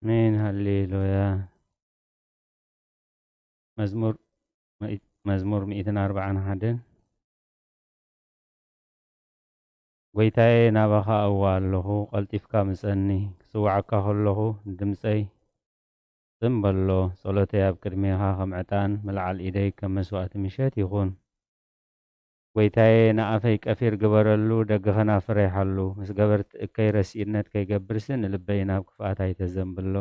ኣሜን፣ ሃሌሉያ። መዝሙር፣ መዝሙር ሚእትን ኣርባዓን ሓደን። ጐይታየ፣ ናባኻ እወ ኣለኹ፣ ቀልጢፍካ ምጸኒ። ክጽውዓካ ከለኹ፣ ንድምጸይ ጽን በሎ። ጸሎተይ ኣብ ቅድሜኻ ከም ዕጣን፣ ምልዓል ኢደይ ከም መስዋእቲ ምሸት ይኹን። ጐይታየ፣ ንኣፈይ ቀፊር ግበረሉ፣ ደገ ኸናፍረይ ሓሉ። ምስ ገበርቲ እከይ ረሲእነት ከይገብርሲ፣ ንልበይ ናብ ክፍኣት ኣይተዘንብሎ።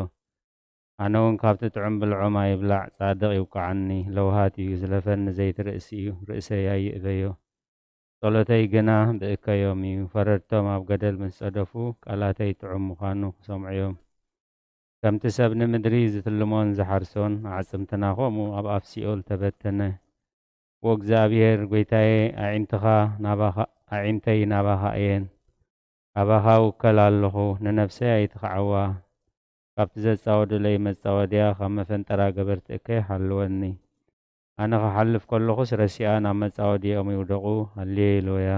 ኣነ እውን ካብቲ ጥዑም ብልዖም ኣይብላዕ፣ ጻድቕ ይውቅዓኒ። ለውሃት እዩ፣ ዝለፈኒ ዘይትርእሲ እዩ፣ ርእሰይ ኣይእበዮ። ጸሎተይ ግና ብእከዮም እዩ። ፈረድቶም ኣብ ገደል ምስ ጸደፉ፣ ቃላተይ ጥዑም ምዃኑ ክሰምዑ እዮም። ከምቲ ሰብ ንምድሪ ዝትልሞን ዝሓርሶን፣ ኣዕጽምትና ኸምኡ ኣብ ኣፍ ሲኦል ተበተነ። ዎ እግዚኣብሔር ጐይታዬ፣ ኣዒንትኻ ናባኻ፣ ኣዒንተይ ናባኻ እየን። ኣባኻ እውከል ኣለኹ፣ ንነፍሰይ ኣይትኽዓዋ። ካብቲ ዘጻወዱለይ መጻወድያ፣ ካብ መፈንጠራ ገበርቲ እከይ ሓልወኒ። ኣነ ክሓልፍ ከለኹስ ረሲኣ ናብ መጻወድያኦም ይውደቑ። ሃሌሉያ።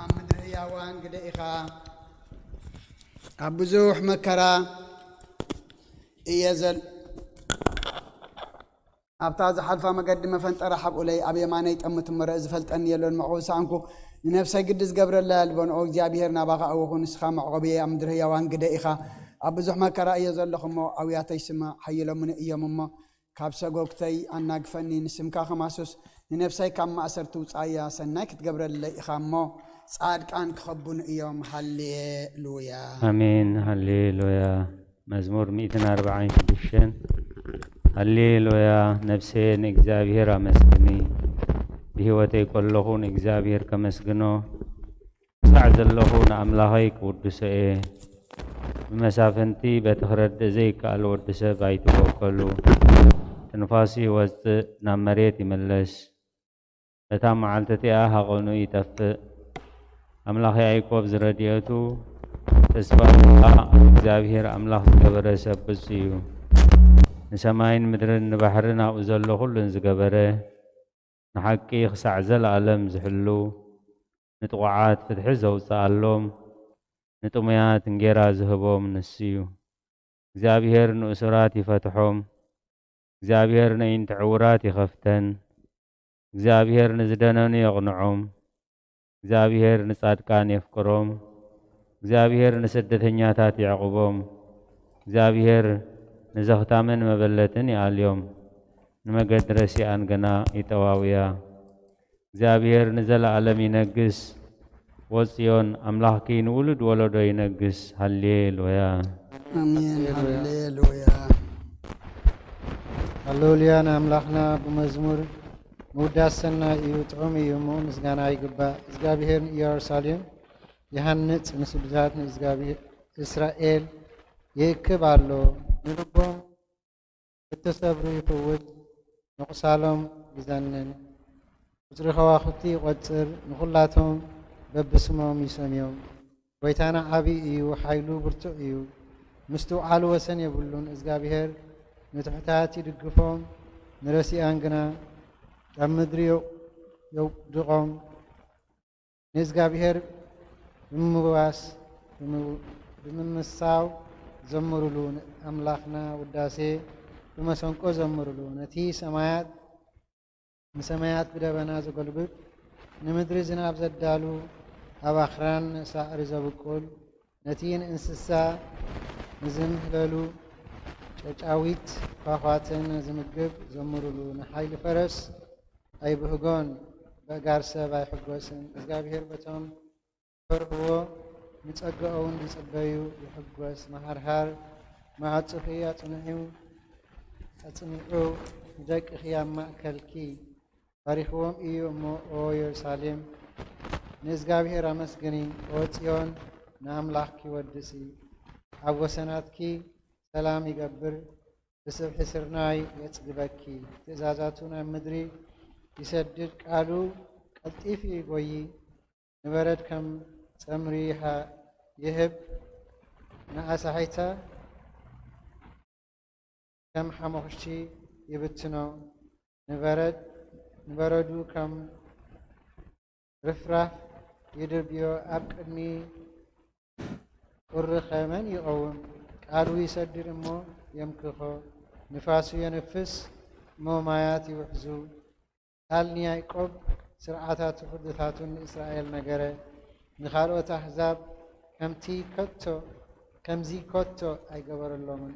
ኣብ ምድሪ ህያዋን ግደ ኢኻ። ኣብ ብዙሕ መከራ እየ ዘል-፣ ኣብታ ዝሓልፋ መገዲ መፈንጠራ ሓብኡለይ፣ ኣብ የማነይ ጠምት እሞ ርእ ዝፈልጠኒ የሎን። መዕቆቢ ሰኣንኩ፣ ንነፍሰይ ግዲ ዝገብረላ የልቦን። ኦ እግዚኣብሔር፣ ናባኻ እወኹ፣ ንስኻ መዕቆብየ፣ ኣብ ምድሪ ህያዋን ግደ ኢኻ። ኣብ ብዙሕ መከራ እየ ዘለኹ እሞ፣ ኣውያተይ ስማ፣ ሓይሎምኒ እዮም እሞ፣ ካብ ሰጎግተይ ኣናግፈኒ። ንስምካ ከማሱስ፣ ንነፍሰይ ካብ ማእሰርቲ ውጻያ። ሰናይ ክትገብረለይ ኢኻ እሞ፣ ጻድቃን ክኸቡኒ እዮም። ሃሌሉያ። ኣሜን። ሃሌሉያ። መዝሙር ሚእትን ኣርባዓን ሽዱሽተን። ሃሌሉያ፣ ነፍሰየ ንእግዚኣብሔር ኣመስግኒ። ብህይወተይ ከለኹ ንእግዚኣብሔር ከመስግኖ፣ ክሳዕ ዘለኹ ንኣምላኸይ ክውድሶ እየ። ብመሳፍንቲ በቲ ክረድእ ዘይከኣል ወዲ ሰብ ኣይትወከሉ። ትንፋሱ ይወጽእ፣ ናብ መሬት ይምለስ። በታ መዓልቲ እቲኣ ሃቐኑ ይጠፍእ። ኣምላኽ ያዕቆብ ዝረድኤቱ ተስፋኡ ኸኣ ኣብ እግዚኣብሔር ኣምላኽ ዝገበረ ሰብ ብጹእ እዩ። ንሰማይን ምድርን ንባሕርን ኣብኡ ዘሎ ኹሉን ዝገበረ፣ ንሓቂ ኽሳዕ ዘለኣለም ዝሕሉ፣ ንጥቑዓት ፍትሒ ዘውጽኣሎም፣ ንጥሙያት እንጌራ ዝህቦም ንሱ እዩ። እግዚኣብሔር ንእሱራት ይፈትሖም። እግዚኣብሔር ነኢንቲ ዕዉራት ይኸፍተን። እግዚኣብሔር ንዝደነኑ የቕንዖም። እግዚኣብሔር ንጻድቃን የፍቅሮም። እግዚኣብሔር ንስደተኛታት የዕቑቦም። እግዚኣብሔር ንዘኽታምን መበለትን ይኣልዮም። ንመገዲ ረሲኣን ግና ይጠዋውያ። እግዚኣብሔር ንዘለኣለም ይነግስ። ወጽዮን ኣምላኽኪ ንውሉድ ወለዶ ይነግስ። ሃሌሉያ። ኣሜን። ሃሌሉያ። ሃሌሉያ። ንኣምላኽና ብመዝሙር ምውዳስ ሰናይ እዩ፣ ጥዑም እዩ እሞ ምስጋና ይግባእ። እግዚኣብሔር ንኢየሩሳሌም ይሃንጽ፣ ንስዱታት ንእግዚኣብሔር እስራኤል ይእክብ ኣሎ። ንልቦም እተሰብሩ ይፍውስ፣ ንቑሳሎም ይዘንን። ቁጽሪ ከዋኽብቲ ይቖጽር፣ ንኹላቶም በብስሞም ይሰምዮም። ጐይታና ዓቢ እዩ፣ ሓይሉ ብርቱዕ እዩ። ምስትውዓሉ ወሰን የብሉን። እግዚኣብሔር ንትሑታት ይድግፎም፣ ንረሲኣን ግና ኣብ ምድሪ የው-፣ የውድቖም። ንእግዚኣብሔር ብምምዋስ፣ ብምው-፣ ብምምሳው ዘምሩሉ፣ ንኣምላኽና ውዳሴ ብመሰንቆ ዘምሩሉ። ነቲ ሰማያት፣ ንሰማያት ብደበና ዘጎልብብ፣ ንምድሪ ዝናብ ዘዳሉ፣ ኣብ ኣኽራን ሳዕሪ ዘብቁል፣ ነቲ ንእንስሳ ንዝምህለሉ፣ ጨጫዊት ኳዃትን ዝምግብ ዘምሩሉ። ንሓይሊ ፈረስ ኣይብህጎን፣ በእጋር ሰብ ኣይሕጎስን። እግዚኣብሔር በቶም ዝፈርህዎ፣ ንጸግኡ እውን ዝጽበዩ ይሕጎስ። መሃርሃር መዓጹኺ ኣጽንዑ፣ ኣጽንዑ፣ ንደቅኺ ኣብ ማእከልኪ ባሪኽዎም እዩ እሞ፣ ኦ የሩሳሌም፣ ንእግዚኣብሔር ኣመስግኒ። ኦ ጽዮን፣ ንኣምላኽኪ ወድሲ። ኣብ ወሰናትኪ ሰላም ይገብር፣ ብስብሒ ስርናይ የጽግበኪ። ትእዛዛቱ ናብ ምድሪ ይሰድድ፣ ቃሉ፣ ቀልጢፉ ይጎዪ፣ ንበረድ ከም ጸምሪ ይሃ-፣ ይህብ፣ ንኣሳሒታ ከም ሓሞኽሽቲ ይብትኖ፣ ንበረድ-፣ ንበረዱ ከም ርፍራፍ ይድርብዮ፣ ኣብ ቅድሚ ቁሪኸ መን ይቐውም? ቃሉ ይሰድድ እሞ የምክኾ፣ ንፋሱ የንፍስ እሞ ማያት ይውሕዙ። ቃል ንያዕቆብ፣ ስርዓታቱ ፍርድታቱን ንእስራኤል ነገረ። ንኻልኦት ኣህዛብ ከምቲ ከቶ፣ ከምዚ ከቶ ኣይገበረሎምን።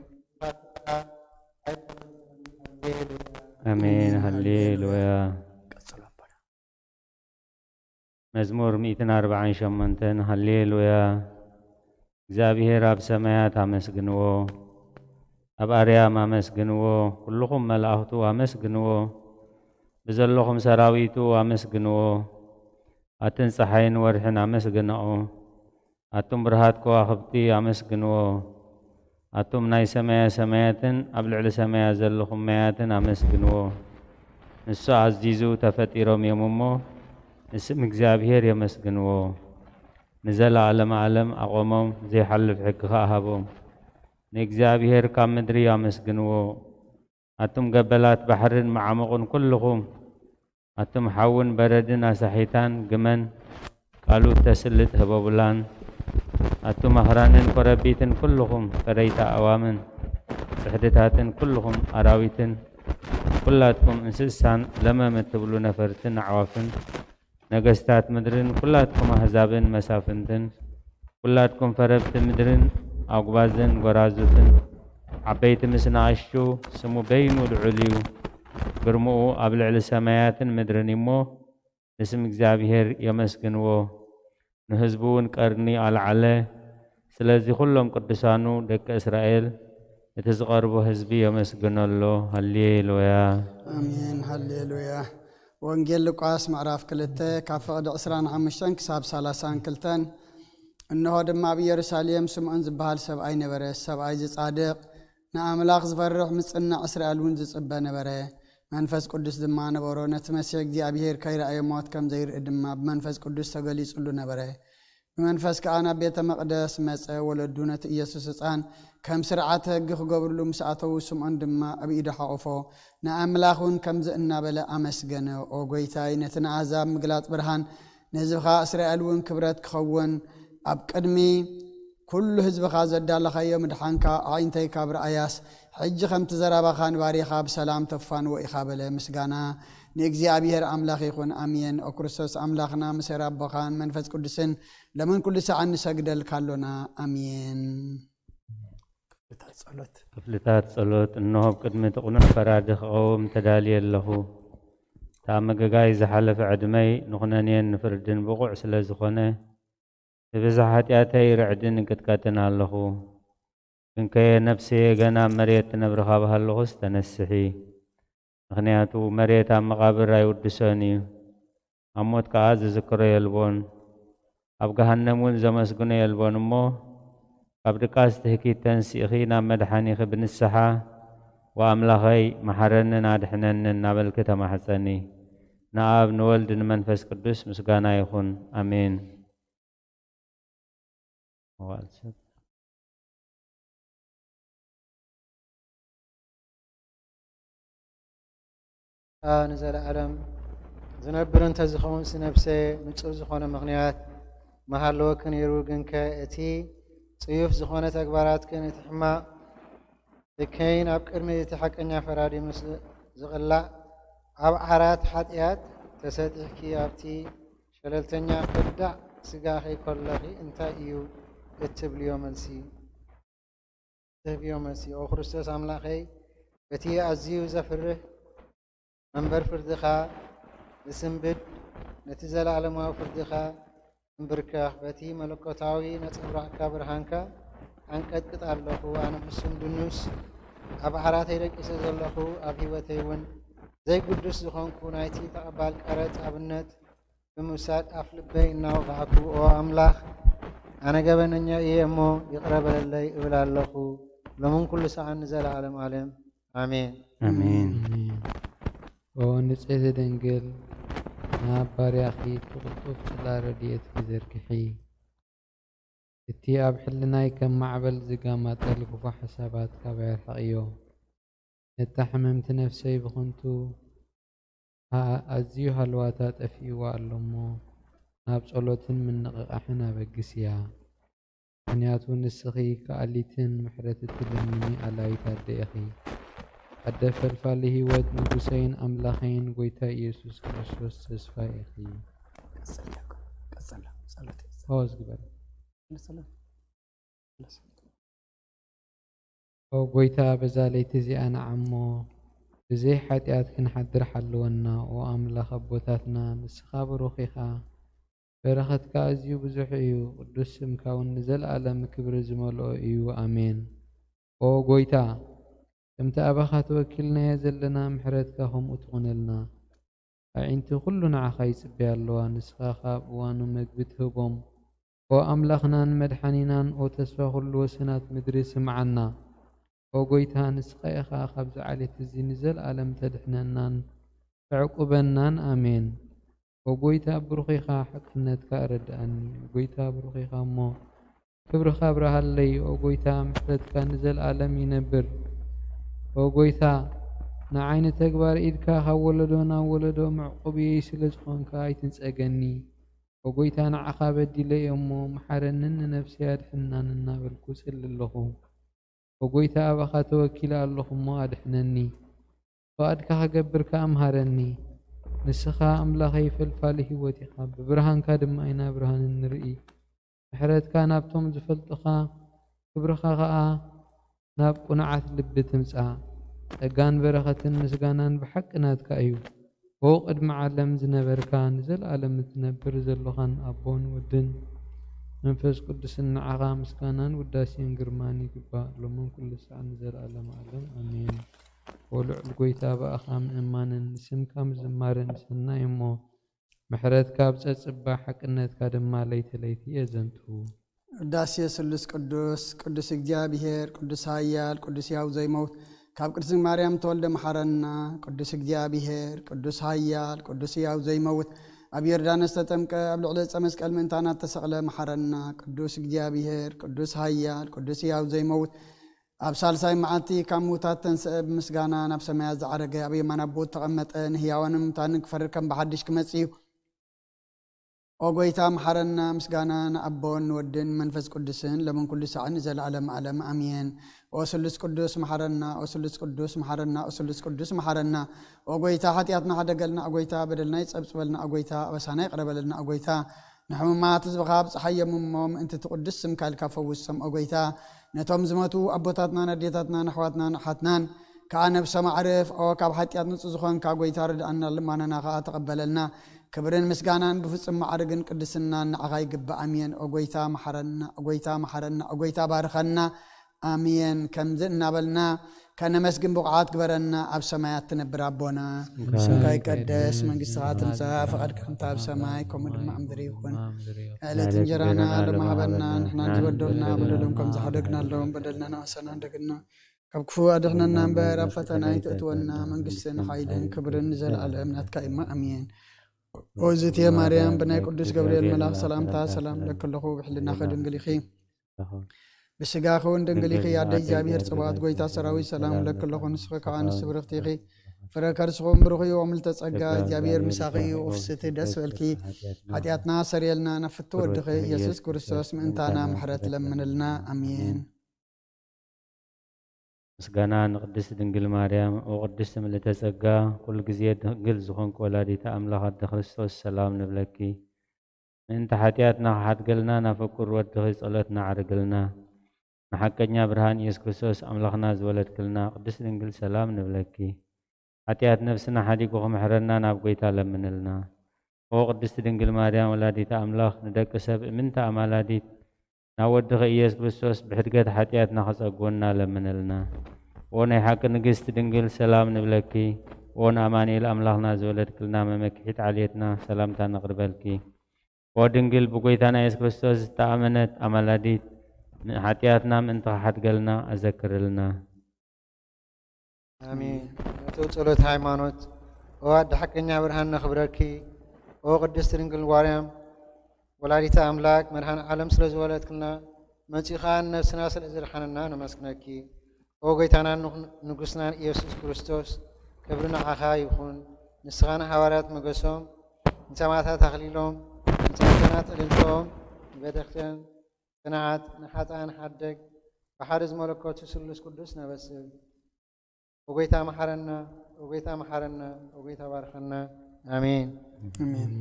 ኣሜን። ሃሌሉያ። ቀጽሎ ኣቦና። መዝሙር ሚእትን ኣርባዓን ሸሞንተን። ሃሌሉያ። እግዚኣብሔር ኣብ ሰማያት ኣመስግንዎ፣ ኣብ ኣርያም ኣመስግንዎ፣ ኩልኹም መላእኽቱ ኣመስግንዎ፣ ብዘለኹም ሰራዊቱ ኣመስግንዎ። ኣትን ጸሓይን ወርሕን ኣመስግንኦ፣ ኣቱም ብርሃት ከዋኽብቲ ኣመስግንዎ። ኣቱም ናይ ሰማያ ሰማያትን ኣብ ልዕሊ ሰማያ ዘለኹም ማያትን ኣመስግንዎ። ንሱ ኣዚዙ ተፈጢሮም እዮም እሞ፣ ንስም እግዚኣብሔር የመስግንዎ። ንዘለዓለመ ዓለም ኣቖሞም፣ ዘይሓልፍ ሕጊ ኸኣ ሃቦም። ንእግዚኣብሔር ካብ ምድሪ ኣመስግንዎ። ኣቱም ገበላት ባሕርን መዓሙቕን ኩልኹም፣ ኣቱም ሓውን በረድን ኣሳሒታን ግመን፣ ቃሉ እተስልጥ ህበቡላን፣ ኣቱም ኣኽራንን ኮረቢትን ኩልኹም፣ ፈረይቲ ኣእዋምን ጽሕድታትን ኩልኹም ኣራዊትን፣ ኩላትኩም እንስሳን ለመም እትብሉ ነፈርትን ኣዕዋፍን፣ ነገስታት ምድርን ኩላትኩም ኣህዛብን መሳፍንትን፣ ኩላትኩም ፈረብቲ ምድርን ኣጉባዝን ጎራዙትን፣ ዓበይቲ ምስ ንኣሽቱ፣ ስሙ በይኑ ልዑል እዩ። ግርምኡ ኣብ ልዕሊ ሰማያትን ምድርን እዩ እሞ፣ ንስም እግዚኣብሔር የመስግንዎ። ንህዝቡ እውን ቀርኒ ኣልዓለ። ስለዚ ኩሎም ቅዱሳኑ ደቂ እስራኤል፣ እቲ ዝቐርቦ ህዝቢ የመስግኖ ኣሎ። ሃሌሉያ። ኣሜን። ሃሌሉያ። ወንጌል ሉቃስ ምዕራፍ ክልተ ካብ ፍቕዲ ዕስራን ሓሙሽተን ክሳብ ሰላሳን ክልተን። እንሆ ድማ ኣብ ኢየሩሳሌም ስምዖን ዝበሃል ሰብኣይ ነበረ። ሰብኣይ ዝጻድቕ፣ ንኣምላኽ ዝፈርሕ፣ ምጽናዕ እስራኤል እውን ዝጽበ ነበረ። መንፈስ ቅዱስ ድማ ነበሮ። ነቲ መሲሕ እግዚኣብሔር ከይረኣየ ሞት ከም ዘይርኢ ድማ ብመንፈስ ቅዱስ ተገሊጹሉ ነበረ። ብመንፈስ ከኣ ናብ ቤተ መቕደስ መጸ። ወለዱ ነቲ ኢየሱስ ህጻን ከም ስርዓተ ሕጊ ክገብርሉ ምስ ኣተዉ፣ ስምዖን ድማ ኣብ ኢዱ ሓቖፎ፣ ንኣምላኽ እውን ከምዚ እናበለ ኣመስገነ፣ "ኦ ጐይታይ፣ ነቲ ንኣህዛብ ምግላጽ ብርሃን፣ ንህዝብኻ እስራኤል እውን ክብረት ክኸውን፣ ኣብ ቅድሚ ኩሉ ህዝብኻ ዘዳለኻዮ ምድሓንካ ኣዒንተይ ካብ ረኣያስ፣ ሕጂ ከምቲ ዘረባኻ ንባርያኻ ብሰላም ተፋንዎ ኢኻ" በለ። ምስጋና ንእግዚኣብሔር ኣምላኽ ይኹን፣ ኣሜን። ኦ ክርስቶስ ኣምላኽና፣ ምስ ኣቦኻን መንፈስ ቅዱስን ሎምን ኩሉ ሰዓን ንሰግደልካ ኣሎና። ኣሜን። ክፍልታት ጸሎት። ክፍልታት ጸሎት። እንሆ፣ ኣብ ቅድሚ እቲ ቅኑዕ ፈራዲ ክቐውም ተዳልየ ኣለኹ። እቲ ኣብ መገጋይ ዝሓለፈ ዕድመይ ንኹነኔን ንፍርድን ብቑዕ ስለ ዝኾነ፣ ብብዝሒ ሓጢኣተይ ርዕድን እንቅጥቀጥን ኣለኹ። ግንከ ነፍሰየ ገና ኣብ መሬት ትነብሪ ካብ ሃለኹስ ተነስሒ። ምኽንያቱ መሬት ኣብ መቓብር ኣይውድሶን እዩ። ኣብ ሞት ከኣ ዝዝክሮ የልቦን። ኣብ ገሃነም እውን ዘመስግኖ የልቦን እሞ፣ ካብ ድቃስ ትህኪት ተንሲእኺ ናብ መድሓኒኺ ብንስሓ፣ "ወኣምላኸይ፣ መሓረንን ኣድሕነንን" እናበልኪ ተማሕጸኒ። ንኣብ፣ ንወልድ፣ ንመንፈስ ቅዱስ ምስጋና ይኹን። ኣሜን። መዋዕል ሰብ። ንዘለዓለም ዝነብር እንተ ዝኸውን፣ ነፍሰ ንጹር ዝኾነ ምኽንያት መሃለወኪ ነይሩ። ግንከ እቲ ጽዩፍ ዝኾነ ተግባራትክን እቲ ሕማቕ ልከይን ኣብ ቅድሚ እቲ ሓቀኛ ፈራዲ ምስ ዝቕላዕ፣ ኣብ ዓራት ሓጢኣት ተሰጢሕኪ ኣብቲ ሸለልተኛ ከዳዕ ስጋኺ ከለኺ እንታይ እዩ እትብልዮ መልሲ? ትህብዮ መልሲ? ኦ ክርስቶስ ኣምላኸይ፣ በቲ ኣዝዩ ዘፍርህ መንበር ፍርድኻ ዝስንብድ፣ ነቲ ዘለኣለማዊ ፍርድኻ እምብርከኽ፣ በቲ መለኮታዊ ነጸብራቕካ ብርሃንካ ኣንቀጥቅጥ ኣለኹ። ኣነ ሕሱም ድኑስ ኣብ ዓራተይ ደቂሰ ዘለኹ፣ ኣብ ህይወተይ እውን ዘይግዱስ ዝኾንኩ ናይቲ ተቐባል ቀረጽ ኣብነት ብምውሳድ ኣፍ ልበይ እናወቓዕኩ፣ ኦ ኣምላኽ፣ ኣነ ገበነኛ እየ እሞ ይቕረ በለለይ እብል ኣለኹ፣ ሎምን ኩሉ ሰዓን ንዘለዓለም ዓለም። ኣሜን። ኣሜን። ኣሜን። ኦ ንጽሕቲ ድንግል፣ ናብ ባርያኺ ብቕልጡፍ ጽላ ረድኤትኪ ዘርግሒ። እቲ ኣብ ሕልናይ ከም ማዕበል ዝጋማጠል ክፉእ ሓሳባት ካባይ ኣርሕቕዮ። ነታ ሕምምቲ ነፍሰይ ብኸንቱ ኣዝዩ ሃለዋታ ጠፊእዋ ኣሎ እሞ፣ ናብ ጸሎትን ምንቕቓሕን ኣበግስያ። ምኽንያቱ ንስኺ ከኣሊትን ምሕረት እትልምኒ ኣላይት ኣደ ኢኺ። ኣደ ፈልፋሊ ህይወት፣ ንጉሰይን ኣምላኸይን፣ ጐይታ ኢየሱስ ክርስቶስ ተስፋይ ኢኺ። ቀጸላ፣ ቀጸላ፣ ጸሎት። ፓውዝ ግበር። ቀጸላ። ኦ ጐይታ፣ በዛ ለይቲ እዚኣ ንዓሞ ብዘይ ሓጢኣት ክንሓድር ሓልወና። ኦ ኣምላኽ ኣቦታትና፣ ንስኻ ብሩኽ ኢኻ፣ በረኸትካ ኣዝዩ ብዙሕ እዩ፣ ቅዱስ ስምካ እውን ንዘለኣለም ክብሪ ዝመልኦ እዩ። ኣሜን። ኦ ጐይታ፣ ከምቲ ኣባኻ ተወኪልናዮ ዘለና፣ ምሕረትካ ከምኡ ትኹነልና። ኣዒንቲ ኩሉ ንዓኻ ይጽበያ ኣለዋ፣ ንስኻ ኸኣ ኣብ እዋኑ መግቢ ትህቦም። ኦ ኣምላኽናን መድሓኒናን፣ ኦ ተስፋ ኩሉ ወሰናት ምድሪ፣ ስምዓና። ኦ ጐይታ፣ ንስኻ ኢኻ ካብዚ ዓሌት እዚ ንዘለኣለም ተድሕነናን ተዕቁበናን። ኣሜን። ኦ ጐይታ፣ ብሩኽ ኢኻ፣ ሓቅነትካ ኣረድኣኒ። ኦ ጐይታ፣ ብሩኽ ኢኻ እሞ፣ ክብርኻ ኣብርሃለይ። ኦ ጐይታ፣ ምሕረትካ ንዘለኣለም ይነብር። ኦ ጐይታ፣ ንዓይ ንተግባር ኢድካ ካብ ወለዶ ናብ ወለዶ መዕቆብየይ ስለ ዝኾንካ ኣይትንጸገኒ። ኦ ጐይታ፣ ንዓኻ በዲለ እየ እሞ፣ መሓረንን ንነፍሰይ ኣድሕናን እናበልኩ እጽሊ ኣለኹ። ኦ ጐይታ፣ ኣባኻ ተወኪለ ኣለኹ እሞ ኣድሕነኒ። ፍቓድካ ክገብር ከኣ ምሃረኒ። ንስኻ ኣምላኸይ ፈልፋሊ ህይወት ኢኻ፣ ብብርሃንካ ድማ ኢና ብርሃን እንርኢ። ምሕረትካ ናብቶም ዝፈልጡኻ፣ ክብርኻ ኸኣ ናብ ቅኑዓት ልቢ ትምጻእ። ጸጋን በረኸትን ምስጋናን ብሓቂ ናትካ እዩ። ኦ ቅድሚ ዓለም ዝነበርካ፣ ንዘለኣለም እትነብር ዘሎኻን ኣቦን ወድን መንፈስ ቅዱስን፣ ንዓኻ ምስጋናን ውዳሴን ግርማን ይግባእ፣ ሎምን ኩሉ ሳዕ ንዘለኣለመ ዓለም። ኣሜን። ኦ ልዑል ጐይታ፣ ብኣኻ ምእማንን ንስምካ ምዝማርን ሰናይ እሞ፣ ምሕረትካ ኣብ ጸጽባ፣ ሓቅነትካ ድማ ለይቲ ለይቲ የዘንቱ። ውዳሴ ስሉስ ቅዱስ። ቅዱስ እግዚኣብሔር፣ ቅዱስ ኃያል፣ ቅዱስ ሕያው ዘይመውት፣ ካብ ቅድስት ማርያም ተወልደ መሓረና። ቅዱስ እግዚኣብሔር፣ ቅዱስ ኃያል፣ ቅዱስ ሕያው ዘይመውት፣ ኣብ ዮርዳኖስ ተጠምቀ፣ ኣብ ልዕሊ ዕፀ መስቀል ምእንታና ተሰቕለ መሓረና። ቅዱስ እግዚኣብሔር፣ ቅዱስ ኃያል፣ ቅዱስ ሕያው ዘይመውት፣ ኣብ ሳልሳይ መዓልቲ ካብ ምዉታት ተንስአ፣ ብምስጋና ናብ ሰማያት ዝዓረገ፣ ኣብ የማን ኣቦኡ ተቐመጠ፣ ንህያዋንን ምዉታንን ክፈርድ ከም ብሓድሽ ክመጽእ እዩ። ኦ ጐይታ መሓረና። ምስጋና ንኣቦን ንወድን መንፈስ ቅዱስን ሎምን ኩሉ ሳዕን ንዘለዓለም ዓለም ኣሜን። ኦ ስሉስ ቅዱስ መሓረና፣ ኦ ስሉስ ቅዱስ መሓረና፣ ኦ ስሉስ ቅዱስ መሓረና። ኦ ጐይታ ሓጢኣትና ሓደገልና፣ ኦ ጐይታ በደልና ይጸብጽበልና፣ ኦ ጐይታ ኣበሳና ይቕረ በለልና፣ ኦ ጐይታ ንሕሙማት ህዝብኻ ኣብጽሓዮም እሞ ምእንቲ እቲ ቅዱስ ስምካ ኢልካ ፈውሶም። ኦ ጐይታ ነቶም ዝሞቱ ኣቦታትናን ኣዴታትናን ኣሕዋትናን ኣሓትናን ከኣ ነብሶም ኣዕርፍ። ኦ ካብ ሓጢኣት ንጹህ ዝኾንካ ጐይታ ርድኣና፣ ልማናና ከኣ ተቐበለልና። ክብርን ምስጋናን ብፍጹም ማዕርግን ቅድስናን ንዓኻ ይግባእ። ኣሜን። ኦ ጐይታ መሓረና፣ ኦ ጐይታ መሓረና፣ ኦ ጐይታ ባርኸና። ኣሜን። ከምዚ እናበልና ከነመስግን ብቑዓት ግበረና። ኣብ ሰማያት ትነብር ኣቦና፣ ስምካ ይቀደስ፣ መንግስትኻ ትምጻእ፣ ፍቓድካ ከምቲ ኣብ ሰማይ ከምኡ ድማ ኣብ ምድሪ ይኹን። ዕለት እንጀራና ሎሚ ሃበና፣ ንሕና ዝበደሉና በደሎም ከም ዝሓደግናሎም በደልና ንኣሰና እንደግና፣ ካብ ክፉእ ኣድሕነና እምበር ኣብ ፈተና ኣይተእትወና፣ መንግስትን ሓይልን ክብርን ንዘለኣለም ናትካ እማ፣ ኣሜን። ኦዝቴ ማርያም፣ ብናይ ቅዱስ ገብርኤል መልኣኽ ሰላምታ ሰላም እብለኪ ኣለኹ፣ ብሕልናኺ ድንግል ኢኺ፣ ብስጋኺ እውን ድንግል ኢኺ። ኣደ እግዚኣብሔር ጽባኦት፣ ጐይታ ሰራዊት፣ ሰላም እብለኪ ኣለኹ፣ ንስኺ ከኣ ኣንስቲ ብርኽቲ ኢኺ፣ ፍረ ከርስኺ እውን ብሩኽ እዩ። ኦ ምልዕተ ጸጋ፣ እግዚኣብሔር ምሳኺ እዩ፣ ፍስሕቲ ደስ በልኪ፣ ሓጢኣትና ኣሰርየልና፣ ናብ ፍትው ወድኺ ኢየሱስ ክርስቶስ ምእንታና ምሕረት ለምንልና። ኣሜን። ምስጋና ንቅድስት ድንግል ማርያም። ኦ ቅድስት ምልዕተ ጸጋ፣ ኩሉ ግዜ ድንግል ዝኾንኪ ወላዲተ ኣምላኽ ኣደ ክርስቶስ፣ ሰላም ንብለኪ። ምእንቲ ሓጢኣትና ክሓድገልና፣ ናብ ፍቁር ወድኺ ጸሎትና ኣዕርግልና። ንሓቀኛ ብርሃን ኢየሱስ ክርስቶስ ኣምላኽና ዝወለድክልና ቅድስት ድንግል፣ ሰላም ንብለኪ። ሓጢኣት ነፍስና ሓዲጉ ክምሕረና ናብ ጐይታ ለምንልና። ኦ ቅድስቲ ድንግል ማርያም ወላዲተ ኣምላኽ፣ ንደቂ ሰብ እምንቲ ኣማላዲት፣ ናብ ወድኺ ኢየሱስ ክርስቶስ ብሕድገት ሓጢኣትና ኸጸግወና ለምንልና። ኦ ናይ ሓቂ ንግስቲ ድንግል፣ ሰላም ንብለኪ። ኦ ንኣማኑኤል ኣምላኽና ዝወለድክልና መመክሒት ዓሌትና፣ ሰላምታ ነቕርበልኪ። ኦ ድንግል ብጐይታና ኢየሱስ ክርስቶስ ዝተኣመነት ኣማላዲት፣ ንሓጢኣትና ምእንቲ ኽሓድገልና ኣዘክርልና። ኣሜን። ነቶ ጸሎት ሃይማኖት፣ ኦ ኣደ ሓቀኛ ብርሃን ነኽብረኪ፣ ኦ ቅድስት ድንግል ማርያም ወላዲተ ኣምላክ መድኃኔ ዓለም ስለ ዝወለድክልና መጺኻ ነፍስና ስለ ዝድሓንና ነመስግነኪ። ኦ ጎይታናን ንጉ- ንጉስናን ኢየሱስ ክርስቶስ ክብሪ ንዓኻ ይኹን። ንስኻ ንሃዋርያት መገሶም፣ ንሰማዕታት ኣኽሊሎም፣ ንጻድቃናት እልልታኦም፣ ንቤተክርስትያን ጽንዓት፣ ንሓጥኣን ሓደግ፣ ብሓደ ዝመለኮቱ ስሉስ ቅዱስ ነበስብ። ኦ ጎይታ መሓረና፣ ኦ ጎይታ መሓረና፣ ኦ ጎይታ ባርኸና። ኣሜን። ኣሜን።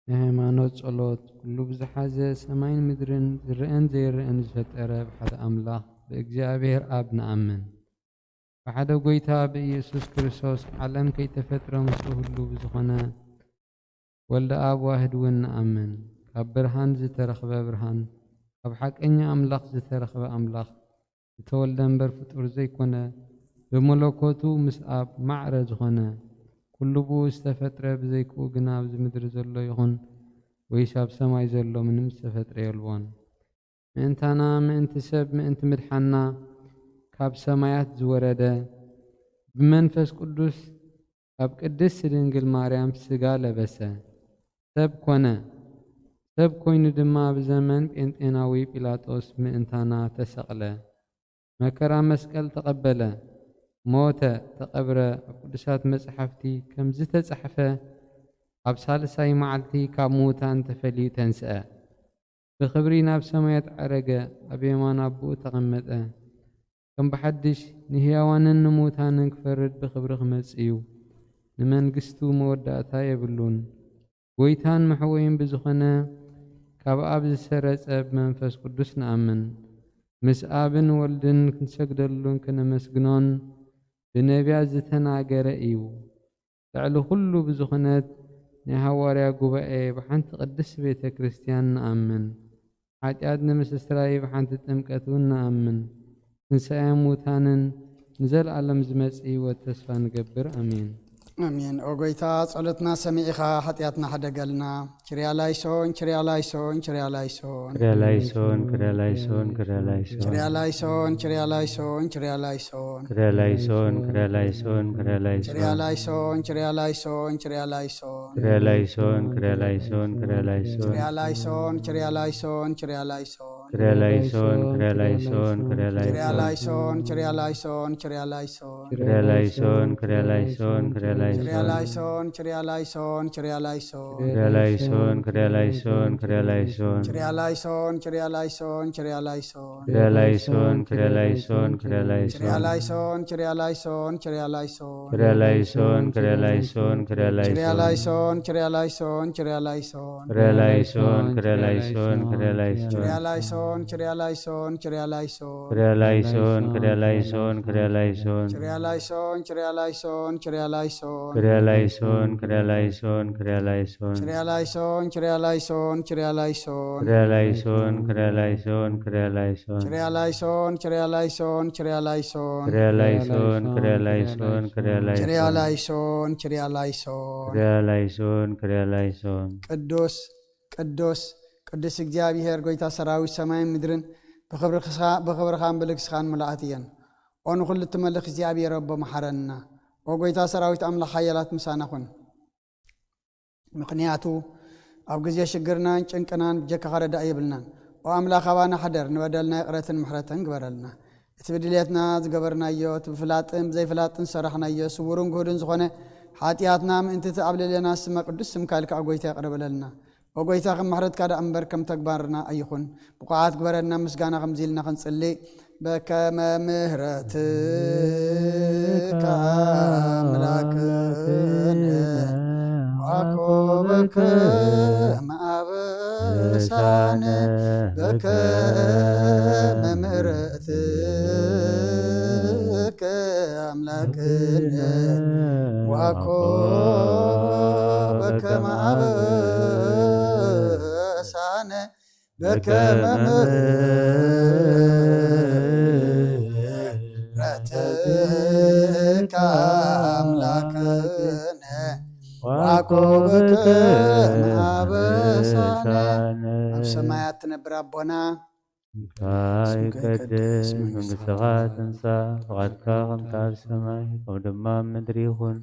ናይ ሃይማኖት ጸሎት። ኩሉ ብዝሓዘ ሰማይን ምድርን ዝረአን ዘይረአን ዝፈጠረ ብሓደ ኣምላኽ ብእግዚኣብሔር ኣብ ንኣምን። ብሓደ ጎይታ ብኢየሱስ ክርስቶስ ዓለም ከይተፈጥረ ምስኡ ህሉ ብዝኾነ ወልደ ኣብ ዋህድ እውን ንኣምን። ካብ ብርሃን ዝተረኽበ ብርሃን፣ ካብ ሓቀኛ ኣምላኽ ዝተረኽበ ኣምላኽ፣ ዝተወልደ እምበር ፍጡር ዘይኮነ፣ ብመለኮቱ ምስ ኣብ ማዕረ ዝኾነ፣ ኩሉ ብኡ ዝተፈጥረ፣ ብዘይክኡ ግና ኣብዚ ምድሪ ዘሎ ይኹን ወይስ ኣብ ሰማይ ዘሎ ምንም ዝተፈጥረ የልቦን። ምእንታና፣ ምእንቲ ሰብ፣ ምእንቲ ምድሓና ካብ ሰማያት ዝወረደ፣ ብመንፈስ ቅዱስ ካብ ቅድስት ድንግል ማርያም ሥጋ ለበሰ፣ ሰብ ኮነ። ሰብ ኮይኑ ድማ ብዘመን ጴንጤናዊ ጲላጦስ ምእንታና ተሰቕለ፣ መከራ መስቀል ተቐበለ፣ ሞተ፣ ተቐብረ። ኣብ ቅዱሳት መጻሕፍቲ ከም ዝተጻሕፈ ኣብ ሳልሳይ መዓልቲ ካብ ምዉታን ተፈልዩ ተንስአ። ብኽብሪ ናብ ሰማያት ዓረገ፣ ኣብ የማን ኣቦኡ ተቐመጠ። ከም ብሓድሽ ንህያዋንን ንምዉታንን ክፈርድ ብኽብሪ ክመጽእ እዩ። ንመንግስቱ መወዳእታ የብሉን። ጎይታን መሕወይን ብዝኾነ ካብ ኣብ ዝሰረጸ ብመንፈስ ቅዱስ ንኣምን። ምስ ኣብን ወልድን ክንሰግደሉን ከነመስግኖን ብነቢያት ዝተናገረ እዩ። ልዕሊ ኩሉ ብዝኾነት ናይ ሃዋርያ ጉባኤ ብሓንቲ ቅድስት ቤተ ክርስቲያን ንኣምን። ሓጢኣት ንምስስራይ ብሓንቲ ጥምቀት እውን ንኣምን። ትንሳኤ ሙታንን ንዘለኣለም ዝመጽእ ህይወት ተስፋ ንገብር። ኣሜን። ኣሜን። ኦ ጎይታ ጸሎትና ሰሚዕኻ ሓጢኣትና ሕደገልና። ኪርያ ላይሶን፣ ኪርያ ላይሶን፣ ኪርያ ላይሶን። ክርያ ላይሶን፣ ክርያ ላይሶን፣ ክርያ ላይሶን። ኪርያ ላይሶን፣ ኪርያ ላይሶን፣ ኪርያ ላይሶን። ክርያ ላይሶን፣ ክርያ ላይሶን፣ ክርያ ላይሶን። ኪርያ ላይሶን፣ ኪርያ ላይሶን፣ ኪርያ ላይሶን። ክርያ ላይሶን፣ ክርያ ላይሶን፣ ክርያ ላይሶን። ኪርያ ላይሶን፣ ኪርያ ላይሶን፣ ኪርያ ላይሶን። ክርያ ላይሶን፣ ክርያ ላይሶን፣ ክርያ ኪርያ ላይሶን። ላይሶን፣ ኪርያ ላይሶን፣ ኪርያ ላይሶን። ክርያ ላይሶን፣ ክርያ ላይሶን፣ ክርያ ላይሶን። ኪርያ ላይሶን፣ ኪርያ ላይሶን፣ ኪርያ ላይሶን። ክርያ ላይሶን፣ ክርያ ላይሶን፣ ክርያ ላይሶን። ኪርያ ላይሶን፣ ኪርያ ላይሶን፣ ኪርያ ላይሶን። ክርያ ላይሶን፣ ክርያ ላይሶን፣ ክርያ ላይሶን። ኪርያ ላይሶን፣ ኪርያ ላይሶን፣ ኪርያ ላይሶን። ክርያ ላይሶን፣ ክርያ ላይሶን፣ ክርያ ኪርያ ላይሶን። ላይሶን፣ ኪርያ ላይሶን፣ ኪርያ ላይሶን። ክርያ ላይሶን፣ ክርያ ላይሶን፣ ክርያ ላይሶን። ኪርያ ላይሶን፣ ኪርያ ላይሶን፣ ኪርያ ላይሶን። ክርያ ላይሶን፣ ክርያ ላይሶን፣ ክርያ ላይሶን። ኪርያ ላይሶን፣ ኪርያ ላይሶን፣ ኪርያ ላይሶን። ክርያ ላይሶን፣ ክርያ ላይሶን፣ ክርያ ላይሶን። ኪርያ ላይሶን፣ ኪርያ ላይሶን፣ ኪርያ ላይሶን። ክርያ ላይሶን፣ ክርያ ላይሶን፣ ክርያ ላይሶን። ኪርያ ላይሶን፣ ኪርያ ላይሶን፣ ኪርያ ላይሶን። ክርያ ላይሶን፣ ክርያ ላይሶን፣ ክርያ ላይሶን። ኪርያ ላይሶን፣ ኪርያ ላይሶን። ክርያ ላይሶን፣ ክርያ ላይሶን። ቅዱስ ቅዱስ ቅዱስ እግዚኣብሔር ጎይታ ሰራዊት ሰማይን ምድርን ብኽብርኻ- ብኽብርኻን ብልግስኻን ምልኣት እየን። ኦ ንኹሉ እትመልኽ እግዚኣብሔር ኣቦ መሓረና። ኦ ጎይታ ሰራዊት ኣምላኽ ሓያላት ምሳና ኩን። ምኽንያቱ ኣብ ግዜ ሽግርናን ጭንቅናን ብጀካኻ ረዳኢ የብልናን። ኦ ኣምላኽ ኣባና ሕደር፣ ንበደልና ይቕረትን ምሕረትን ግበረልና። እቲ ብድሌትና ዝገበርናዮ፣ እቲ ብፍላጥን ብዘይፍላጥን ዝሰራሕናዮ፣ ስውርን ግሁድን ዝኾነ ሓጢኣትና ምእንቲ እቲ ኣብ ልዕሌና ዝስመ ቅዱስ ስምካ ኢልካ ኦ ጎይታ ይቕረ በለልና። ኦ ጎይታ ከም ምሕረትካ ደኣ እምበር ከም ተግባርና ኣይኹን። ብቑዓት ግበረና ምስጋና ከምዚ ኢልና ክንጽሊ። በከመ ምሕረትከ ኣምላክነ ዋኮበከ መኣበሳነ በከመ ምሕረትከ ኣምላክነ ዋኮበከ መኣበሳነ በከመ ምሕረትከ ኣምላክነ ዋኮበከ መኣበሳነ። ኣብ ሰማያት ትነብር ኣቦና ይትቀደስ መንግስትኻ፣ ትምጻእ ፍቓድካ ከምታ ኣብ ሰማይ ከምኡ ድማ ኣብ ምድሪ ይኹን።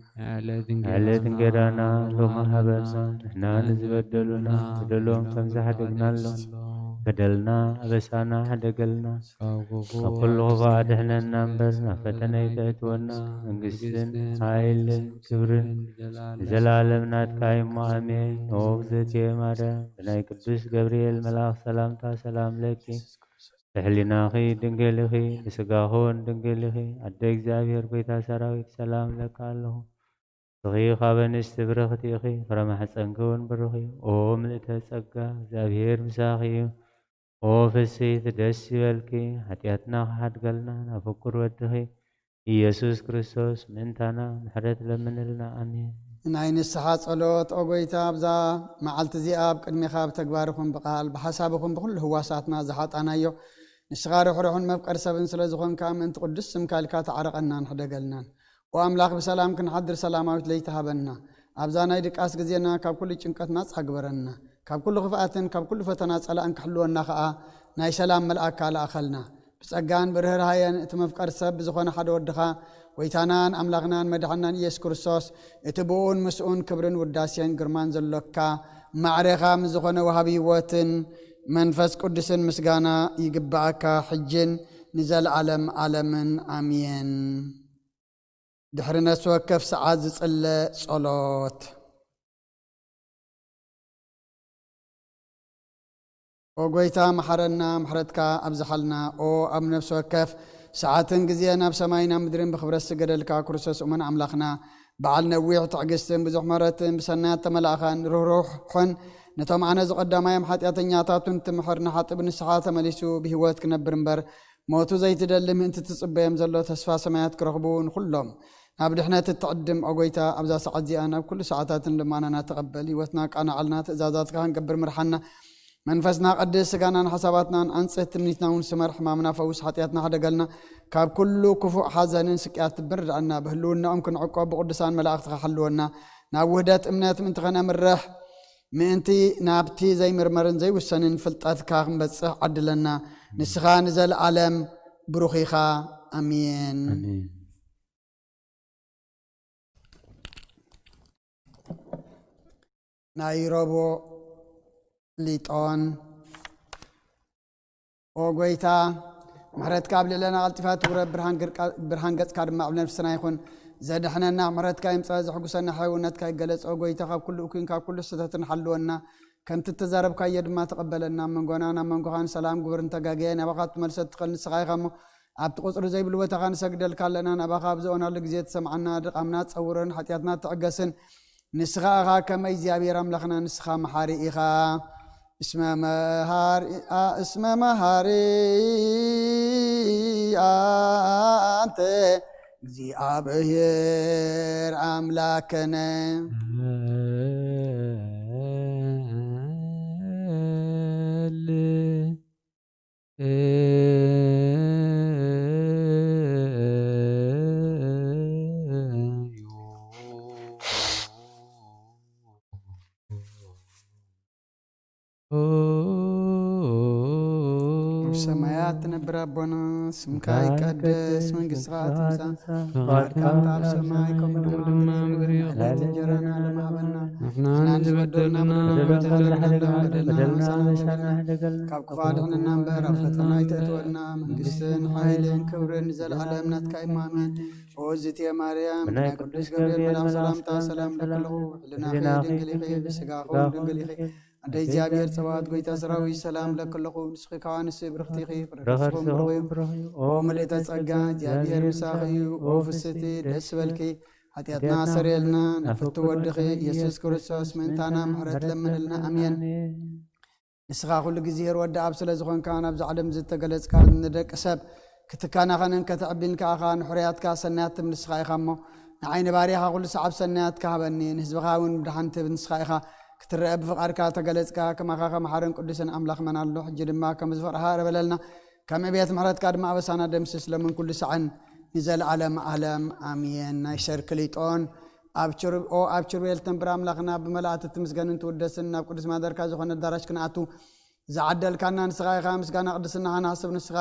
ዕለት እንጌራና ሎሚ ሃበና፣ ንሕና ንዝበደሉና በደሎም ከም ዝሓደግናሎም፣ በደልና ኣበሳና ሓደገልና፣ ካብ ኩሉ ክፉእ ኣድሕነና እምበር ናብ ፈተነ ኣይተእትወና። መንግስትን ሓይልን ክብርን ንዘለኣለም ናትካ እዩ እሞ ኣሜን። ኦ እግዝእትየ ማርያም፣ ብናይ ቅዱስ ገብርኤል መልኣኽ ሰላምታ ሰላም ለኪ፣ ብሕሊናኺ ድንግል ኢኺ፣ ብስጋኺ እውን ድንግል ኢኺ። ኣደ እግዚኣብሔር፣ ጎይታ ሰራዊት፣ ሰላም እብለኪ ኣለኹ። ንስኺ ካብ ኣንስቲ ብርኽቲ ኢኺ፣ ፍረ ማሕፀንኪ እውን ብሩኽ እዩ። ኦ ምልእተ ጸጋ፣ እግዚኣብሔር ምሳኺ እዩ። ኦ ፍስሕቲ፣ ደስ ይበልኪ፣ ሓጢኣትና ክሓድገልና ናብ ፍቁር ወድኺ ኢየሱስ ክርስቶስ ምእንታና ምሕረት ለምንልና። ኣሜን። ናይ ንስሓ ጸሎት። ኦ ጎይታ፣ ኣብዛ መዓልቲ እዚኣ ኣብ ቅድሜኻ ብተግባር ይኹን ብቓል፣ ብሓሳብ ይኹን ብኹሉ ህዋሳትና ዝሓጣናዮ፣ ንስኻ ርሕሩሕን መፍቀር ሰብን ስለ ዝኾንካ፣ ምእንቲ ቅዱስ ስምካ ኢልካ ተዓረቐናን ሕደገልናን። ኦ ኣምላኽ፣ ብሰላም ክንሓድር ሰላማዊት ለይቲ ሃበና። ኣብዛ ናይ ድቃስ ግዜና ካብ ኩሉ ጭንቀት ናጻ ግበረና። ካብ ኩሉ ክፍኣትን ካብ ኩሉ ፈተና ጸላእን ክሕልወና ኸኣ ናይ ሰላም መልኣካ ለኣኸልና። ብጸጋን ብርህራሄን እቲ መፍቀር ሰብ ብዝኾነ ሓደ ወድኻ፣ ጎይታናን ኣምላኽናን መድሓናን ኢየሱስ ክርስቶስ፣ እቲ ብኡን ምስኡን ክብርን ውዳሴን ግርማን ዘሎካ፣ ማዕሬኻ ምስ ዝኾነ ወሃቢ ህይወትን መንፈስ ቅዱስን ምስጋና ይግብኣካ፣ ሕጅን ንዘለኣለም ዓለምን ኣሜን። ድሕሪ ነፍሲ ወከፍ ሰዓት ዝጽለ ጸሎት። ኦ ጎይታ፣ መሓረና፣ ምሕረትካ ኣብዝሓልና። ኦ ኣብ ነፍሲ ወከፍ ሰዓትን ግዜን ኣብ ሰማይን ኣብ ምድርን ብኽብረት ዝገደልካ ክርስቶስ እሙን ኣምላኽና፣ በዓል ነዊሕ ትዕግስትን ብዙሕ ምሕረትን፣ ብሰናያት ተመላእኻን ርህሩሕን፣ ነቶም ኣነ ዝቐዳማዮም ሓጢኣተኛታቱን ትምሕር ንሓጥብ ንስሓ ተመሊሱ ብህይወት ክነብር እምበር፣ ሞቱ ዘይትደሊ ምእንቲ ትጽበዮም ዘሎ ተስፋ ሰማያት ክረኽቡ ንኹሎም ናብ ድሕነት እትዕድም። ኦ ጎይታ፣ ኣብዛ ሰዓት እዚኣ ናብ ኩሉ ሰዓታትን ልማናና ተቐበል። ህይወትና ቃናዓልና፣ ትእዛዛትካ ክንገብር ምርሓና። መንፈስና ቀድስ፣ ስጋናን ሓሳባትናን ኣንጽህ፣ ትምኒትና እውን ስመር። ሕማምና ፈውስ፣ ሓጢኣትና ሕደገልና፣ ካብ ኩሉ ክፉእ ሓዘንን ስቅያት ትብርዳእና። ብህልውናኦም ክንዕቆብ ብቅዱሳን መላእኽትኻ ሓልወና። ናብ ውህደት እምነት ምእንቲ ኸነምርሕ፣ ምእንቲ ናብቲ ዘይምርመርን ዘይውሰንን ፍልጠትካ ክንበጽሕ ዓድለና። ንስኻ ንዘለኣለም ብሩኽ ኢኻ። ኣሜን። ኣሜን። ናይ ረቡዕ ሊጦን። ኦ ጎይታ፣ ምሕረትካ ኣብ ልዕለና ቀልጢፋ ትውረድ፣ ብርሃን ግርቃ-፣ ብርሃን ገጽካ ድማ ኣብ ነፍስና ይኹን። ዘድሕነና ምሕረትካ ይምጻእ፣ ዘሕጉሰና ሕያውነትካ ይገለጽ። ኦ ጎይታ፣ ካብ ኩሉ እኩይን ካብ ኩሉ ስህተትን ሓልወና፣ ከምቲ እተዛረብካዮ ድማ ተቐበለና። ኣብ መንጎና ናብ መንጎኻን ሰላም ግበር። እንተ ጋግየ ናባኻ ክትመልሰ ትኽእል ንስኻ ኢኻ እሞ፣ ኣብቲ ቁጽሪ ዘይብሉ ቦታኻ ንሰግደልካ ኣለና። ናባኻ ኣብ ዝኦናሉ ግዜ ትሰምዓና፣ ድቓምና ትጸውርን ሓጢኣትና ትዕገስን። ንስኻ ኢኻ ከመ እግዚኣብሔር ኣምላኽና፣ ንስኻ መሓሪ ኢኻ። እስመ መሃሪ፣ አ-፣ እስመ መሃሪ ኣንተ እግዚኣብሔር ኣምላክነ። ኣብ ሰማያት ትነብር ኣቦና፣ ስምካ ይቀደስ፣ መንግስትኻ ትምጻእ፣ ፍቓድካ ኣብ ሰማይ ከምኡ ድማ ኣብ ምድሪ ይኹን። ዕለት እንጀራና ሎሚ ሃበና፣ ንሕና ንዝበደሉና በደልና በደልና በደልና በደልና ካብ ክፉእ ኣድሕነና እምበር ኣብ ፈተና ኣይተእትወና። መንግስትን ሓይልን ክብርን ንዘለኣለም ናትካ እዩ። ኣሜን። ኦ እግዝእትየ ማርያም፣ ብናይ ቅዱስ ገብርኤል መልኣኽ ሰላምታ ሰላም እብለኪ ኣለኹ። ሕልናኺ ድንግል ኢኺ፣ ብስጋኺ እውን ድንግል ኢኺ። ኣደ እግዚኣብሔር ጸባኦት፣ ጎይታ ሰራዊት፣ ሰላም እብለኪ ኣለኹ። ንስኺ ካብ ኣንስቲ ብርኽቲ ኢኺ፣ ፍረ ከርስኺ እውን ብሩኽ እዩ። ኦ ምልእተ ጸጋ፣ እግዚኣብሔር ምሳኺ እዩ። ኦ ፍስሕቲ፣ ደስ ይበልኪ፣ ሓጢኣትና ኣስተሰርየልና፣ ናብ ፍትው ወድኺ ኢየሱስ ክርስቶስ ምእንታና ምሕረት ለምንልና። ኣሜን። ንስኻ ኩሉ እግዚኣብሔር ወዲ ኣብ ስለ ዝኾንካ፣ ናብዛ ዓለም ዝተገለጽካ፣ ንደቂ ሰብ ክትከናኸንን ከተዕቢን ከኣ፣ ከኣ ንሕሩያትካ ሰናያት ትብ ንስኻ ኢኻ እሞ፣ ንዓይ ንባርያኻ ኩሉ ሰዓብ ሰናያትካ ሃበኒ፣ ንህዝብኻ እውን ብድሓን ትብ ንስኻ ኢኻ። ክትረአ ብፍቓድካ ተገለጽካ፣ ከማኻ ከመሓርን ቅዱስን ኣምላኽ መን ኣሎ? ሕጂ ድማ ከም ዝፍቕርኻ ይቕረ በለልና፣ ከም ዕብየት ምሕረትካ ድማ ኣበሳና ደምስስ፣ ሎምን ኩሉ ሳዕን ንዘለዓለም ዓለም ኣሜን። ናይ ሰርክሊጦን ኣብ ችሩ-፣ ኦ ኣብ ችሩቤል ተንብር ኣምላኽና፣ ብመላእክቲ ትምስገንን ትውደስን፣ ናብ ቅዱስ ማደርካ ዝኾነ ኣዳራሽ ክንኣቱ ዝዓደልካና ንስኻ ኢኻ። ምስጋና ቅድስናኻ ንሓስብ ንስኻ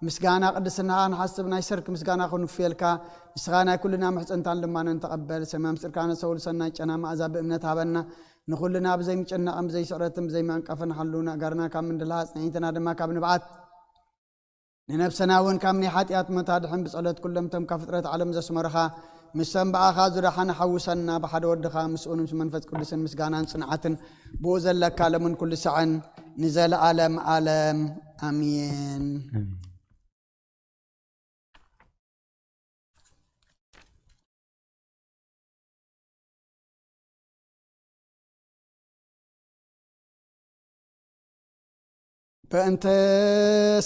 ምስጋና ቅድስናኻ ንሓስብ ናይ ሰርክ ምስጋና ክንፍየልካ። ንስኻ ናይ ኩልና ምሕጽንታን ልማነን ተቐበል። ሰማይ ምስጢርካ ነሰውል ሰናይ ጨና መኣዛ ብእምነት ሃበና። ንኹልና ብዘይ ምጭናቕን ብዘይ ስዕረትን ብዘይ መንቀፍን ሓሉ፣ ንኣጋርና ካብ ምንድልሃ፣ ኣጽናዒትና ድማ ካብ ንብዓት፣ ንነብሰና እውን ካብ ናይ ሓጢኣት መታ ድሕን ብጸሎት ኩሎም እቶም ካብ ፍጥረት ዓለም ዘስመሩኻ፣ ምስቶም ብኣኻ ዝደሓኑ ሓውሰና። ብሓደ ወድኻ ምስኡን ምስ መንፈስ ቅዱስን ምስጋናን ጽንዓትን ብኡ ዘለካ ለምን ኩሉ ሳዕን ንዘለኣለም ኣለም ኣሜን። በእንተ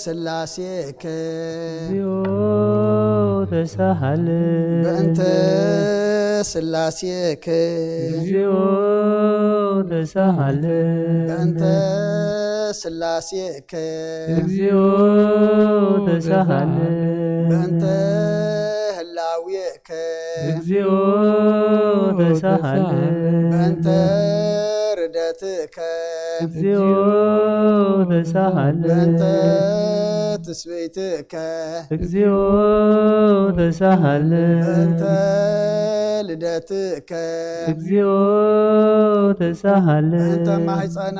ስላሴከ። እግዚኦ ተሳሃለ። በእንተ ስላሴከ። እግዚኦ ተሳሃለ። በእንተ ስላሴከ። እግዚኦ ተሳሃለ። በእንተ ህላዌከ። እግዚኦ ተሳሃለ። በእንተ ርደትከ። እግዚኦ ተሳሃለ። በእንተ ትስብእትከ። እግዚኦ ተሳሃለ። በእንተ ልደትከ። እግዚኦ ተሳሃለ። በእንተ ማህፀና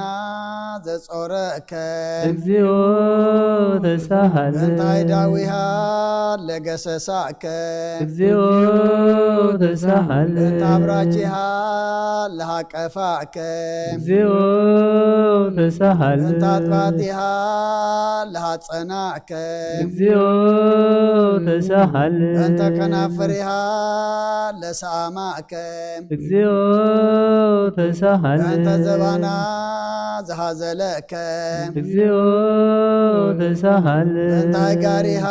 ዘጾረከ። እግዚኦ ተሳሃለ። በእንተ ኣይዳዊሃ ለገሰሳከ። እግዚኦ ተሳሃለ። በእንተ ኣብራጂሃ ለሃቀፋከ። እግዚኦ ተሳሃለ። በእንተ ኣጥባጢሃ ለሃጸናከ። እግዚኦ ተሳሃለ። በእንተ ከናፍሪሃ ለሰኣማከ። እግዚኦ ተሳሃለ። በእንተ ዘባና ዝሃዘለከ። እግዚኦ ተሳሃለ። በእንተ ኣይጋሪሃ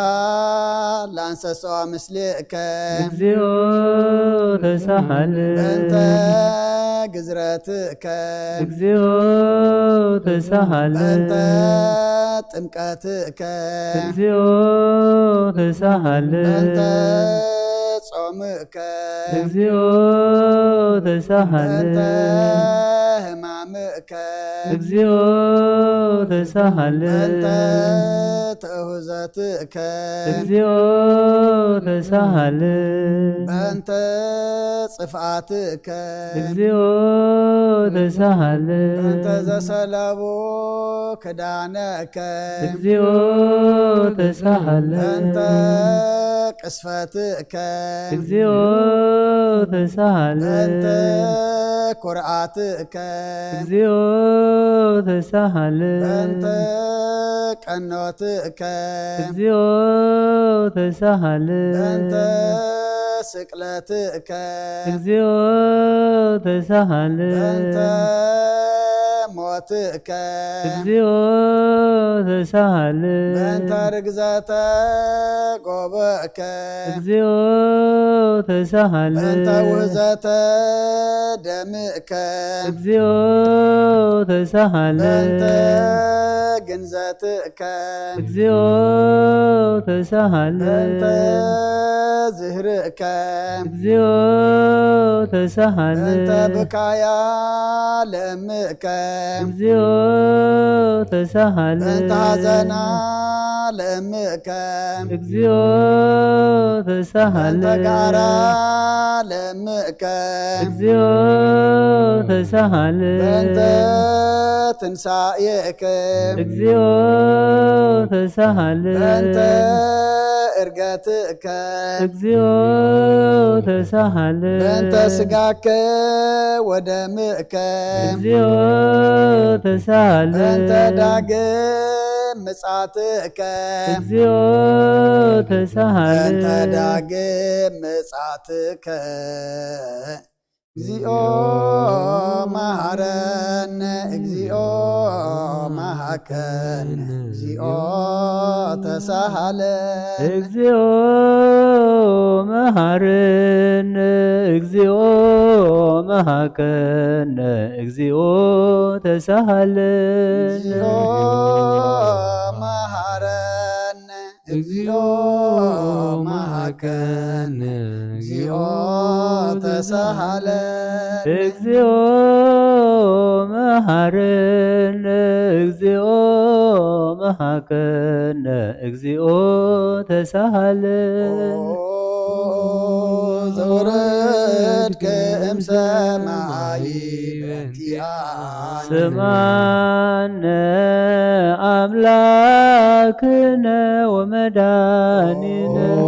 ለኣንሰሶ ምስሌከ። እግዚኦ ተሳሃለ። በእንተ ግዝረትከ። እግዚኦ ተሳሃለ። በእንተ ጥምቀትከ። እግዚኦ ተሳሃለ። በእንተ ጾምከ። እግዚኦ ተሳሃለ። በእንተ ህማምከ። እግዚኦ ተሳሃለ። በእንተ ትእሁዘትከ። እግዚኦ ተሳሃለ። በእንተ ጽፍኣትከ። እግዚኦ ተሳሃለ። በእንተ ዘሰለቡ ክዳነከ። እግዚኦ ተሳሃለ። በእንተ ቅስፈትከ። እግዚኦ ተሳሃለ። በእንተ ኩርዓትከ። እግዚኦ ተሳሃለ። በእንተ ቀኖትከ። እግዚኦ ተሳሃለ። በእንተ ስቅለትከ። እግዚኦ ተሳሃለ። በእንተ ሞትከ። እግዚኦ ተሳሃለ። በእንተ ርግዘተ ጎበከ። እግዚኦ ተሳሃለ። በእንተ ውህዘተ ደምከ። እግዚኦ ተሳሃለ። በእንተ ግንዘትከ። እግዚኦ ተሳሃለ። በእንተ ዝህርእከ። እግዚኦ ተሳሃለ። በእንተ ብካያ ለእምእከ። እግዚኦ ተሳሃለ። በእንተ ሐዘና ለእምእከ። እግዚኦ ተሳሃለ። በእንተ ጋራ ለእምእከ። እግዚኦ ተሳሃለ። በእንተ ትንሳኤከ። እግዚኦ ተሳሃለ። በእንተ እርገትከ። እግዚኦ ተሳሃለ። በእንተ ስጋከ ወደምእከ። እግዚኦ ተሳሃለ። በእንተ ዳግም ምጻትከ። እግዚኦ ተሳሃለ። በእንተ ዳግም ምጻትከ። እግዚኦ መሐረነ፣ እግዚኦ መሐከነ፣ እግዚኦ ተሳሃለ። እግዚኦ መሐረነ፣ እግዚኦ መሐከነ፣ እግዚኦ ተሳሃለ። እግዚኦ መሐረነ፣ እግዚኦ መሃከነ፣ እግዚኦ ተሳሃለ። እግዚኦ መሃረነ፣ እግዚኦ መሃከነ፣ እግዚኦ ተሳሃለ። ኦ ዘወረድከ እምሰማይ በእንቲኣነ። ስማነ ኣምላክነ ወመድኃኒነ። ኦ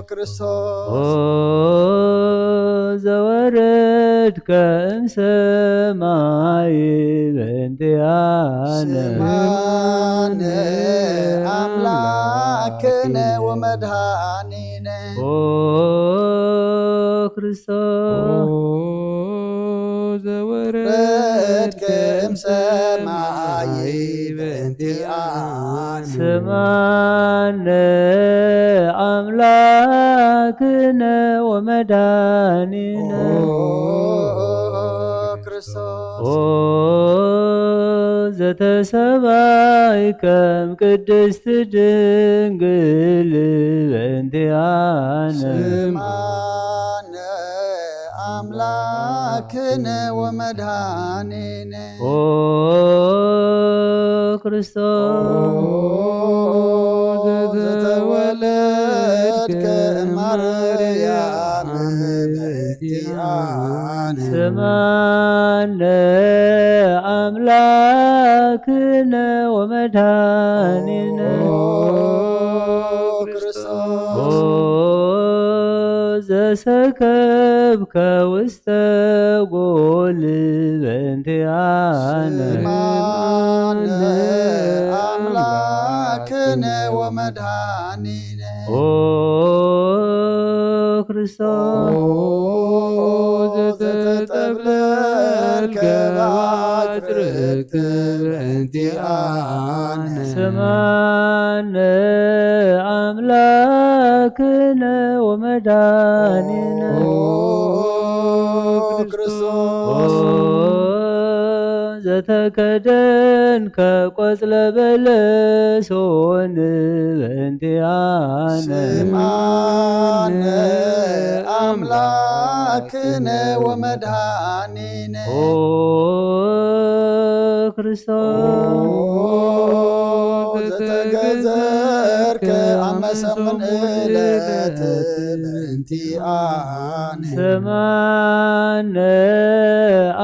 ክርስቶስ። ኦ ዘወረድከ እምሰማይ በእንቲኣነ። ስማነ ኣምላክነ ወመድኃኒነ። ኦ ክርስቶስ። ኦ ዘወረድከ እምሰማይ በእንቲኣነ። ስማነ ኣምላክነ ወመድኃኒነ። ኦ ክርስቶስ። ኦ ዘተሰባይ ከም ቅድስት ድንግል በእንቲኣነ። ስማነ ኣምላክነ ወመድኃኒነ። ኦ ክርስቶስ። ኦ ዘተወለድከ ማርያም በእንቲኣነ። ስማነ ኣምላክነ ወመድኃኒነ። ኦ ክርስቶስ። ኦ ዘሰከብከ ውስተ ጎል በእንቲኣነ። ስማነ ኣምላክነ ወመድኃኒነ። ኦ ክርስቶስ። ኦ ዘተጠብለልከ በአጽርቅት በእንቲኣነ። ስማነ ኣምላክነ ወመድኃኒነ። ኦ ክርስቶስ። ኦ ዘተከደንከ ቆጽለ በለሶን በእንቲኣነ። ስማነ ኣምላክነ ወመድኃኒነ። ኦ ክርስቶስ። ኦ ዘተገዘርከ ኣብ መሰሙን ዕለት በእንቲኣነ። ስማነ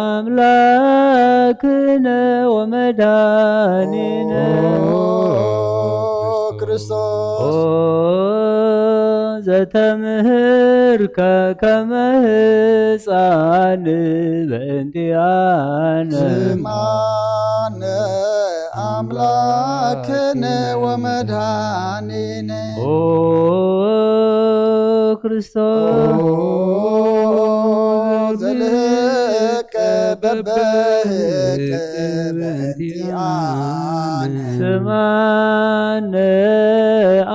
ኣምላክነ ወመድኃኒነ። ኦ ክርስቶስ። ኦ ዘተምህርከ ከመ ህፃን በእንቲኣነ። ስማነ ኣምላክነ ወመድኃኒነ። ኦ ክርስቶስ። ኦ ዘልህቀ በበህቅ በእንቲኣነ። ስማነ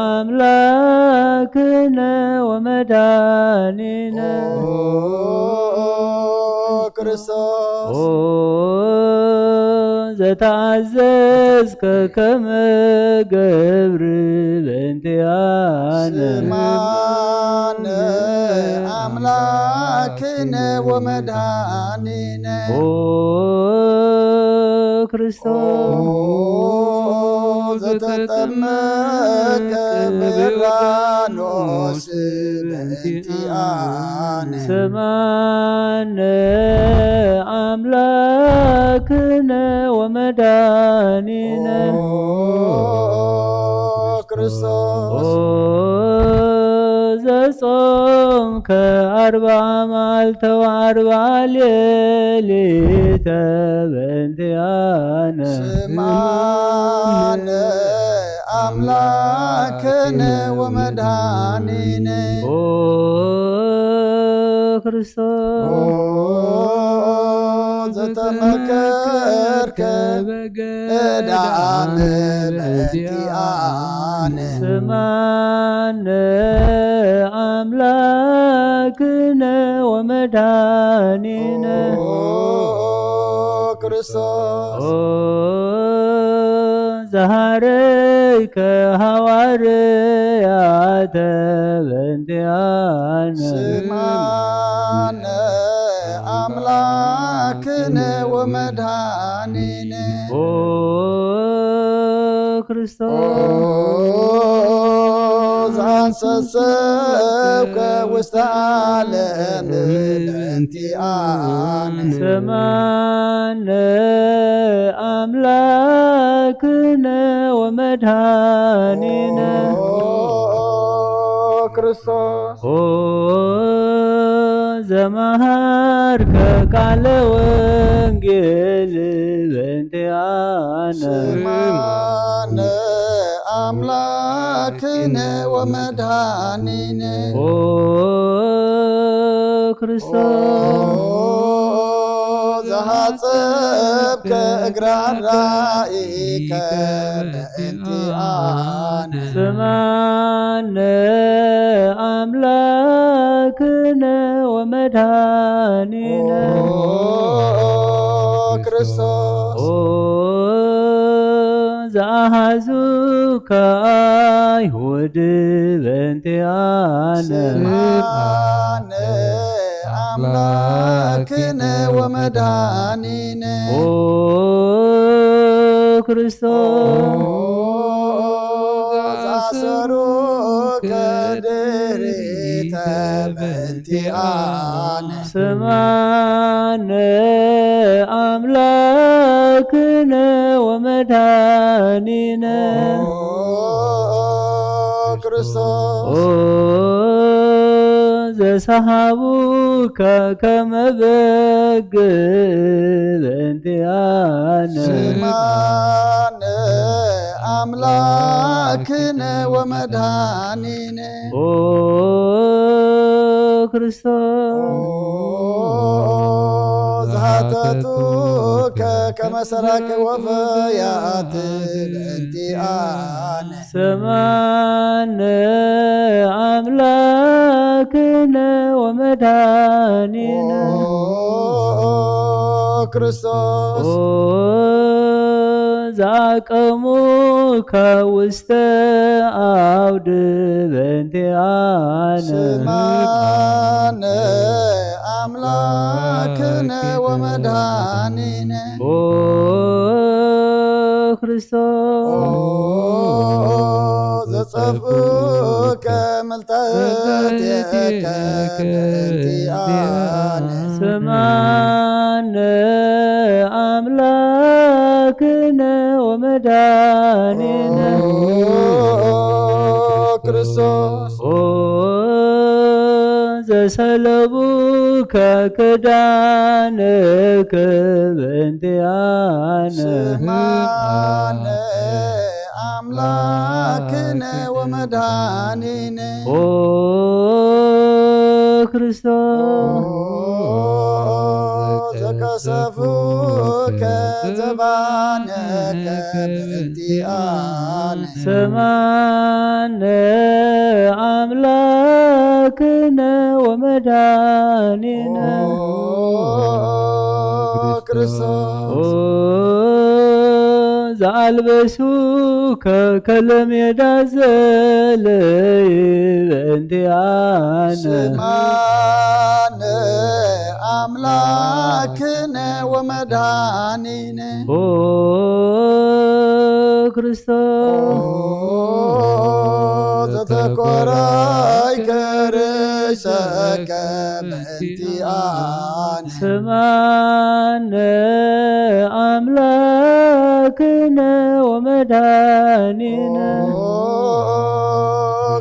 ኣምላክነ ወመድኃኒነ። ኦ ክርስቶስ። ኦ ዘተኣዘዝከ ከመ ገብር በእንቲኣነ። ስማነ ኣምላክነ ወመድኃኒነ። ኦ ክርስቶስ። ኦ ዘተጠመቀ በዮርዳኖስ በእንቲኣነ። ስማነ ኣምላክነ ወመድኃኒነ። ኦ ክርስቶስ። ኦ ዘጾምከ ኣርብዓ መዓልተ ወኣርብዓ ሌሊተ በእንቲኣነ። ስማነ ኣምላክነ ወመድኃኒነ። ኦ ክርስቶስ። ኦ ዘተመከርከ በገዳም በእንቲኣነ። ስማነ ኣምላክነ ወመድኃኒነ። ኦ ክርስቶስ። ኦ ዘሃረይከ ሃዋርያተ በእንቲኣነ። ስማነ ኣምላክነ ወመድኃኒነ። ኦ ክርስቶስ። ኦ ዘአንሰሰብከ ውስተ ዓለም በእንቲኣነ። ስማነ ኣምላክነ ወመድኃኒነ። ኦ ክርስቶስ። ኦ ዘመሃርከ ቃለ ወንጌል በእንቲኣነ። ስማነ ኣምላክነ ወመድኃኒነ። ኦ ክርስቶስ። ኦ ዘሃጸብከ እግረ ኣራኢከ በእንቲኣነ። ስማነ ኣምላክነ ወመድኃኒነ። ኦ ክርስቶስ። ኦ ዘአሃዙከ አይሁድ በእንቲኣነ። ስማነ ኣምላክነ ወመድኃኒነ። ኦ ክርስቶስ። ኦ ዘአሰሩከ ድሪተ በእንቲኣነ። ስማነ ኣምላክነ ወመድኃኒነ። ኦ ክርስቶስ። ኦ ዘሰሃቡከ ከመ በግ በእንቲኣነ። ስማነ ኣምላክነ ወመድኃኒነ። ኦ ክርስቶስ። ኦ ዘሃተቱከ ከመ ሰራቂ ወፈያት በእንቲኣነ። ስማነ ኣምላክነ ወመድኃኒነ። ኦ ክርስቶስ። ኦ ዘአቀሙከ ውስተ አውድ በእንቲኣነ። ስማነ ኣምላክነ ወመድኃኒነ። ኦ ክርስቶስ። ኦ ዘጸፍኡከ ምልታእትከ በእንቲኣነ። ስማነ ኣምላክነ ወመድኃኒነ። ኦ ክርስቶስ። ኦ ዘሰለቡከ ክዳንከ በእንቲኣነ። ስማነ ኣምላክነ ወመድኃኒነ። ኦ ክርስቶስ። ኦ ዘቀሰፉከ ዘባነከ በእንቲኣነ። ስማነ ኣምላክነ ወመድኃኒነ። ኦ ክርስቶስ። ኦ ዘአልበሱከ ከለሜዳ ዘለይ በእንቲኣነ። ስማነ ኣምላክነ ወመድኃኒነ። ኦ ክርስቶስ። ኦ ዘተኮራይከ ርእሰከ በእንቲኣነ። ስማነ ኣምላክነ ወመድኃኒነ። ኦ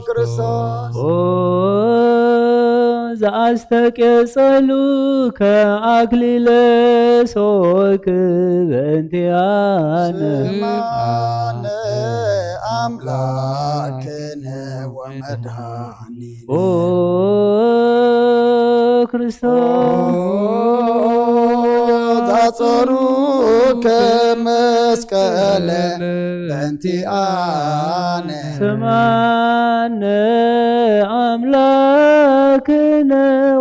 ክርስቶስ። ኦ ዘአስተቄጸሉከ አክሊለ ሶክ በእንቲኣነ። ስማነ ኣምላክነ ወመድኃኒነ። ኦ ክርስቶስ። ዛጸሩከ መስቀለ በእንቲኣነ። ስማነ ኣምላክነ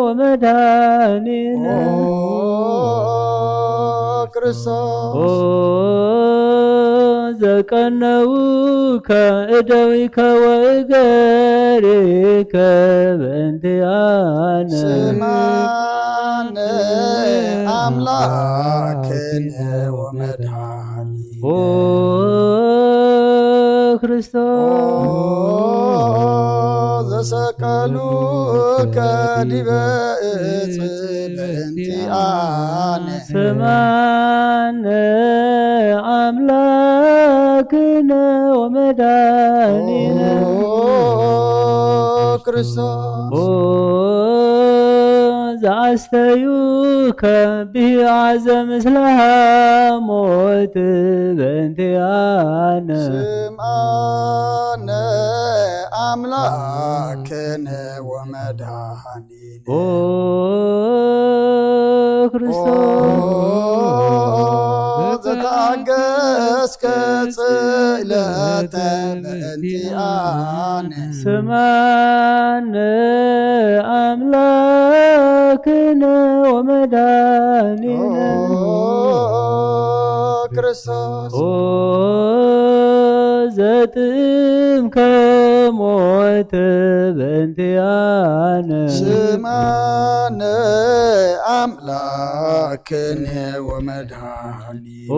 ወመድኃኒነ። ኦ ክርስቶስ። ኦ ዘቀነውከ እደዊከ ወእገሪከ በእንቲኣነ። ስማነ ኣምላክነ ወመድኃኒነ። ኦ ክርስቶስ። ኦ ዘሰቀሉከ ዲበ እጽ በእንቲኣነ። ስማነ ኣምላክነ ወመድኃኒነ። ኦ ክርስቶስ። ኦ ዘኣስተዩከ ብሂዋ ዘምስለ ሃሞት በእንቲኣነ። ስምዓነ ኣምላክነ ወመድኃኒነ። ኦ ክርስቶስ። ኦ ዘተኣገስከ ጽለተ በእንቲኣነ። ስምዓነ ኣምላክነ ወመድኃኒነ። ኦ ክርስቶስ። ኦ ዘጥምከ ሞት በእንቲኣነ። ስምዓነ ኣምላክነ ወመድኃኒነ። ኦ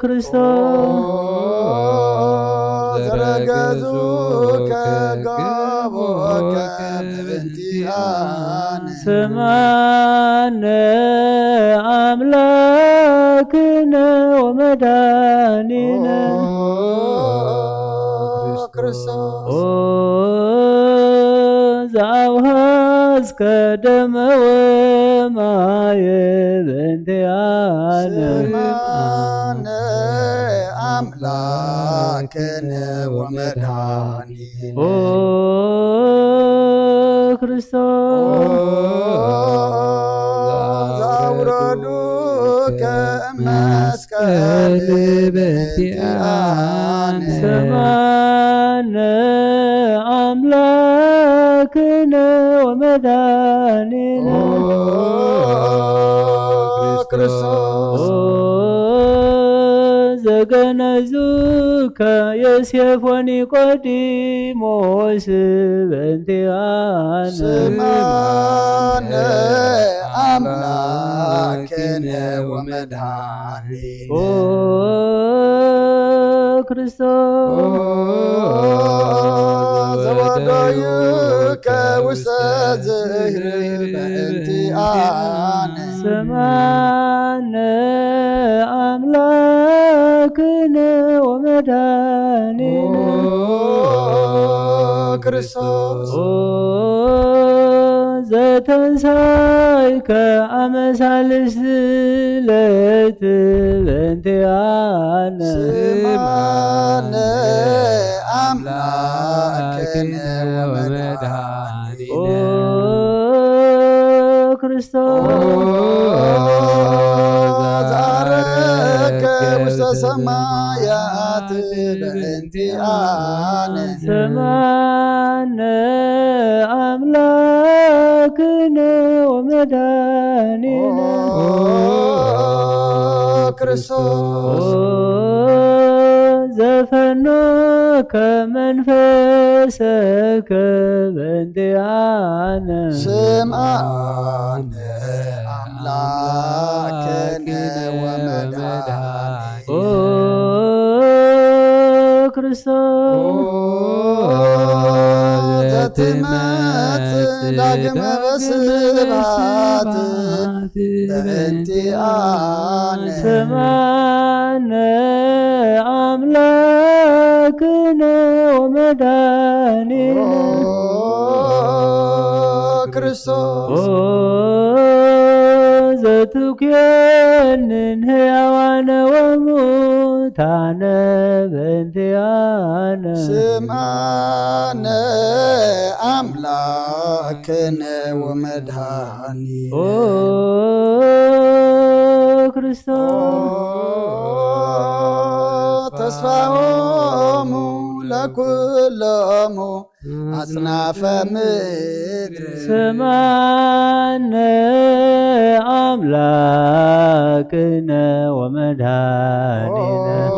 ክርስቶስ። ኦ ዘረገዙከ ገቦከ በእንቲኣነ። ስምዓነ ኣምላክነ ወመድኃኒነ። ኦ ክርስቶስ። ኦ ዘኣውሃዝከ ደመ ወማየ በእንቲኣነ። ስምዓነ ኣምላክነ ወመድኃኒነ። ኦ ክርስቶስ። ኦ ዘኣውረዱከ መስቀል በእንቲኣነ። ስምዓነ ኣምላክነ ወመድኃኒነ። ኦ ክርስቶስ። ኦ ዘገነዙከ ዮሴፍ ወኒቆዲሞስ በእንቲኣነ። ስምዓነ ኣምላክነ ወመድኃኒነ። ኦ ክርስቶስ። ኦ ዘወደዩከ ውስተ ዝህር በእንቲኣነ። ስምዓነ ኣምላክነ ወመድኃኒነ። ኦ ክርስቶስ። ኦ ዘተንሳይከ ኣመ ሳልስት ለይት በእንቲኣነ። ስምዓነ ኣምላክነ ወመድኃኒነ። ኦ ክርስቶስ። ኦ ዘዐረግከ ውስተ ሰማያት በእንቲኣነ። ስምዓነ ኣምላክነ ወመድኃኒነ። ኦ ክርስቶስ። ኦ ዘፈኖከ መንፈሰከ በእንቲኣነ። ስምዓነ ኣምላክነ ወመድኃኒነ። ኦ ክርስቶስ። ኦ ዘትመጽእ ዳግመ በስብሐት በእንቲኣነ። ስምዓነ ኣምላክነ ወመድኃኒነ። ኦ ክርስቶስ። ኦ ዘትኩየንን ሕያዋነ ወሙታነ በእንቲኣነ። ስምዓነ ኣምላክነ ወመድኃኒነ። ኦ ክርስቶስ። ኦ ተስፋሆሙ ለኩሎሙ ኣጽናፈ ምድር። ስምዓነ ኣምላክነ ወመድኃኒነ ኦ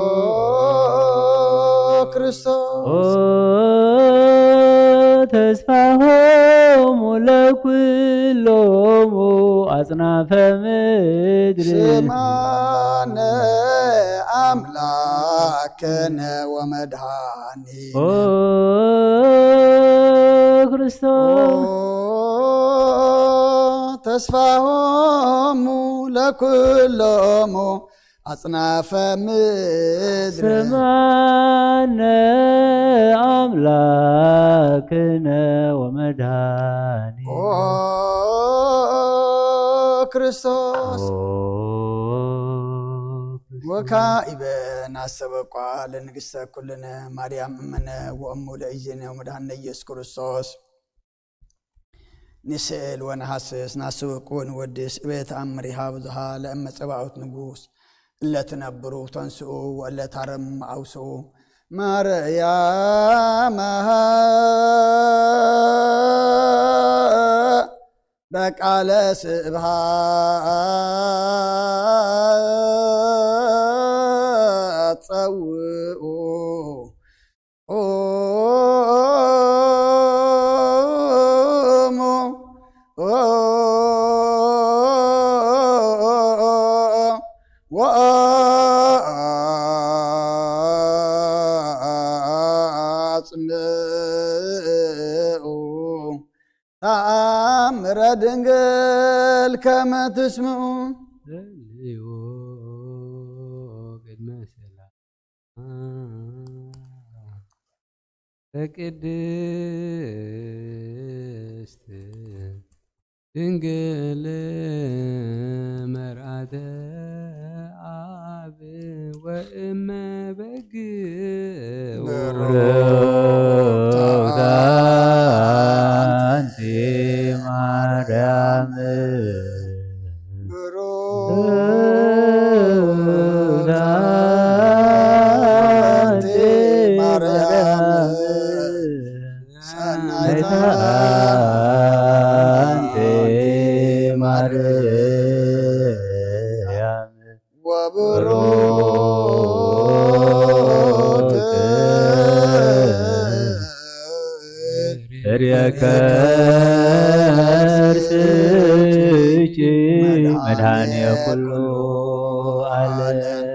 ክርስቶስ። ኦ ተስፋሆሙ ለኩሎሙ ኣጽናፈ ምድር። ስማነ ኣምላክነ ወመድኃኒነ ኦ ክርስቶስ። ኦ ተስፋሆሙ ለኩሎሙ ኣጽናፈ ምድር። ስማነ ኣምላክነ ወመድኃኒነ ኦ ክርስቶስ። ኦ ክርስቶስ። ወካኢበ ናሰበቋ ለንግሥተ ኩልነ ማርያም እምነ ወእሙ ለእግዚእነ ወመድኃኒነ ኢየሱስ ክርስቶስ። ንስእል ወነሐስስ ናስውቅ ወንወድስ እቤት ኣምሪሃ ብዙሃ ለእመ ጸባኦት ንጉስ እለ ትነብሩ ተንስኡ ወእለ ታረሙ አውስኡ ማርያም በቃለ ስብሃት ጸውኡ ኦሞ ወአጽምዑ ተአምረ ድንግል ከመ ትስምዑ። ጸልዩ ቅድመ ሰላም ለቅድስት ድንግል መርአተ አብ ወእመ በግ ብሩክት አንቲ ማርያም። ብሩክት አንቲ ማርያም ሰናይት አንቲ ማርያም ወብሩክት ፍሬ ከርስኪ መድኃኔ ኩሉ ዓለም።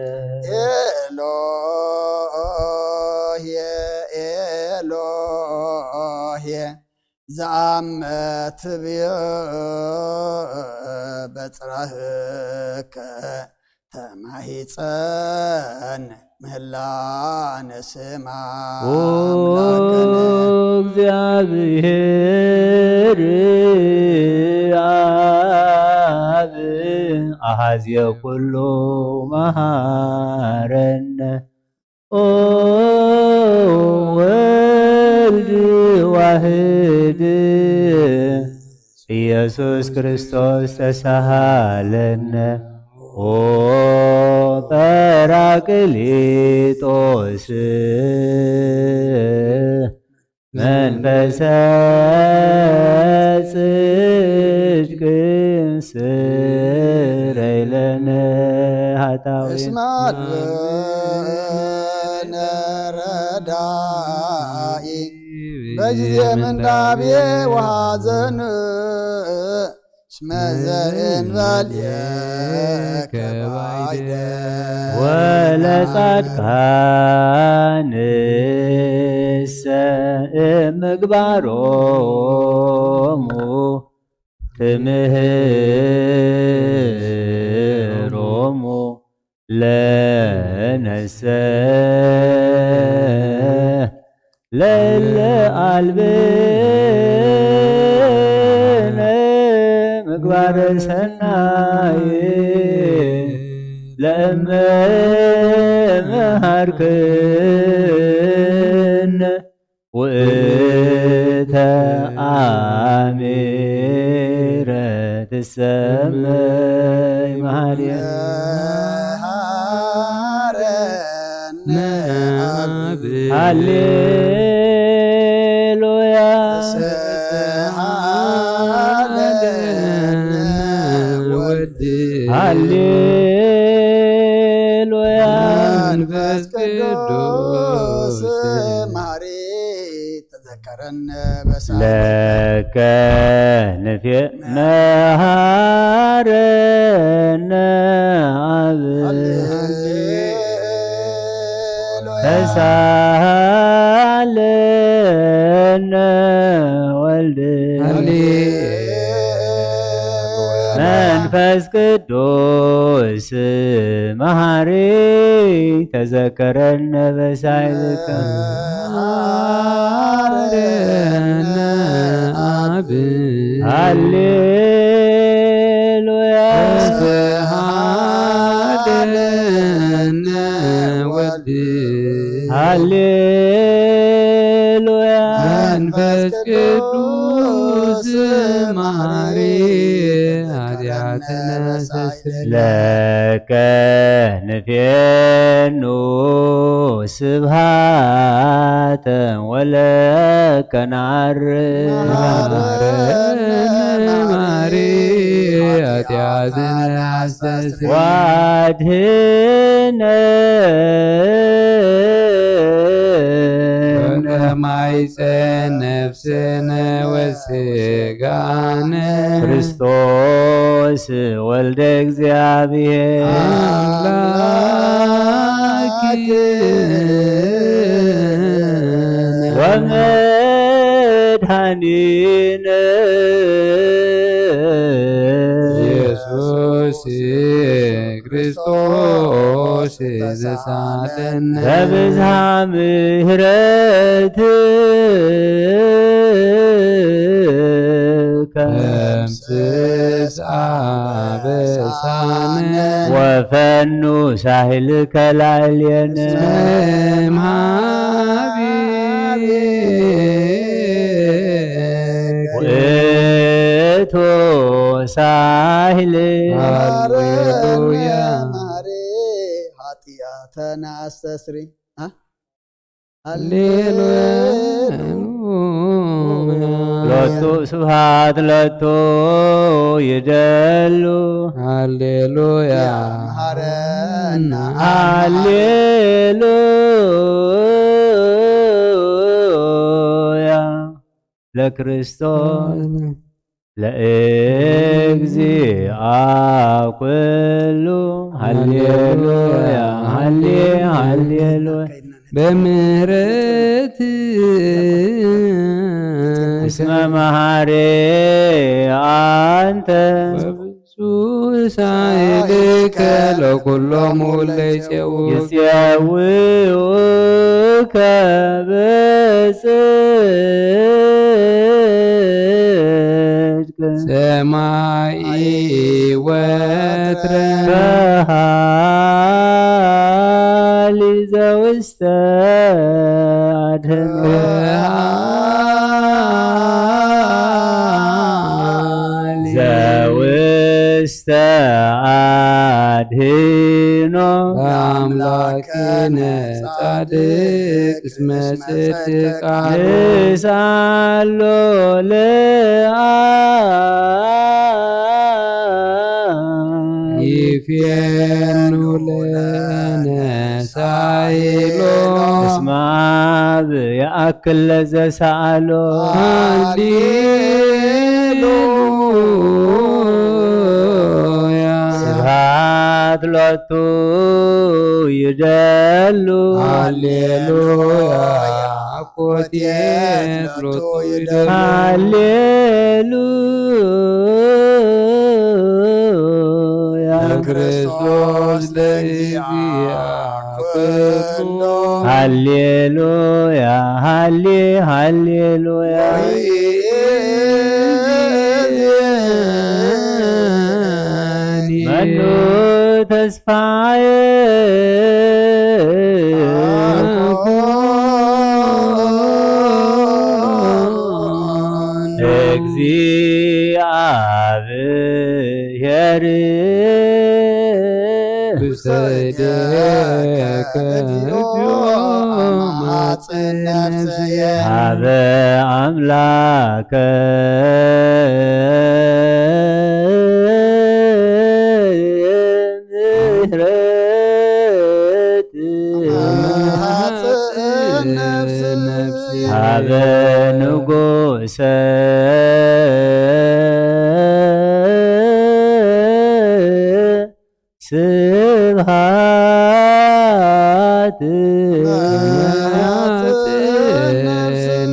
ኤሎሄ ኤሎሄ ዘአመ ትብዮ በጽራህከ ተማሂፀን ምህላነ ስማ ኦ አምላክነ። እግዚአብሔር አብ አሐዜ ኩሉ መሐረነ። ኦ ወልድ ዋህድ ኢየሱስ ክርስቶስ ተሳሃለነ። ኦ ጳራቅሊጦስ መንፈሰ ጽድቅ ስረይ ለነ ኃጣውእ። እስመ አልብነ ረዳኢ በጊዜ ምንዳቤ ወሐዘን እስመ ዘእንበሌከ ባይደ። ወለጻድቃንሰ እምግባሮሙ ትምህሮሙ ለነሰ ለለ አልብነ ምግባረ ሰናይ ለእመ መሃርክነ ውእተ አሚረ ትሰመይ መሃርየ። መሃረነ አብ። ሃሌሉያ። ስብሐት ለነ ወልድ ሃሌሉያ። መንፈስ ቅዱስ መሐሪ ተዘከረነ በሳል ለከ ንፌ መሃረነ ኣብ ሃሌሉያ። ተሳሃለነ ወልድ ሃሌሉያ። መንፈስ ቅዱስ መሃሪ ተዘከረነ በሳይልከ ሃሌሉያ። አብ ሃሌሉያ። ተሳሃለነ ወልድ ሃሌሉያ። መንፈስ ቅዱስ መሐሪ ኃጢአትነ ሰስል ለከ ንፌኑ ስብሃተ ወለከ ነዓርግ መሐረነ መሐሪ ኃጢአትነ አስተስሪ ዋድህነ ወለማይፀን ነፍስነ ወስጋነ ክርስቶስ ወልደ እግዚአብሔር አምላክ ወመድኃኒነ ኢየሱስ ክርስቶስ ተሳለነ በብዝሃ ምሕረትከ ደምስስ አበሳነ ወፈኑ ሳህልከ ላዕሌነ እስመ እምሃቤከ ውእቱ ሳህል ሃሌሉያ። መሐሪ ኃጢአተነ አስተስሪ ሃሌሉያ። ሎቱ ስብሐት ሎቱ ይደሉ ሃሌሉያ። መሐረነ ሃሌሉያ። ለክርስቶስ ለእግዚአ ኩሉ ሃሌሉያ። ሃሌ ሃሌሉያ። በምህረት እስመ መሐሪ አንተ ሳይልከ ለኩሎም ሁለ ይጼው ይጼውከ በጽድቅ ሰማይ ወትረ በሃሊ ዘውስተ አድህኖ ዘውስተ አድህኖ አምላክነ ጻድቅ እስመ ጽድቅ ቃሉ ንስአሎ ለአብ ይፌኑ ለነ ሳይሎ እስመ አብ የአክል ለዘሰአሎ ሃሌሉያ። ስብሐት ሎቱ ይደሉ ሃሌሉያ። አኮቴት ሎቱ ይደሉ ሃሌሉያ። ለክርስቶስ ለእግዚአ ኩሉ ሃሌሉያ። ሃሌ ሃሌሉያ። መኑ ተስፋየ እግዚአብሔር ውስተ እዴከ እግዚኦ አማጽን ነፍስየ ሀበ አምላከ ስብሃት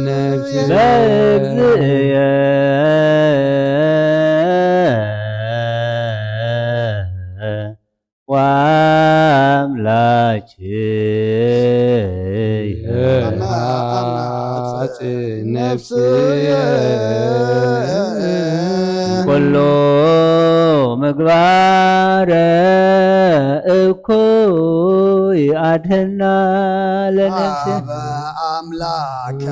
ነፍስየ በእግዚእየ ወአምላክየ። ነፍስየ ኩሉ ምግባረ እኩይ አድህና ለነፍስየ። አምላከ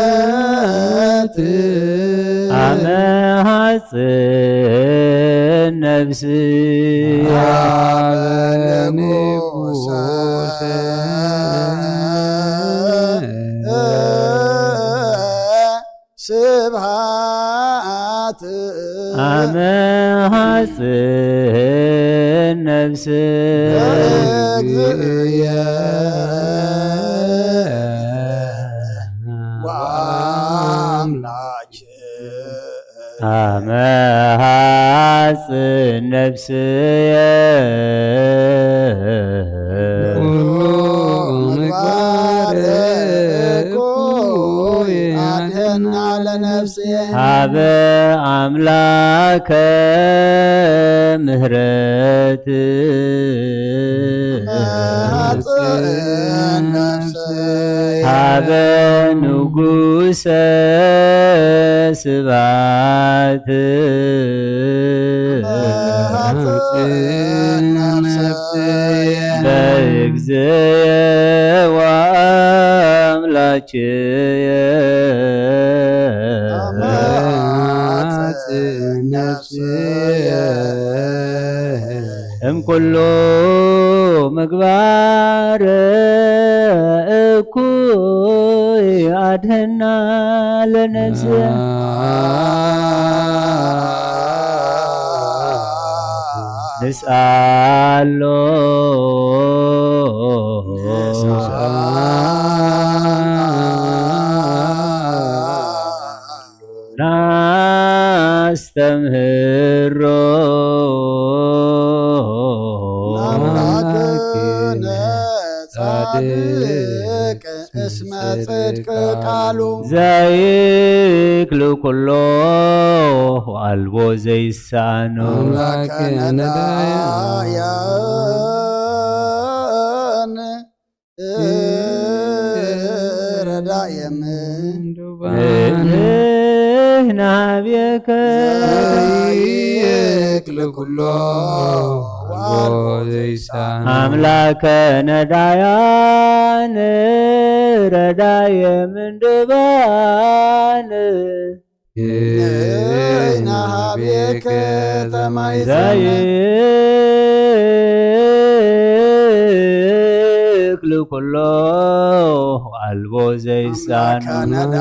ምህረት አመ ሐጽን ነፍስ አበ ንጉሰ ስብሃት አመ ሐጽን ነፍስ እግዝእየ ወአምላክ አመ ሐጽን ነፍስየ ኩሉ ምግባር እኩይ አድህና ለነፍስየ። ሀበ አምላከ ምህረት አጽን ነፍስየ። ሀበ ንጉሰ ስብሐት አጽን ነፍስየ። በእግዝየ ወአምላክየ አጽን ነፍስየ። እምኩሉ ምግባር እኩይ አድህና ለነፍስየ። ንስአሎ ናስተምህሮ ናምላክነ ጻድቅ እስመ ጽድቅ ቃሉ ዘይክል ኩሎ ወአልቦ ዘይሳኖ አምላክነ ዳያን ረዳየ ምንዱባን ንህብየከ ዘይክል ኩሎ ወአልቦ ዘይሳኖ አምላከ ነዳያን ረዳየ ምንዱባን ንህብየከ ተማይጸነ ዘይክል ኩሎ አልቦ ዘይሳኖ አምላከነ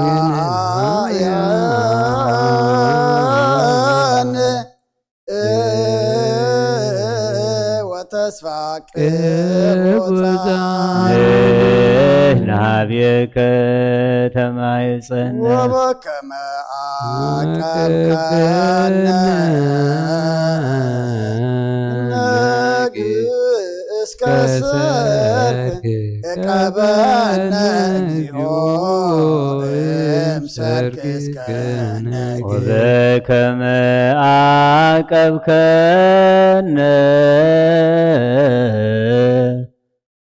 ዳያን ወተስፋ ቅቡጻ ንህብየከ ተማይጸነ ወበከመ አቀብከነ ነግ እስከ ሰርክ እቀበነ እግዚኦ እም ሰርክ እስከ ነግ ወበከመ አቀብከነ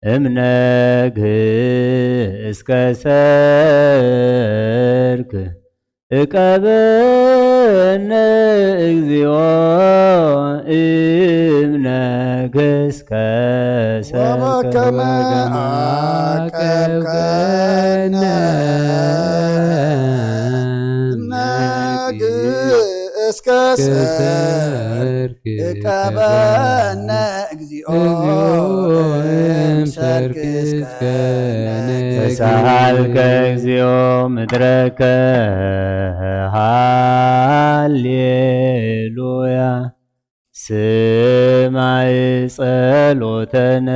እምነግ እስከ ሰርክ እቀበነ እግዚኦ እምነግ እስከ ሰርክ ወበከመ አቀብከነ እምነግ እስከ ሰርክ እቀበነ እግዚኦ እም ሰርክ እስከ ነግ ተሳሃልከ እግዚኦ ምድረከ ሃሌሉያ ስማይ ጸሎተነ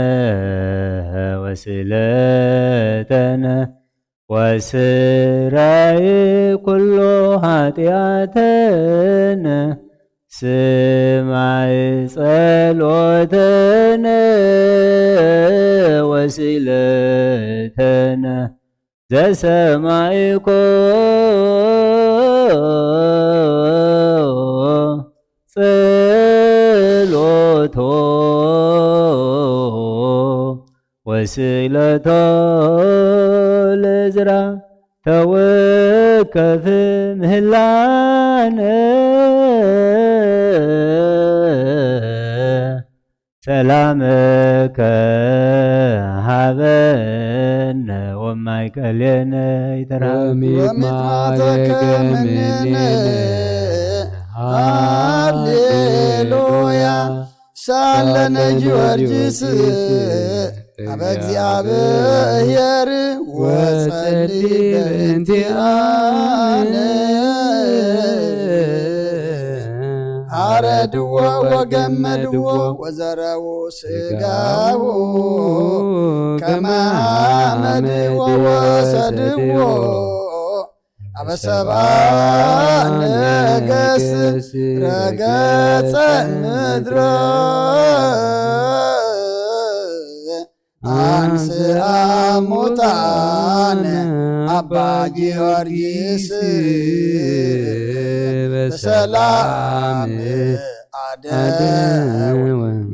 ወስእለተነ ወስረይ ኩሉ ኃጢኣተነ፣ ስማይ ጸሎተነ ወስእለተነ ዘሰማይኮ ጸሎቶ ወስእለቶ ለዝራ ተወከፍ ምህላነ ሰላምከ ሃበነ ወማይ ከሌነ ይተርሃብ። ወሚጥማተከ ምኔነ ሃሌሉያ ሳለነ ጊዮርጊስ ኣብ እግዚኣብሔር ወጸሊ በእንቲኣነ። ኣረድዎ ወገመድዎ ወዘረው ስጋው ከመ ሐመድ ወወሰድዎ ኣብ ሰብአ ነገሥት ረገጸ ምድረ። አንስአ ሙታነ አባ ጊዮርጊስ በሰላም አደወ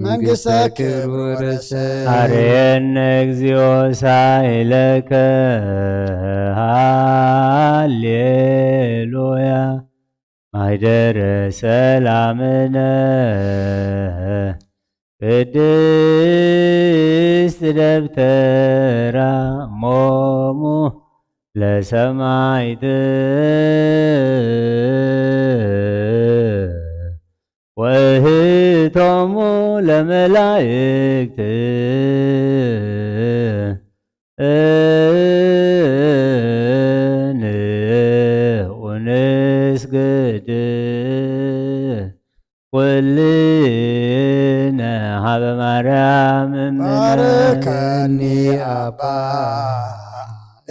መንግሥተ ክብር ወረሰ። አርየነ እግዚኦ ሳይለከ ሃሌሉያ ማይደረ ሰላምነ ቅድስት ደብተራ ሞሙ ለሰማይት ወእህቶሙ ለመላእክት እንኡ ንስግድ ኩልነ ሀበ ማርያም እምነ። ባርከኒ አባ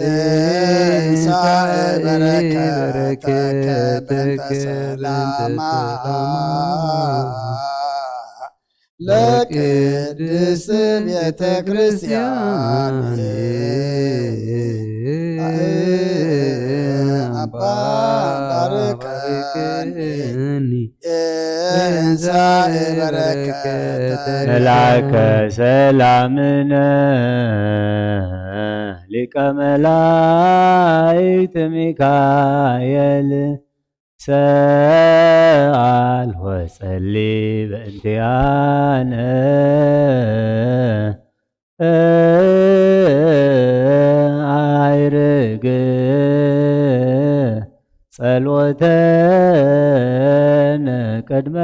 እንሳእ በረከተከ በእንተ ሰላማ ለቅድስት ቤተ ክርስቲያን አባ ባርከኒ እንሳእ በረከተ መላከ ሰላምነ ሊቀ መላእክት ሚካኤል ሰአል ወጸሊ በእንቲአነ አይርግ ጸሎተነ ቅድመ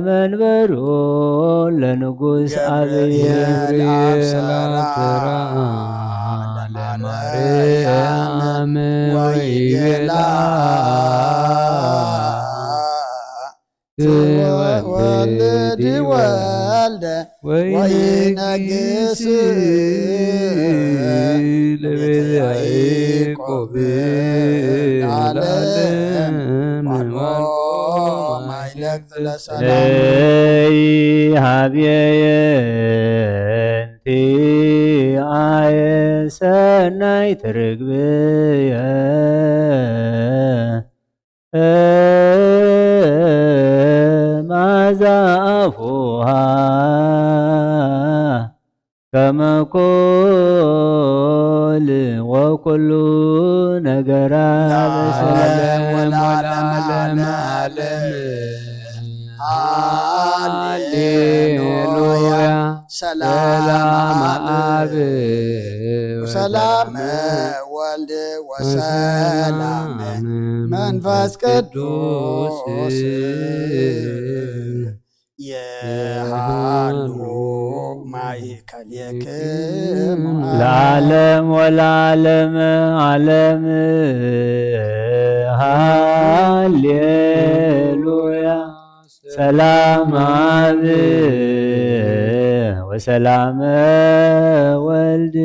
መንበሩ ለንጉስ አብይ ገብርኤል አብሰራ ለማርያም ወይቤላ ትወልድ ወልደ ወይነግስ ለቤተ ያዕቆብ ለዓለም ማይለቅ ለሰላም። ነይ ሀብየ የንቲ አየ ሰናይት ርግብየ መዓዛ አፉሃ ከመ ኮል ወኩሉ ነገራ ለዓለም ወለዓለመ ዓለም። ሃሌሉያ። ሰላም አብ ወሰላም ወልድ ወሰላም መንፈስ ቅዱስ የሃሉ ማእከሌክሙ ለዓለም ወለዓለመ ዓለም። ሃሌሉያ። ሰላም አብ ወሰላም ወልድ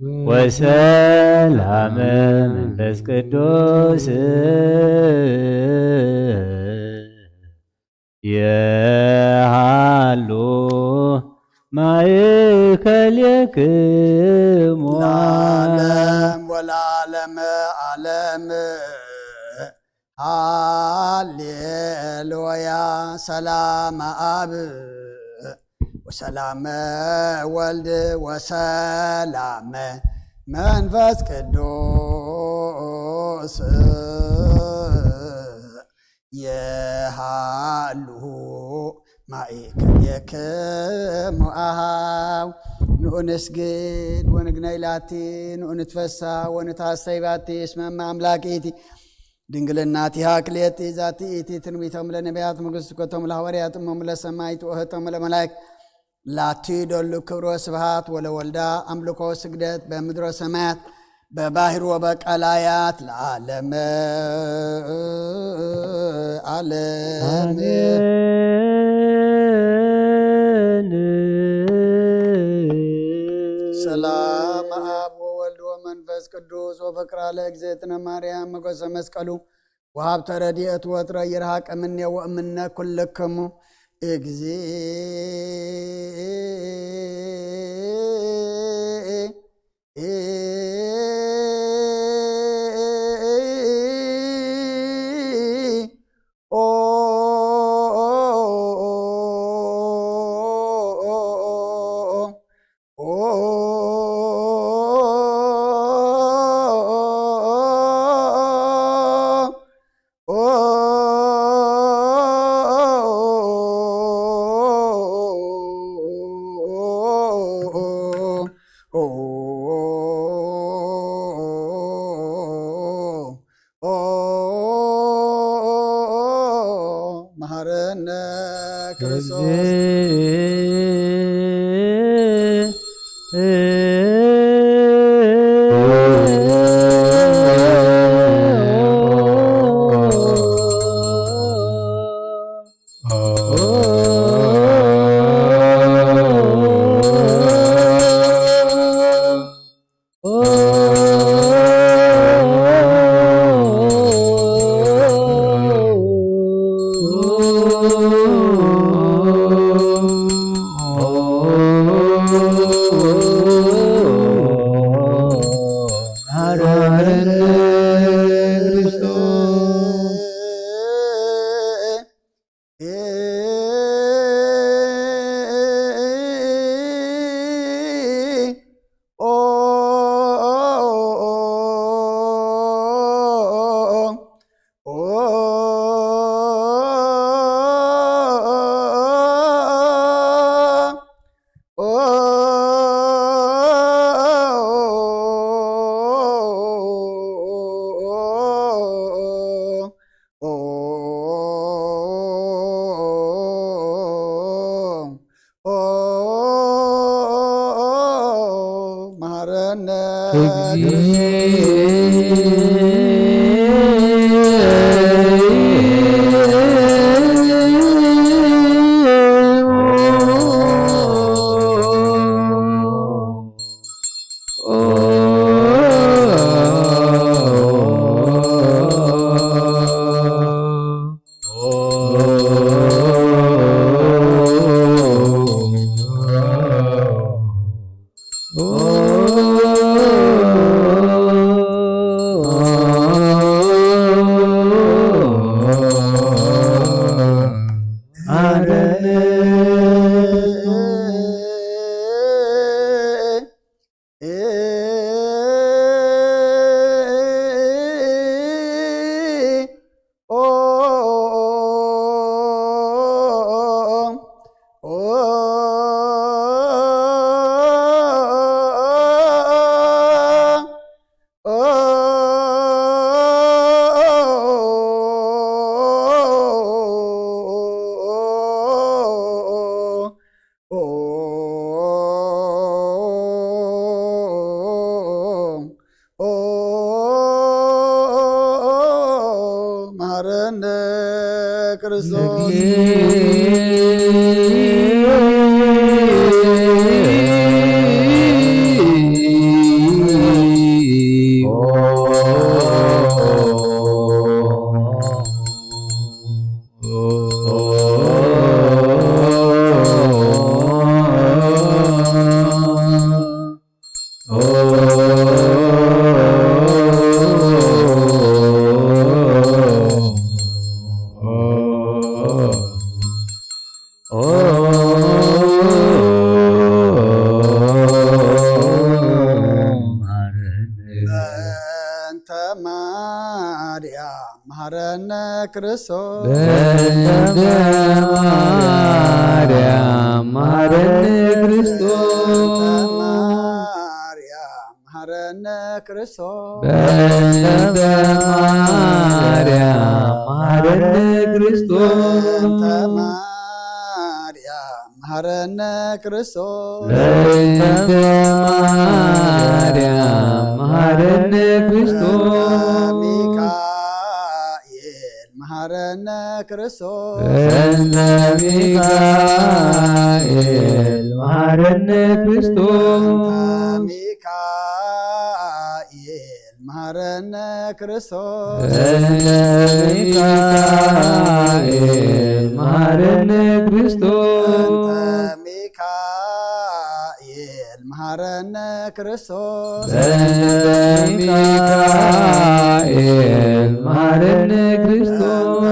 ወሰላመ መንፈስ ቅዱስ የሃሉ ማእከሌክሙ። ለዓለም ወለዓለመ ዓለም። ሃሌሉያ። ሰላመ አብ ወሰላመ ወልድ ወሰላመ መንፈስ ቅዱስ የሃሉ ማእከሌክሙ አሃው። ንኡ ንስግድ ወንግነይ ላቲ፣ ንኡ ንትፈሳ ወንትሐሰይ ባቲ፣ እስመ እመ አምላክ ኢቲ። ድንግልናቲሃ ክልኤቲ ዛቲ ኢቲ ትንቢቶም ለነቢያት፣ መግስኮቶም ለሐዋርያት፣ እሞም ለሰማይት፣ ወህቶም ለመላእክት። ላቲ ደሉ ክብሮ ስብሃት ወለወልዳ፣ አምልኮ ስግደት በምድሮ ሰማያት፣ በባህር ወበቀላያት ለዓለመ ዓለም። አሜን። ሰላም አብ ወወልድ ወመንፈስ ቅዱስ ወፍቅራ ለእግዝእትነ ማርያም ሞገሰ መስቀሉ ወሀብተ ረድኤት ወጥረ ይርሃቅ እምኔ ወእምነ ኩልክሙ። እግዚእ መሐረነ ክርስቶስ። መሐረነ መሐረነ ክርስቶስ። በእንተ ማርያም መሐረነ ክርስቶስ። በእንተ ማርያም መሐረነ ክርስቶስ። በእንተ ማርያም መሐረነ ክርስቶስ። በእንተ ማርያም መሐረነ ክርስቶስ። በእንተ ማርያም መሐረነ ክርስቶስ። በእንተ ማርያም መሐረነ ክርስቶስ። በእንተ ሚካኤል መሐረነ ክርስቶስ። በእንተ ሚካኤል መሐረነ ክርስቶስ። በእንተ ሚካኤል መሐረነ ክርስቶስ። በእንተ ሚካኤል መሐረነ ክርስቶስ። በእንተ ሚካኤል መሐረነ ክርስቶስ። በእንተ ሚካኤል መሐረነ ክርስቶስ። በእንተ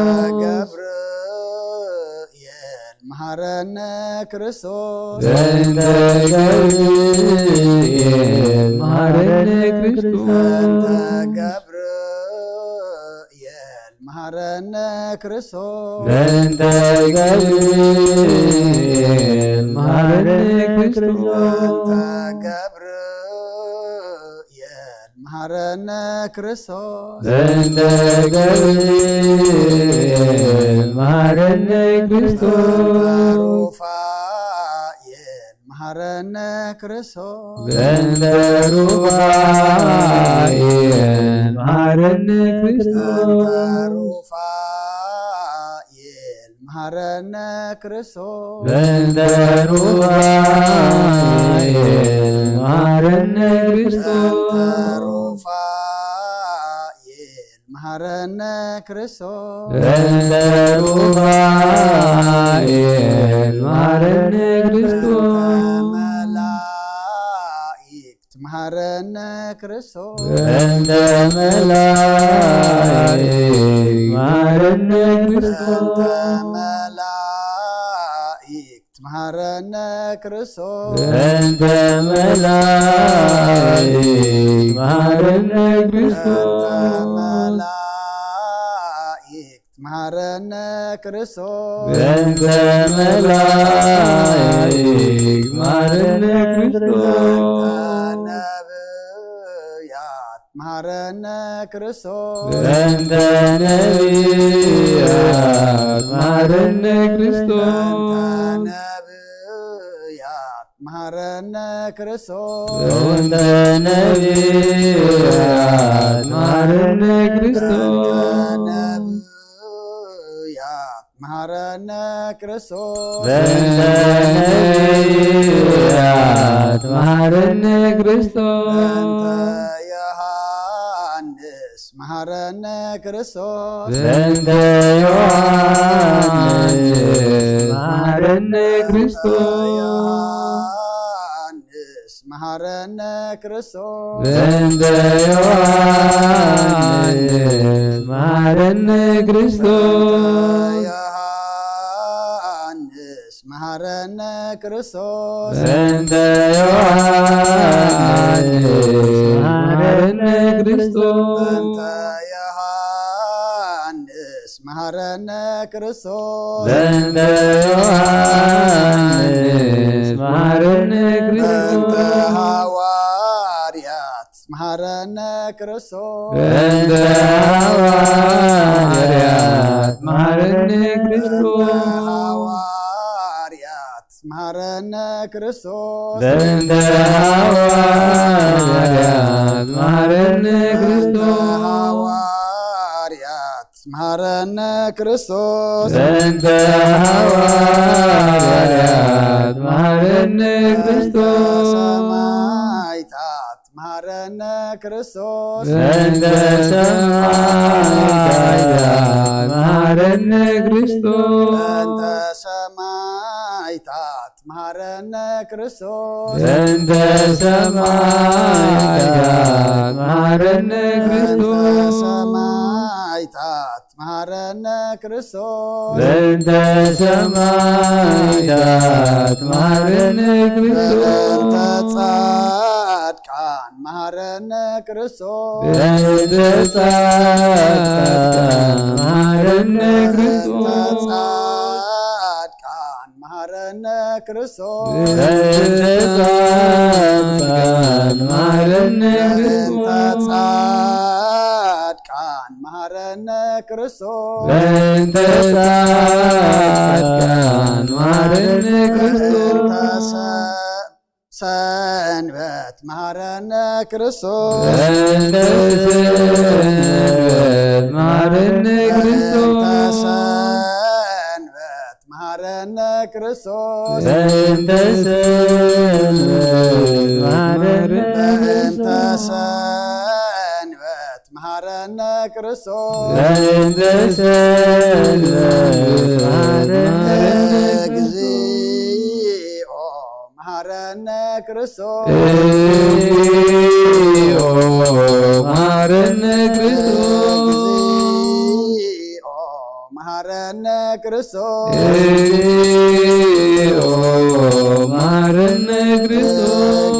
ገብርኤል መሐረነ ክርስቶስ። በእንተ ገብርኤል መሐረነ ክርስቶስ። በእንተ ገብርኤል መሐረነ ክርስቶስ። በእንተ ገብርኤል መሐረነ ክርስቶስ። በእንተ ገብርኤል መሐረነ ክርስቶስ። በእንተ ገብርኤል መሐረነ ክርስቶስ። በእንተ ሩፋኤል መሐረነ ክርስቶስ። በእንተ ሩፋኤል መሐረነ ክርስቶስ። በእንተ ሩፋኤል መሐረነ ክርስቶስ። በእንተ ሩፋኤል መሐረነ ክርስቶስ። በእንተ ሩፋኤል መሐረነ ክርስቶስ። በእንተ ሩፋኤል መሐረነ ክርስቶስ። በእንተ መላእክት መሐረነ ክርስቶስ። በእንተ መላእክት መሐረነ ክርስቶስ። በእንተ መላእክት መሐረነ ክርስቶስ። በእንተ መላእክት መሐረነ ክርስቶስ። በእንተ መላእክት መሐረነ ክርስቶስ። በእንተ መላእክት መሐረነ ክርስቶስ። በእንተ ነቢያት መሐረነ ክርስቶስ። በእንተ ነቢያት መሐረነ ክርስቶስ። በእንተ ነቢያት መሐረነ ክርስቶስ። በእንተ ነቢያት መሐረነ ክርስቶስ። በእንተ ነቢያት መሐረነ ክርስቶስ። በእንተ ነቢያት መሐረነ ክርስቶስ። በእንተ ዮሐንስ መሐረነ ክርስቶስ። በእንተ ዮሐንስ መሐረነ ክርስቶስ። ዮሐንስ መሐረነ ክርስቶስ። በእንተ ዮሐንስ መሐረነ ክርስቶስ። ዮሐንስ መሐረነ ክርስቶስ። በእንተ ዮሐንስ መሐረነ ክርስቶስ። በእንተ ዮሐንስ መሐረነ ክርስቶስ። በእንተ ዮሐንስ መሐረነ ክርስቶስ። በእንተ ሐዋርያት መሐረነ ክርስቶስ። በእንተ ሐዋርያት መሐረነ ክርስቶስ። በእንተ ሐዋርያት መሐረነ ክርስቶስ። በእንተ ሐዋርያት መሐረነ በእንተ ክርስቶስ። ሐዋርያት መሐረነ ክርስቶስ። በእንተ ሐዋርያት መሐረነ በእንተ ክርስቶስ። ሰማዕታት መሃረነ ክርስቶስ። በእንተ ሰማዕታት መሃረነ ክርስቶስ። በእንተ ሰማዕታት መሃረነ ክርስቶስ። በእንተ ሰማዕታት መሃረነ በእንተ ክርስቶስ። ሰማዕታት መሃረነ ክርስቶስ። በእንተ ሰማዕታት መሃረነ ክርስቶስ። በእንተ ጻድቃን መሃረነ ክርስቶስ። በእንተ ጻድቃን መሃረነ ክርስቶስ። በእንተ ጻድቃን መሃረነ ክርስቶስ። በእንተ ጻድቃን መሃረነ በእንተ ክርስቶስ። ጻድቃን መሃረነ ክርስቶስ። በእንተ ጻድቃን መሃረነ ክርስቶስ። በእንተ ሰ-፣ ሰንበት መሃረነ ክርስቶስ። በእንተ ሰንበት መሃረነ በእንተ ክርስቶስ። ሰንበት መሃረነ ክርስቶስ። በእንተ ሰንበት መሃረነ በእንተ ክርስቶስ። ሰንበት መሃረነ ክርስቶስ። በእንተ ሰንበት መሃረነ ክርስቶስ። እግዚኦ መሃረነ ክርስቶስ። እግዚኦ መሃረነ ክርስቶስ። እግዚኦ መሃረነ ክርስቶስ። እግዚኦ መሃረነ ክርስቶስ።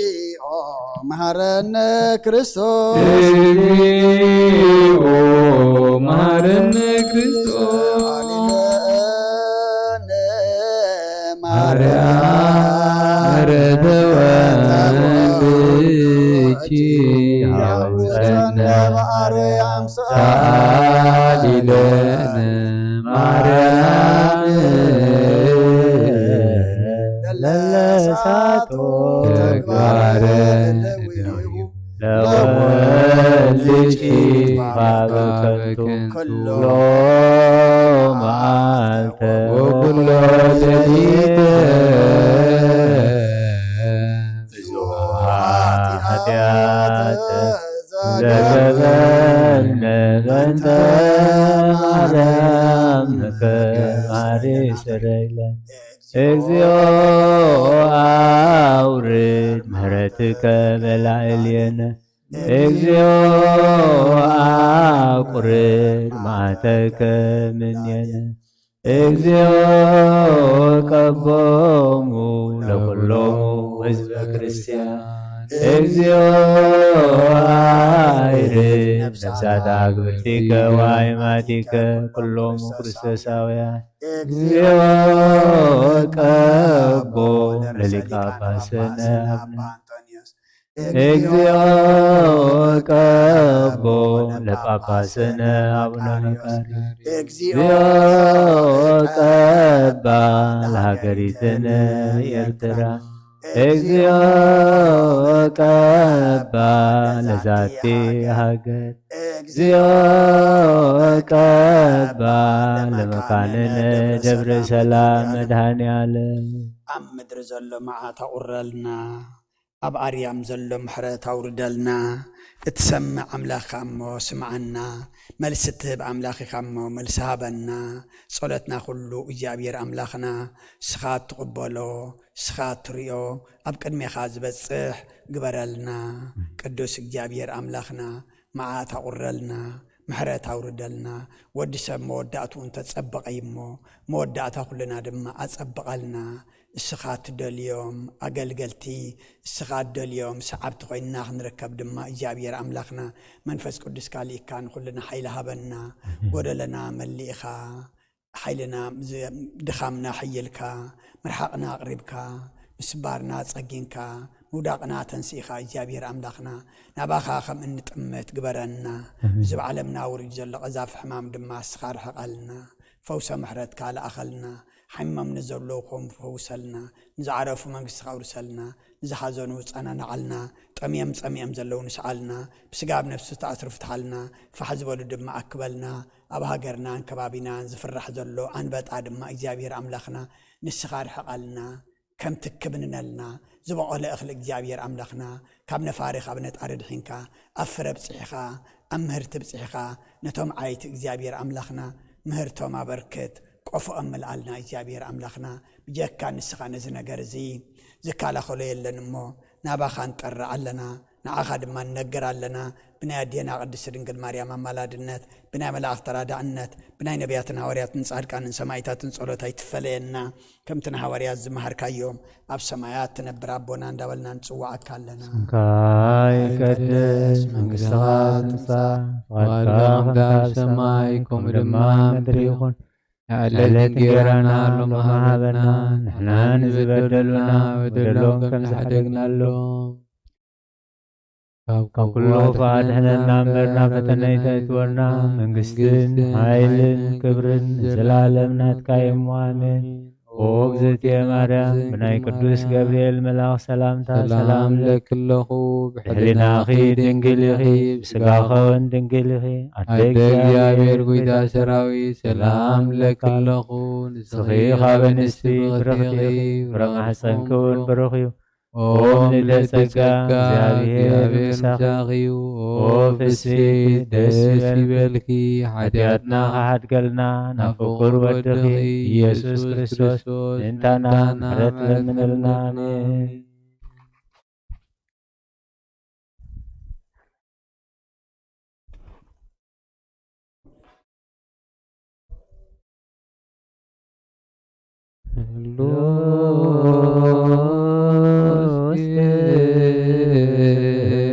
እግዚኦ መሃረነ ክርስቶስ። እግዚኦ መሃረነ ክርስቶስ። ማርያም ማርያም ተወልድኪ ሐውፀነ በአርያም ሰአሊ ለነ ማርያም ለለሳቶ ተግባረ ለወልድኪ ፋበ ከንቱ ኩሎ መዓልተ ወኩሎ ሌሊተ። ብዙኃት ኃጢአት ዘገበርነ በእንተ ማርያም ከማሪ ስረይለ። እግዚኦ አውርድ ምሕረትከ በላዕሌነ። እግዚኦ አቁርር መዓተከ ምኔነ። እግዚኦ ቀቦሙ ለኩሎሙ ህዝበ ክርስቲያን። እግዚኦ አይርድ ነፍሳት አግብርቲከ ወአይማቲከ ኩሎሙ ክርስቶሳውያን። እግዚኦ ቀቦ ለሊቀ ጳጳስነ አቡነ እንጦንዮስ። እግዚኦ ቀቦ ለጳጳስነ አቡነ መቃርዮስ። እግዚኦ ቀባ ለሃገሪትነ ኤርትራ። እግዚኦ ቀባ ለዛቲ ሃገር። እግዚኦ ቀባ ለመካንነ ደብረ ሰላም መድኃኔ ዓለም። ኣብ ምድሪ ዘሎ መዓት ኣቑረልና፣ ኣብ ኣርያም ዘሎ ምሕረት ኣውርደልና። እትሰምዕ ኣምላኽ እሞ ስምዓና፣ መልሲ እትህብ ኣምላኽ ኢኻ እሞ መልሲ ሃበና። ጸሎትና ኩሉ እግዚኣብሔር ኣምላኽና ንስኻ እትቕበሎ፣ ንስኻ እትርእዮ፣ ኣብ ቅድሜኻ ዝበጽሕ ግበረልና። ቅዱስ እግዚኣብሔር ኣምላኽና መዓት ኣቑረልና፣ ምሕረት ኣውርደልና። ወዲ ሰብ መወዳእትኡ እንተጸበቐ እዩ እሞ፣ መወዳእታ ኩልና ድማ ኣጸብቐልና። እስኻ እትደልዮም ኣገልገልቲ፣ እስኻ እትደልዮም ሰዓብቲ ኮይንና ክንርከብ ድማ እግዚኣብሔር ኣምላኽና መንፈስ ቅዱስካ ልኢካ ንኹልና ሓይሊ ሃበና። ኣሜን። ጎደለና መሊእኻ፣ ሓይልና፣ ድኻምና ሕይልካ፣ ምርሓቕና ኣቕሪብካ፣ ምስባርና ጸጊንካ፣ ምውዳቕና ተንሲእኻ እግዚኣብሔር ኣምላኽና ናባኻ ከም እንጥምት ግበረና። ኣሜን። እዚ ኣብ ዓለምና ውሪድ ዘሎ ቀዛፊ ሕማም ድማ እስኻ ርሕቐልና። ፈውሰ ምሕረትካ ለኣኸልና። ሓሚሞም ንዘለዉ ከም ፈውሰልና። ንዝዓረፉ መንግስትኻ ኣውርሰልና። ንዝሓዘኑ ጸናናዓልና። ጠምዮም ጸሚኦም ዘለዉ ንስዓልና። ብስጋ ኣብ ነፍሲ ተኣስሩ ፍትሓልና። ፋሕ ዝበሉ ድማ ኣክበልና። ኣብ ሃገርናን ከባቢናን ዝፍራሕ ዘሎ ኣንበጣ ድማ እግዚኣብሔር ኣምላኽና ንስኻ ርሕቐልና። ከም ትኪ ብንነልና። ዝበቖለ እኽሊ እግዚኣብሔር ኣምላኽና፣ ካብ ነፋሪ ካብ ነጣሪ ድሒንካ፣ ኣብ ፍረ ብጽሒኻ፣ ኣብ ምህርቲ ብጽሒኻ፣ ነቶም ዓይቲ እግዚኣብሔር ኣምላኽና ምህርቶም ኣበርክት፣ ቆፎኦም ምልኣልና እግዚኣብሔር ኣምላኽና። ብጀካ ንስኻ ነዚ ነገር እዚ ዝከላኸሎ የለን እሞ፣ ናባኻ ንጠርዕ ኣለና፣ ንዓኻ ድማ ንነግር ኣለና። ብናይ ኣዴና ቅድስቲ ድንግል ማርያም ኣማላድነት፣ ብናይ መላእኽቲ ተራዳእነት፣ ብናይ ነቢያትን ሃዋርያትን ጻድቃንን ሰማዕታትን ጸሎት ኣይትፈለየና። ከምቲ ንሃዋርያት ዝመሃርካዮም፣ ኣብ ሰማያት ትነብር ኣቦና እንዳበልና ንጽውዓካ ኣለና። ስምካ ይቀደስ፣ መንግስትኻ ትምጻእ፣ ፍቓድካ ከምታ ኣብ ሰማይ ከምኡ ድማ ኣብ ምድሪ ይኹን። ንዕለት እንጌራና ሎሚ ሃበና፣ ንሕና ንዝበደሉና በደሎም ከም ዝሓደግናሎም፣ ካብ ኩሉ ክፉእ ኣድሕነና እምበር ናብ ፈተና ኣይተእትወና። መንግስትን ሓይልን ክብርን ንዘለኣለም ናትካ እዩ እሞ ኣሜን። ኦ እግዝእትየ ማርያም፣ ብናይ ቅዱስ ገብርኤል መልኣኽ ሰላምታ ሰላም ሰላም ለኪ ኣለኹ። ብሕሊናኺ ድንግል ኢኺ፣ ብስጋኺ እውን ድንግል ኢኺ። ኣደ ኣደ እግዚኣብሔር እግዚኣብሔር ጎይታ ሰራዊት፣ ሰላም ለኪ ኣለኹ። ንስኺ ካብ ኣንስቲ ብርኽቲ ኢኺ፣ ፍረ ማሕፀንኪ እውን ብሩኽ እዩ። ኦም ልደ ጸጋ፣ ጸጋ፣ እግዚኣብሔር እግዚኣብሔር ምሳኺ ምሳኺ እዩ። ኦ ኦ ፍስሕቲ ፍስሕቲ ደስ ደስ ይበልኪ። ይበልኪ። ሓጢኣትና ሓጢኣትና ክሓድገልና ናብ ፍቁር ወድኺ ኢየሱስ ኢየሱስ ክርስቶስ ክርስቶስ ምእንታና ምእንታና ምሕረት ምሕረት ለምንልና። ለምንልና። ኣሜን።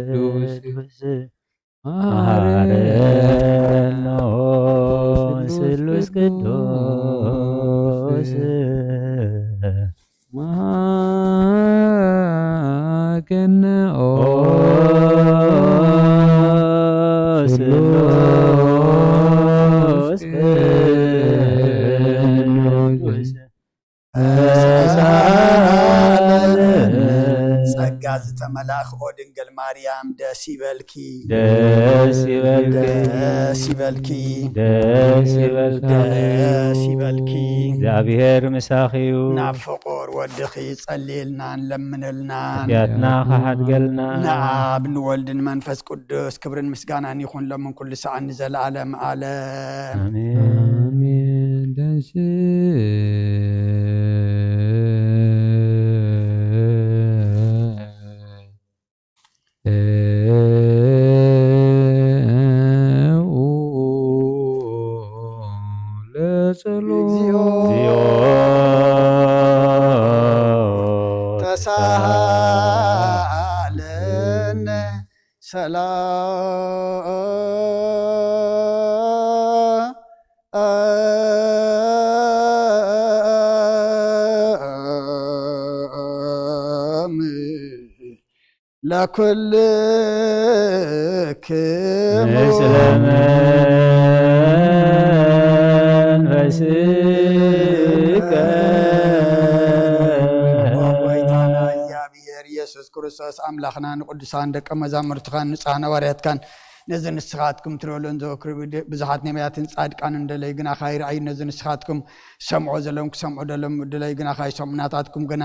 ስሉስ ቅዱስ መሐረነ ስሉስ ቅዱስ መሐረነ ስሉስ ቅዱስ ተሳለን። ጸጋ ዝተመላእኺ ኦ ድንግል ማርያም ደስ ይበልኪ። ደስ ይበልኪ። ደስ ይበልኪ። ደስ ይበልኪ። ደስ ይበልኪ። እግዚኣብሔር ምሳኺ እዩ። ናብ ፍቑር ወድኺ ጸልየልና ንለምነልና። ሓጢኣትና ክሓድገልና። ንኣብ ንወልድ ንመንፈስ ቅዱስ ክብርን ምስጋናን ይኹን ሎምን ኩሉ ሰዓን ንዘለዓለም ዓለም። ኣሜን። ኣሜን። ደንስ ለጸሎት እግዚኦ። ተሳሃለነ ሰላም ለኩልክሙ። ምስለ መንፈስከ። ኦ ጎይታና እግዚኣብሔር ኢየሱስ ክርስቶስ ኣምላኽና ንቅዱሳን ደቀ መዛሙርትኻን ንጹሃን ሃዋርያትካን ነዚ ንስኻትኩም ትርእዩሉን ዘወክሩ ብዙሓት ነቢያትን ጻድቃንን ደለዩ ግናኻ ይረኣዩ። ነዚ ንስኻትኩም ሰምዖ ዘለዎም ክሰምዑ ደሎም ድለዩ ግናኻ ይሰምዑ። ናታትኩም ግና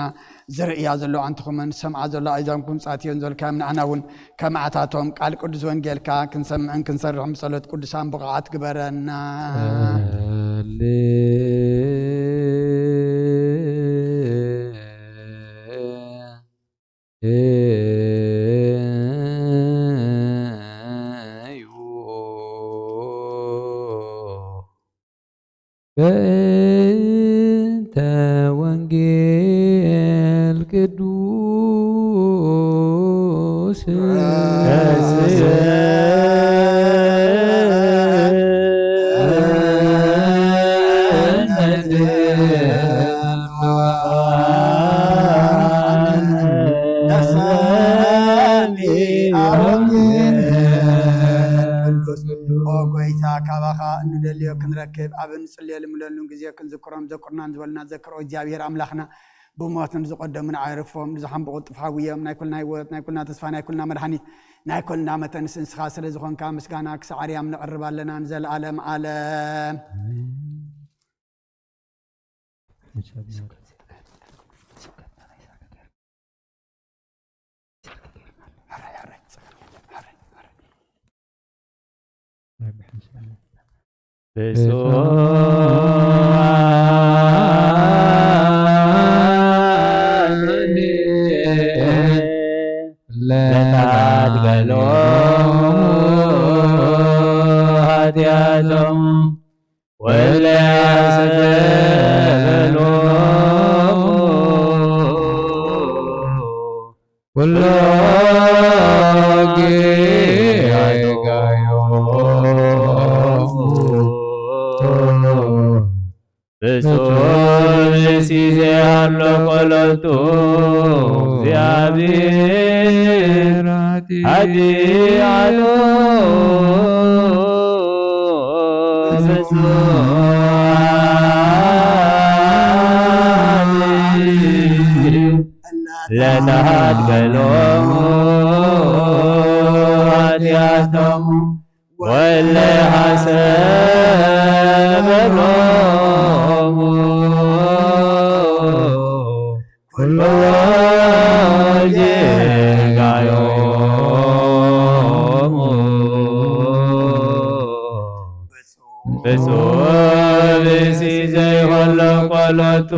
ዝርእያ ዘለዋ ኣንትኹመን ዝሰምዓ ዘለዋ ኣእዛንኩም ጻትየን ዘልካዮም ንኣና እውን ከማዕታቶም ቃል ቅዱስ ወንጌልካ ክንሰምዕን ክንሰርሕን ብጸሎት ቅዱሳን ብቕዓት ግበረና። ጸልየ እዩ። በእንተ ወንጌል ቅዱስ ቅዱስ ኦ ጎይታ፣ ካባኻ እንደልዮ ክንረክብ፣ ኣብ እንጽልየሉ ምለሉን ግዜ ክንዝክሮም ዘኩርናን ዝበልና ዘክሮ እግዚኣብሔር ኣምላኽና፣ ብሞት ንዝቐደሙ ንዓይ ኣዕርፎም፣ ንዝሓምቡ ቅልጡፍ ሓውዮም፣ ናይ ኩልና ህይወት፣ ናይ ኩልና ተስፋ፣ ናይ ኩልና መድሓኒት፣ ናይ ኩልና መተንስ ንስኻ ስለ ዝኾንካ ምስጋና ክሳዕ ኣርያም ነቕርብ ኣለና ንዘለኣለም ዓለም። ብፁዓን ለታድገሎሙ ኃጢአቶም ወለ ያስተበሎሙ ኩሎ ጌጋዮሙ። ብፁዕ ብእሲ ዘይሃሎ ቆሎቱ እግዚኣብሔር ኃጢአቶ ብፁዓን ለተሃድገሎሙ ኃጢአቶም ወለ ሐሰበሎሙ ኩሎ ጌጋዮሙ። ብፁዕ ብእሲ ዘይሆሎ ቆሎቱ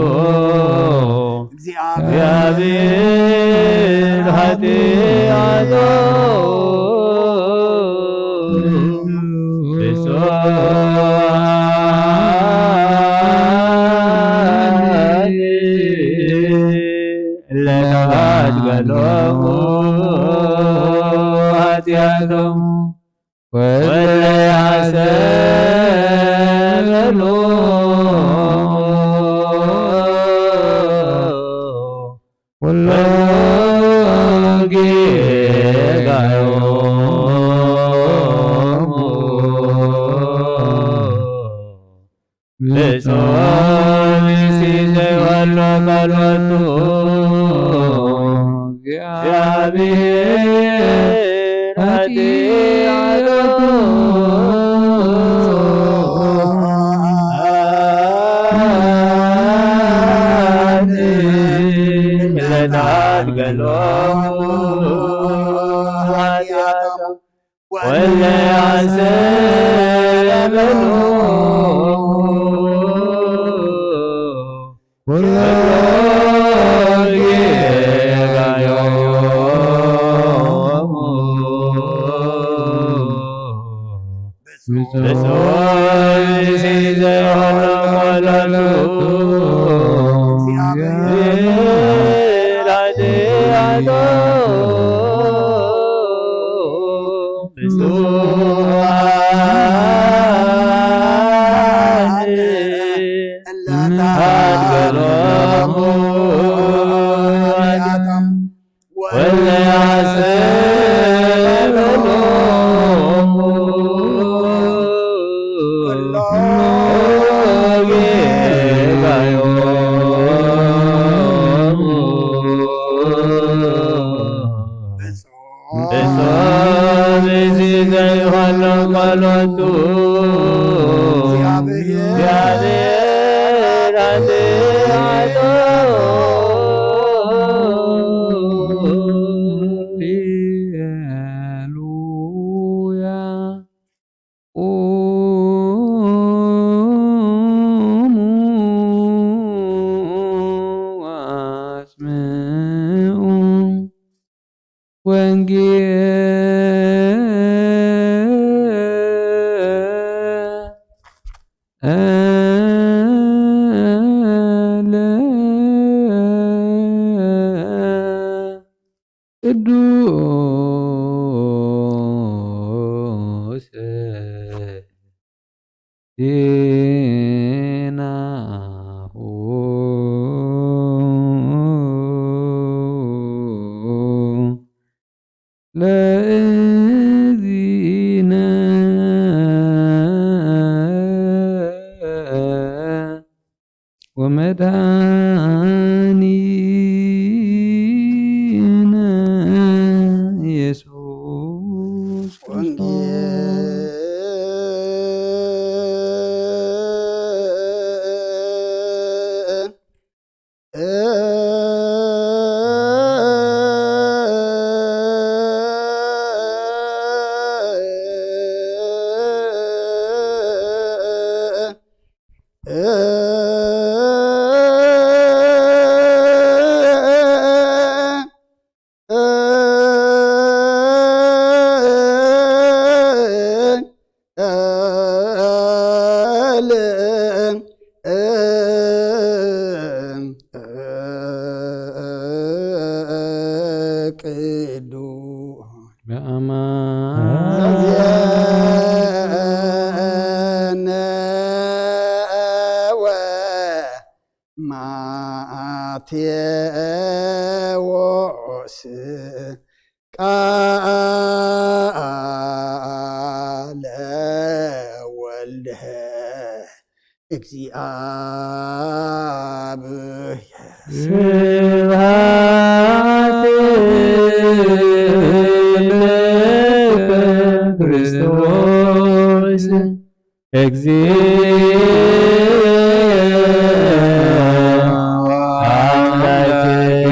እግዚኣብሔር ኃጢአቶ ብፁዓን ለተሃድገሎሙ ኃጢአቶም ወለ ያሰበሎሙ ኩሎ ጌጋዮሙ። ብፁዕ ብእሲ ዘይወሎ ቃሎቱ እግዚኣብሔር ኃጢአቱ ለታድገሎ ኃጢአቶም ወለ ያሰበሎ ኩሎ ጌጋዮሙ። ብፁዕ ብእሲ ዘይሆሎ ቃሎቱ እግዚኣብሔር ኃጢአቶ ብፁዓን ለታድገሎሙ ኃጢአቶም ወለ ያሰበሎሙ ኩሎ ጌጋዮሙ። ብፁዕ ብእሲ ዘይሆሎ ቃሎቱ እግዚኣብሔር ኃጢአቶ ሃሌሉያ። ቁሙ ወአስምዑ ወንጌለ ቅዱስ ዜናሁ። ለእግዚእነ ወመድኃኒነ ኢየሱስ ክርስቶስ። ማቴዎስ ቃለ ወልድ እግዚኣብሔር። ስብሐት ለከ ክርስቶስ እግዚእ አምላክየ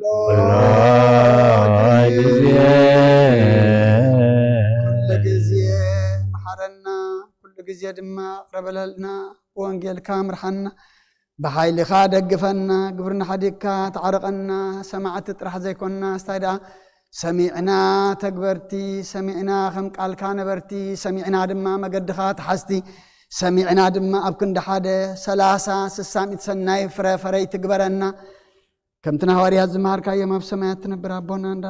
ኩሎ ጊዜ። ኩሉ ግዜ መሓረና፣ ኩሉ ግዜ ድማ ይቕረ በለልና፣ ብወንጌልካ ምርሓና፣ ብሓይልኻ ደግፈና፣ ግብርና ሓዲግካ ተዓርቐና፣ ሰማዕቲ ጥራሕ ዘይኮንና፣ ስታይ ደኣ ሰሚዕና ተግበርቲ፣ ሰሚዕና ከም ቃልካ ነበርቲ፣ ሰሚዕና ድማ መገድኻ ተሓዝቲ፣ ሰሚዕና ድማ ኣብ ክንዲ ሓደ ሰላሳ ስሳ ሚእቲ ሰናይ ፍረ ፈረይቲ ግበረና። ከምቲ ንሃዋርያት ዝመሃርካዮም ኣብ ሰማያት ትነብር ኣቦና እንዳ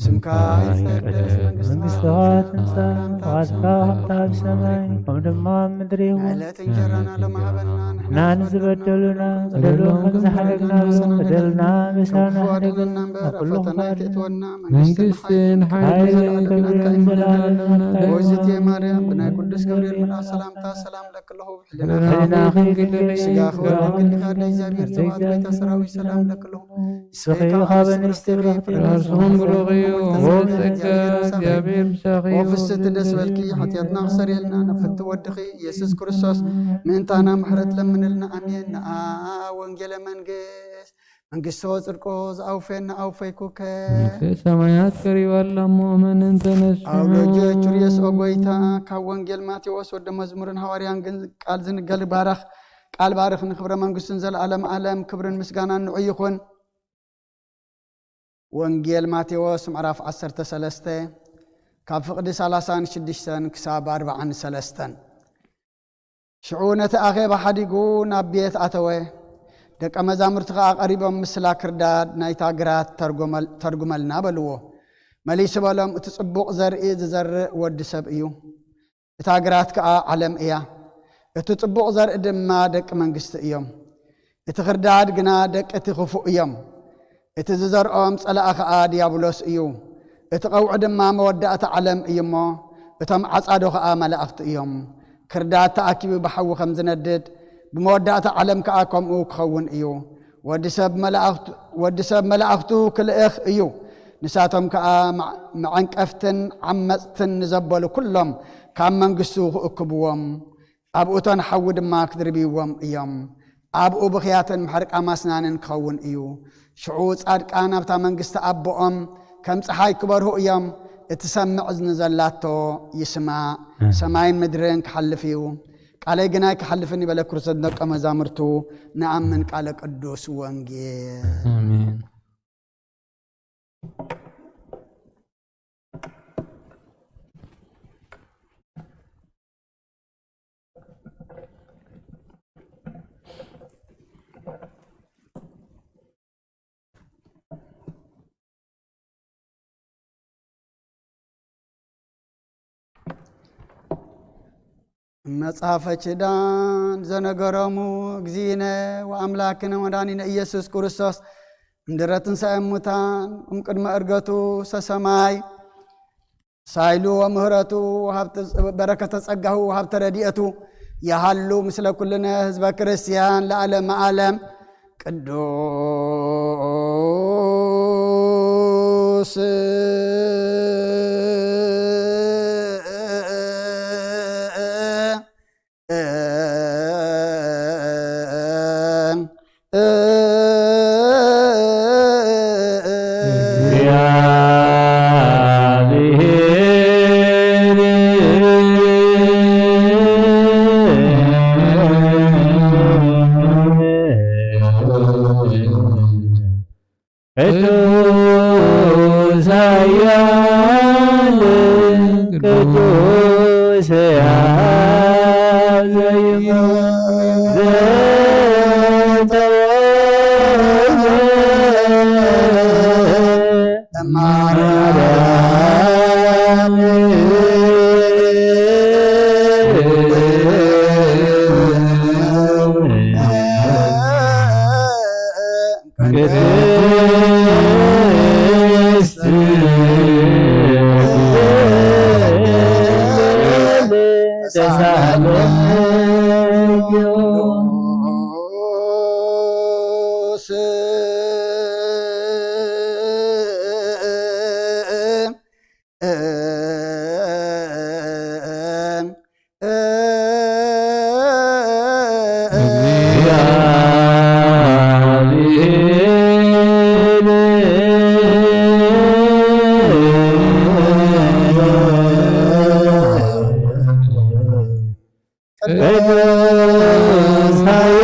ስምካ ይትቀደስ፣ መንግስትኻ ትምጻእ፣ ፍቓድካ ከምቲ ኣብ ሰማይ ከምኡ ድማ ኣብ ምድሪ ይኹን። ዕለት እንጀራና ሎሚ ሃበና፣ ንሕና ንዝበደሉና በደሎም ከም ዝሓደግና በደልና ምሳና ሓደገና እምበር፣ ኣብ ፈተና ከይትወና መንግስትን ሓይልን ክብርን ዘለኣለም ናትካ እዩ። እግዝእትየ ማርያም ብናይ ቅዱስ ገብርኤል መልኣኽ ሰላምታ ሰላም ለኪ ኣለኹ። ሕልናኺ ድንግል፣ ስጋኺ እውን ድንግል እዩ፣ ኣደ እግዚኣብሔር ተባህል፣ ቤተ ሰራዊት ሰላም ለኪ ኣለኹ። ንስኺ ካብ ኣንስቲ ብሩኽቲ፣ ፍረ ከርስኽን ብሩኽ እዩ። ኦ ጸጋ፣ እግዚኣብሔር ምሳኺ እዩ። ኦ ፍስሕቲ ደስ በልኪ፣ ሓጢኣትና ክሰርየልና፣ ናብ ፍትው ወድኺ ኢየሱስ ክርስቶስ ምእንታና ምሕረት ለምንልና። ኣሜን። ንኣ ወንጌለ መንግስት፣ መንግስቶ ጽድቆ ዝኣውፈየና ኣውፈይኩከ። መንግስተ ሰማያት ቀሪባ ኣላ እሞ መንን ተነስሑ። ኣውሎጆ ቹርየስ ኦ ጎይታ፣ ካብ ወንጌል ማቴዎስ ወደ መዝሙርን ሃዋርያን ግን ቃል ዝንገል ባረኽ፣ ቃል ባርኽ ንክብረ መንግስቱን ዘለዓለም ዓለም ክብርን ምስጋናን ንዑ ይኹን። ወንጌል ማቴዎስ ምዕራፍ ዓሰርተ ሰለስተ ካብ ፍቕዲ ሰላሳን ሽዱሽተን ክሳብ ኣርባዓን ሰለስተን። ሽዑ ነቲ ኣኼባ ሓዲጉ ናብ ቤት ኣተወ። ደቀ መዛሙርቲ ኸኣ ቀሪቦም፣ "ምስላ ክርዳድ ናይታ ግራት ተርጉመል-፣ ተርጉመልና" በልዎ። መሊሱ በሎም፣ "እቲ ጽቡቕ ዘርኢ ዝዘርእ ወዲ ሰብ እዩ። እታ ግራት ከኣ ዓለም እያ። እቲ ጽቡቕ ዘርኢ ድማ ደቂ መንግስቲ እዮም። እቲ ክርዳድ ግና ደቂ እቲ ክፉእ እዮም። እቲ ዝዘርኦም ጸላኢ ኸኣ ድያብሎስ እዩ። እቲ ቀውዒ ድማ መወዳእታ ዓለም እዩ እሞ፣ እቶም ዓጻዶ ኸኣ መላእኽቲ እዮም። ክርዳድ ተኣኪቡ ብሓዊ ከም ዝነድድ፣ ብመወዳእታ ዓለም ከኣ ከምኡ ክኸውን እዩ። ወዲ ሰብ መላእኽቱ፣ ወዲ ሰብ መላእኽቱ ክልእኽ እዩ። ንሳቶም ከኣ መዕ-፣ መዐንቀፍትን ዓመጽትን ንዘበሉ ኩሎም ካብ መንግስቱ ክእክብዎም፣ ኣብኡ እቶን ሓዊ ድማ ክድርብይዎም እዮም። ኣብኡ ብኽያትን ምሕርቃም ኣስናንን ክኸውን እዩ። ሽዑ ጻድቃን ኣብታ መንግስቲ ኣቦኦም ከም ጸሓይ ክበርሁ እዮም። እቲ ሰምዕ እዝኒ ዘላቶ ይስማዕ። ኣሜን። ሰማይን ምድርን ክሓልፍ እዩ፣ ቃለይ ግን ኣይክሓልፍን እዩ በለ ክርስቶስ ንደቀ መዛሙርቱ። ንኣምን ቃለ ቅዱስ ወንጌል። ኣሜን። መጽሐፈ ኪዳን ዘነገሮሙ እግዚእነ ወአምላክነ ወመድኃኒነ ኢየሱስ ክርስቶስ እምድረ ትንሣኤ እሙታን እምቅድመ ዕርገቱ ሰሰማይ ሳይሉ ወምህረቱ ወሃብተ-፣ በረከተ ጸጋሁ ወሃብተ ረድኤቱ ይሃሉ ምስለ ኩልነ ህዝበ ክርስቲያን ለዓለመ ዓለም። ቅዱስ ቅዱስ ኃያል ቅዱስ ሕያው ዘይሞት ዘተወልደ ማርያም ቅዱስ ኃያል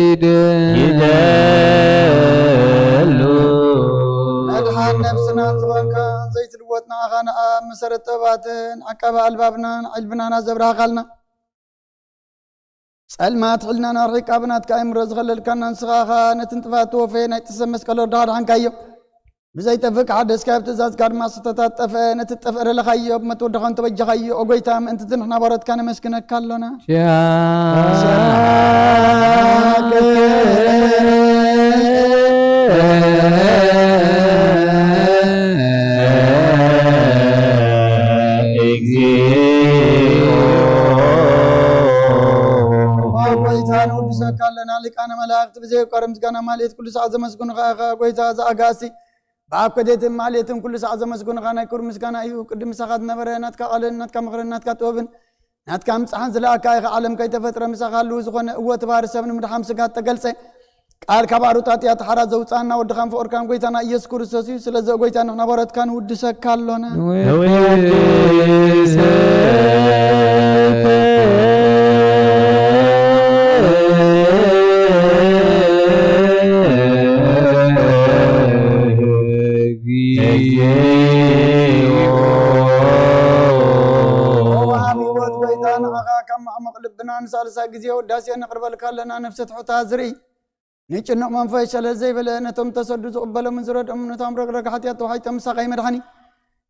ቅዱስ መድሓን ነብስናን ዝኾንካ ዘይትልወጥ ንዓኻ ንኣብ መሰረት ጥበባትን ዓቃቢ ኣልባብናን ዕልብናና ዘብራህኻልና። ጸልማት ሕልናና ኣርሒቃ ብናትካ ኣእምሮ ዝኸለልካና ንስኻ ኸኣ ነቲ ንጥፋት ተወፈየ ናይ ጥሰ መስቀል ወዳ ኣድሓንካዮ። ብዘይጠፍእ ክሓደስካዮ ኣብ ትእዛዝካ ድማ ዝተታጠፈ ነቲ ጠፍእ ደለኻዮ ብመትወደኻን ተበጀኻዮ። ኦ ጎይታ፣ ምእንቲ እዚ ንሕና ባሮትካ ነመስግነካ ኣሎና። ኦ ጎይታ፣ ንውድሰካ ኣለና። ሊቃነ መላእክት ብዘየቋርጥ ምስጋና ማሌት ኩሉ ሰዓት ዘመስግኑኻ ኢኻ። ጎይታ፣ እዚ ኣጋእዝቲ ብኣብ ከደትን ማሌትን ኩሉ ሰዓት ዘመስግኑኻ ናይ ክብሪ ምስጋና እዩ። ቅድም ምሳኻ ዝነበረ ናትካ ቃልን ናትካ ምኽርን ናትካ ጥበብን ናትካ ምጽሓን ዝለኣካ ኢኻ። ዓለም ከይተፈጥረ ምሳኻ ህልው ዝኾነ፣ እወ፣ እቲ ባህሪ ሰብ ንምድሓን ስጋ እተገልጸ ቃል ካብ ኣሩጣጥያ ተሓራ ዘውጻና ወድኻን ፍቕርካን ጎይታና ኢየሱስ ክርስቶስ እዩ። ስለዚ ኦ ጎይታ ንሕና ባሮትካ ንውድሰካ ኣሎና። ንውድሰካ። ወሃቢ ህይወት ጎይታ ንዓኻ ካብ ማዕሙቕ ልብና ንሳልሳይ ግዜ ውዳሴ ነቕርበልካ ኣለና። ነፍሲ ትሑታ ዝርኢ ንጭኑቕ መንፈስ ሸለል ዘይበለ ነቶም ተሰዱ ዝቕበሎምን ዝረድኦምን ነቶም ረግረግ ሓጢኣት ተዋሒጦም ምሳኻ መድሓኒ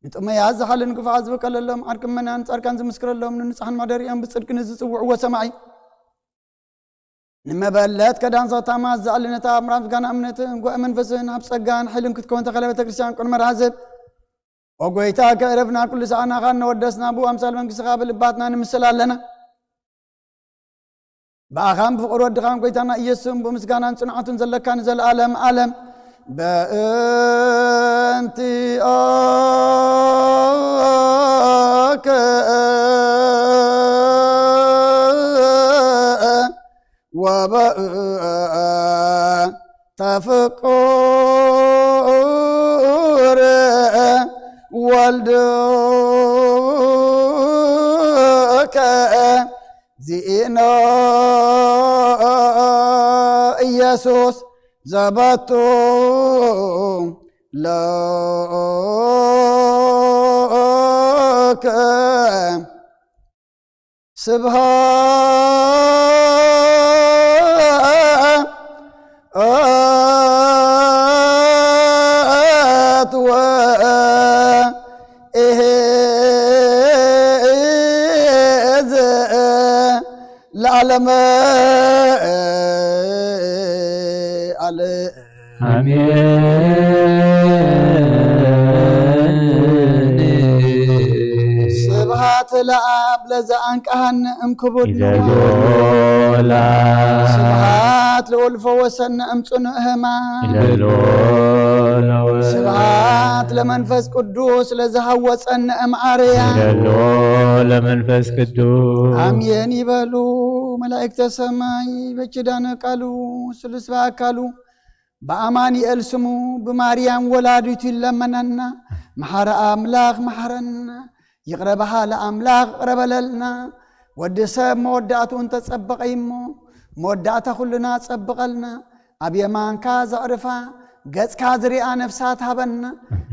ንጥመያ ዝሓልን ግፋዓ ዝበቀለሎም ዓርቂ ምእመናን ጻድቃን ዝምስክረሎም ንንጹሓን ማደሪኦም ብጽድቂ ንዝጽውዕዎ ሰማዒ ንመበለት ከዳን ዛታማ ዝኣሊ ነታ ኣምራ ምስጋና እምነትን ጓእ መንፈስን ኣብ ጸጋን ሓይልን ክትከውን ተኸለ ቤተ ክርስቲያን ቅድመ ራህዝብ ኦ ጎይታ ከእረፍና ኩሉ ሰዓና ኻን ነወደስና ብኡ ኣምሳል መንግስትኻ ብልባትና ንምስል ኣለና። ብኣኻን ብፍቕሪ ወድኻን ጎይታና ኢየሱስን ብምስጋናን ጽንዓቱን ዘለካ ንዘለኣለም ኣለም በእንቲኦከ ወበእንተ ፍቁር ወልድከ ዚኢኖ ኢየሱስ ዘበቱ ለከ ስብሃት ወእሄዝ ለዓለመ ዓለም። ኣሜን። ስብሃት ለኣብ ለዘኣንቀሃነ እምክቡድ ይደሎ ንዋም። ላ። ስብሃት ለወልፎ ወሰነ እምጽኑዕ ህማም። ይደሎ ለወ። ስብሃት ለመንፈስ ቅዱስ ለዘሃወጸነ እምዓርያ። ይደሎ ለመንፈስ ቅዱስ። ኣሜን ይበሉ መላእክተ ሰማይ በኪዳነ ቃሉ ስሉስ በአካሉ ብኣማኑኤል ስሙ ብማርያም ወላዲቱ ይለመነና። መሓረ ኣምላኽ መሓረና፣ ይቕረ በሃሊ ኣምላኽ ይቕረ በለልና። ወዲ ሰብ መወዳእትኡ እንተጸበቐ እሞ መወዳእታ ኩልና ጸብቐልና። ኣብ የማንካ ዘዕርፋ ገጽካ ዝሪኣ ነፍሳት ሃበና።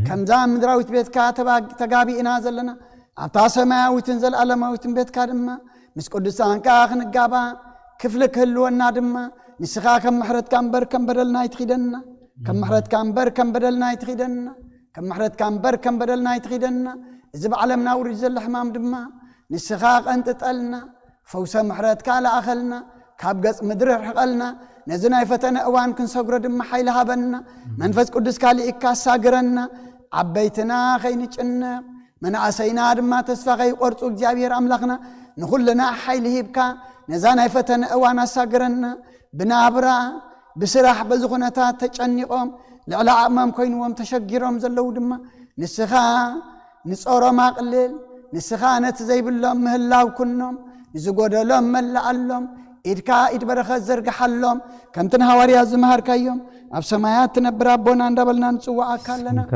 ከምዛ ምድራዊት ቤትካ ተባ-፣ ተጋቢእና ዘለና ኣብታ ሰማያዊትን ዘለኣለማዊትን ቤትካ ድማ ምስ ቅዱሳንካ ክንጋባ ክፍሊ ክህልወና ድማ ንስኻ ከም ምሕረትካ እምበር ከም በደልና ኣይትኺደና። ከም ምሕረትካ እምበር ከም በደልና ኣይትኺደና። ከም ምሕረትካ እምበር ከም በደልና ኣይትኺደና። እዚ ብዓለምና ውሪድ ዘሎ ሕማም ድማ ንስኻ ቀንጥጠልና። ፈውሰ ምሕረትካ ለኣኸልና፣ ካብ ገጽ ምድሪ ርሕቐልና። ነዚ ናይ ፈተነ እዋን ክንሰግሮ ድማ ሓይሊ ሃበና። መንፈስ ቅዱስካ ልኢካ ኣሳግረና። ዓበይትና ከይንጭነቕ፣ መናእሰይና ድማ ተስፋ ከይቆርጹ እግዚኣብሔር ኣምላኽና ንኹልና ሓይሊ ሂብካ ነዛ ናይ ፈተነ እዋን ኣሳግረና። ብናብራ፣ ብስራሕ፣ በዚ ኩነታት ተጨኒቖም ልዕሊ ዓቕሞም ኮይንዎም ተሸጊሮም ዘለዉ ድማ ንስኻ ንጾሮም ኣቕልል። ንስኻ ነቲ ዘይብሎም ምህላው ኩኖም፣ ንዝጎደሎም መላኣሎም። ኢድካ ኢድ በረኸት ዘርግሓሎም። ከምቲ ንሃዋርያት ዝመሃርካዮም ኣብ ሰማያት ትነብር ኣቦና እንዳበልና ንጽውዓካ ኣለና። ስምካ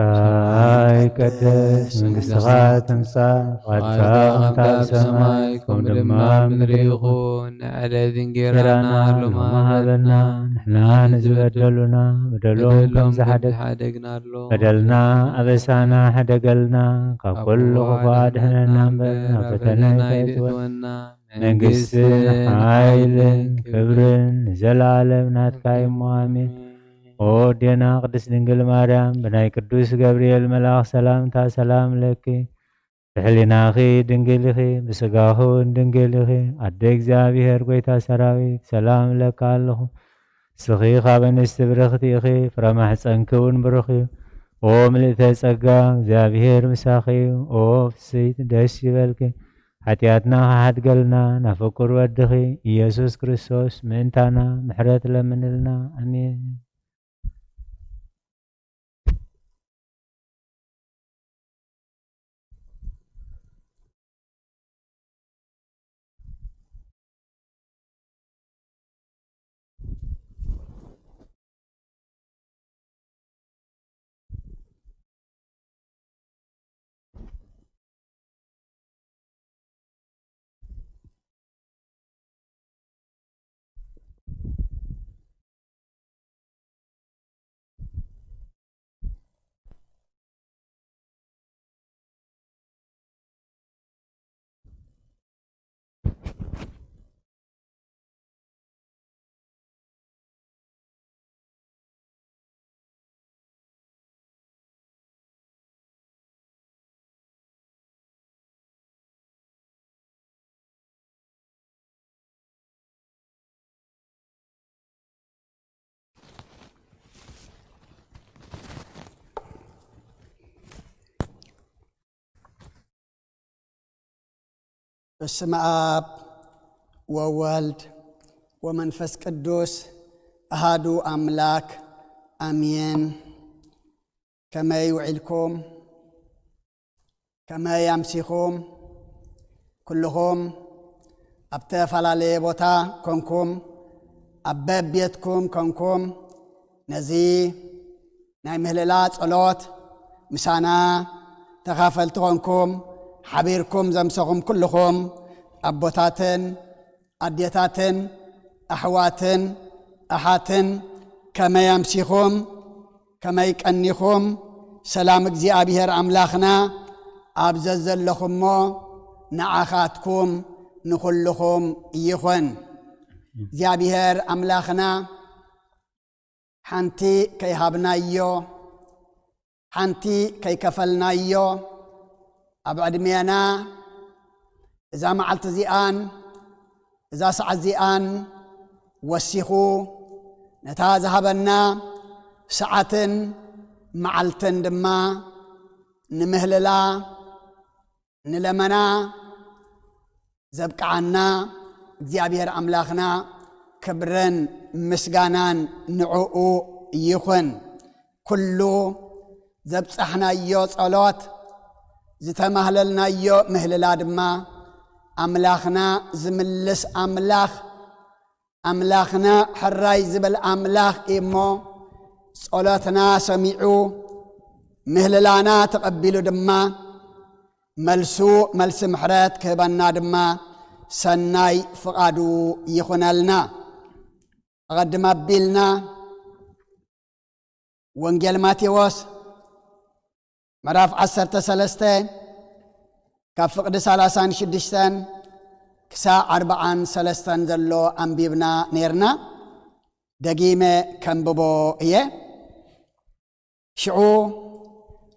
ይቀደስ፣ መንግስትኻ ትምጻእ፣ ፍቓድካ ከምታ ኣብ ሰማይ ከምኡ ድማ ኣብ ምድሪ ይኹን። ንዕለትና እንጌራና ሎሚ ሃበና፣ ንሕና ንዝበደሉና በደሎም ከም በደሎም ዝሓደግ ሓደግናሎም። በደልና ኣበሳና ሕደገልና፣ ካብ ኩሉ ክፉእ ኣድሕነና እምበር፣ ናብ ፈተነ ኣይትእትወና። መንግስትን ሓይልን ክብርን ንዘለዓለም ናትካ እዩ እሞ፣ ኣሜን። ኦ ኣዴና ቅድስት ድንግል ማርያም፣ ብናይ ቅዱስ ገብርኤል መልኣኽ ሰላምታ ሰላም ለኪ። ብሕሊናኺ ድንግል ኢኺ፣ ብስጋኺ እውን ድንግል ኢኺ። ኣደ እግዚኣብሔር፣ ጎይታ ሰራዊት፣ ሰላም እብለካ ኣለኹ። ንስኺ ካብ ኣንስቲ ብርኽቲ ኢኺ፣ ፍረ ማሕፀንኪ እውን ብሩኽ እዩ። ኦ ምልእተ ጸጋ፣ እግዚኣብሔር ምሳኺ እዩ። ኦ ፍስሕቲ፣ ደስ ይበልኪ። ሓጢኣትና ክሓድገልና፣ ናብ ፍቁር ወድኺ ኢየሱስ ክርስቶስ ምእንታና ምሕረት ለምንልና። ኣሜን። በስመ አብ ወወልድ ወመንፈስ ቅዱስ አሃዱ አምላክ አሜን። ከመይ ውዒልኩም? ከመይ ኣምሲኹም? ኩልኹም ኣብ ተፈላለየ ቦታ ኮንኩም፣ ኣብ በቤትኩም ኮንኩም፣ ነዚ ናይ ምህልላ ጸሎት ምሳና ተኻፈልቲ ኮንኩም፣ ሓቢርኩም ዘምሰኹም ኩልኹም ኣቦታትን ኣዴታትን ኣሕዋትን ኣሓትን ከመይ ኣምሲኹም? ከመይ ቀኒኹም? ሰላም እግዚኣብሔር ኣምላኽና ኣብ ዘዘለኹሞ ንዓኻትኩም ንኹልኹም ይኹን። እግዚኣብሔር ኣምላኽና ሓንቲ ከይሃብናዮ፣ ሓንቲ ከይከፈልናዮ፣ ኣብ ዕድሜና እዛ መዓልቲ እዚኣን እዛ ሰዓት እዚኣን ወሲኹ ነታ ዝሃበና ሰዓትን መዓልትን ድማ ንምህልላ፣ ንለመና ዘብቅዓና እግዚኣብሔር ኣምላኽና ክብርን ምስጋናን ንዕኡ ይኹን። ኩሉ ዘብጻሕናዮ ጸሎት፣ ዝተማህለልናዮ ምህልላ ድማ ኣምላኽና ዝምልስ ኣምላኽ፣ ኣምላኽና ሕራይ ዝብል ኣምላኽ እሞ፣ ጸሎትና ሰሚዑ፣ ምህልላና ተቐቢሉ ድማ፣ መልሱ፣ መልሲ ምሕረት ክህበና ድማ ሰናይ ፍቓዱ ይኹነልና። ኣቐድም ኣቢልና፣ ወንጌል ማቴዎስ ምዕራፍ ዓሰርተ ሰለስተ ካብ ፍቕዲ ሰላሳን ሽዱሽተን ክሳዕ ኣርብዓን ሰለስተን ዘሎ ኣንቢብና ኔርና። ደጊመ ከንብቦ እየ። ሽዑ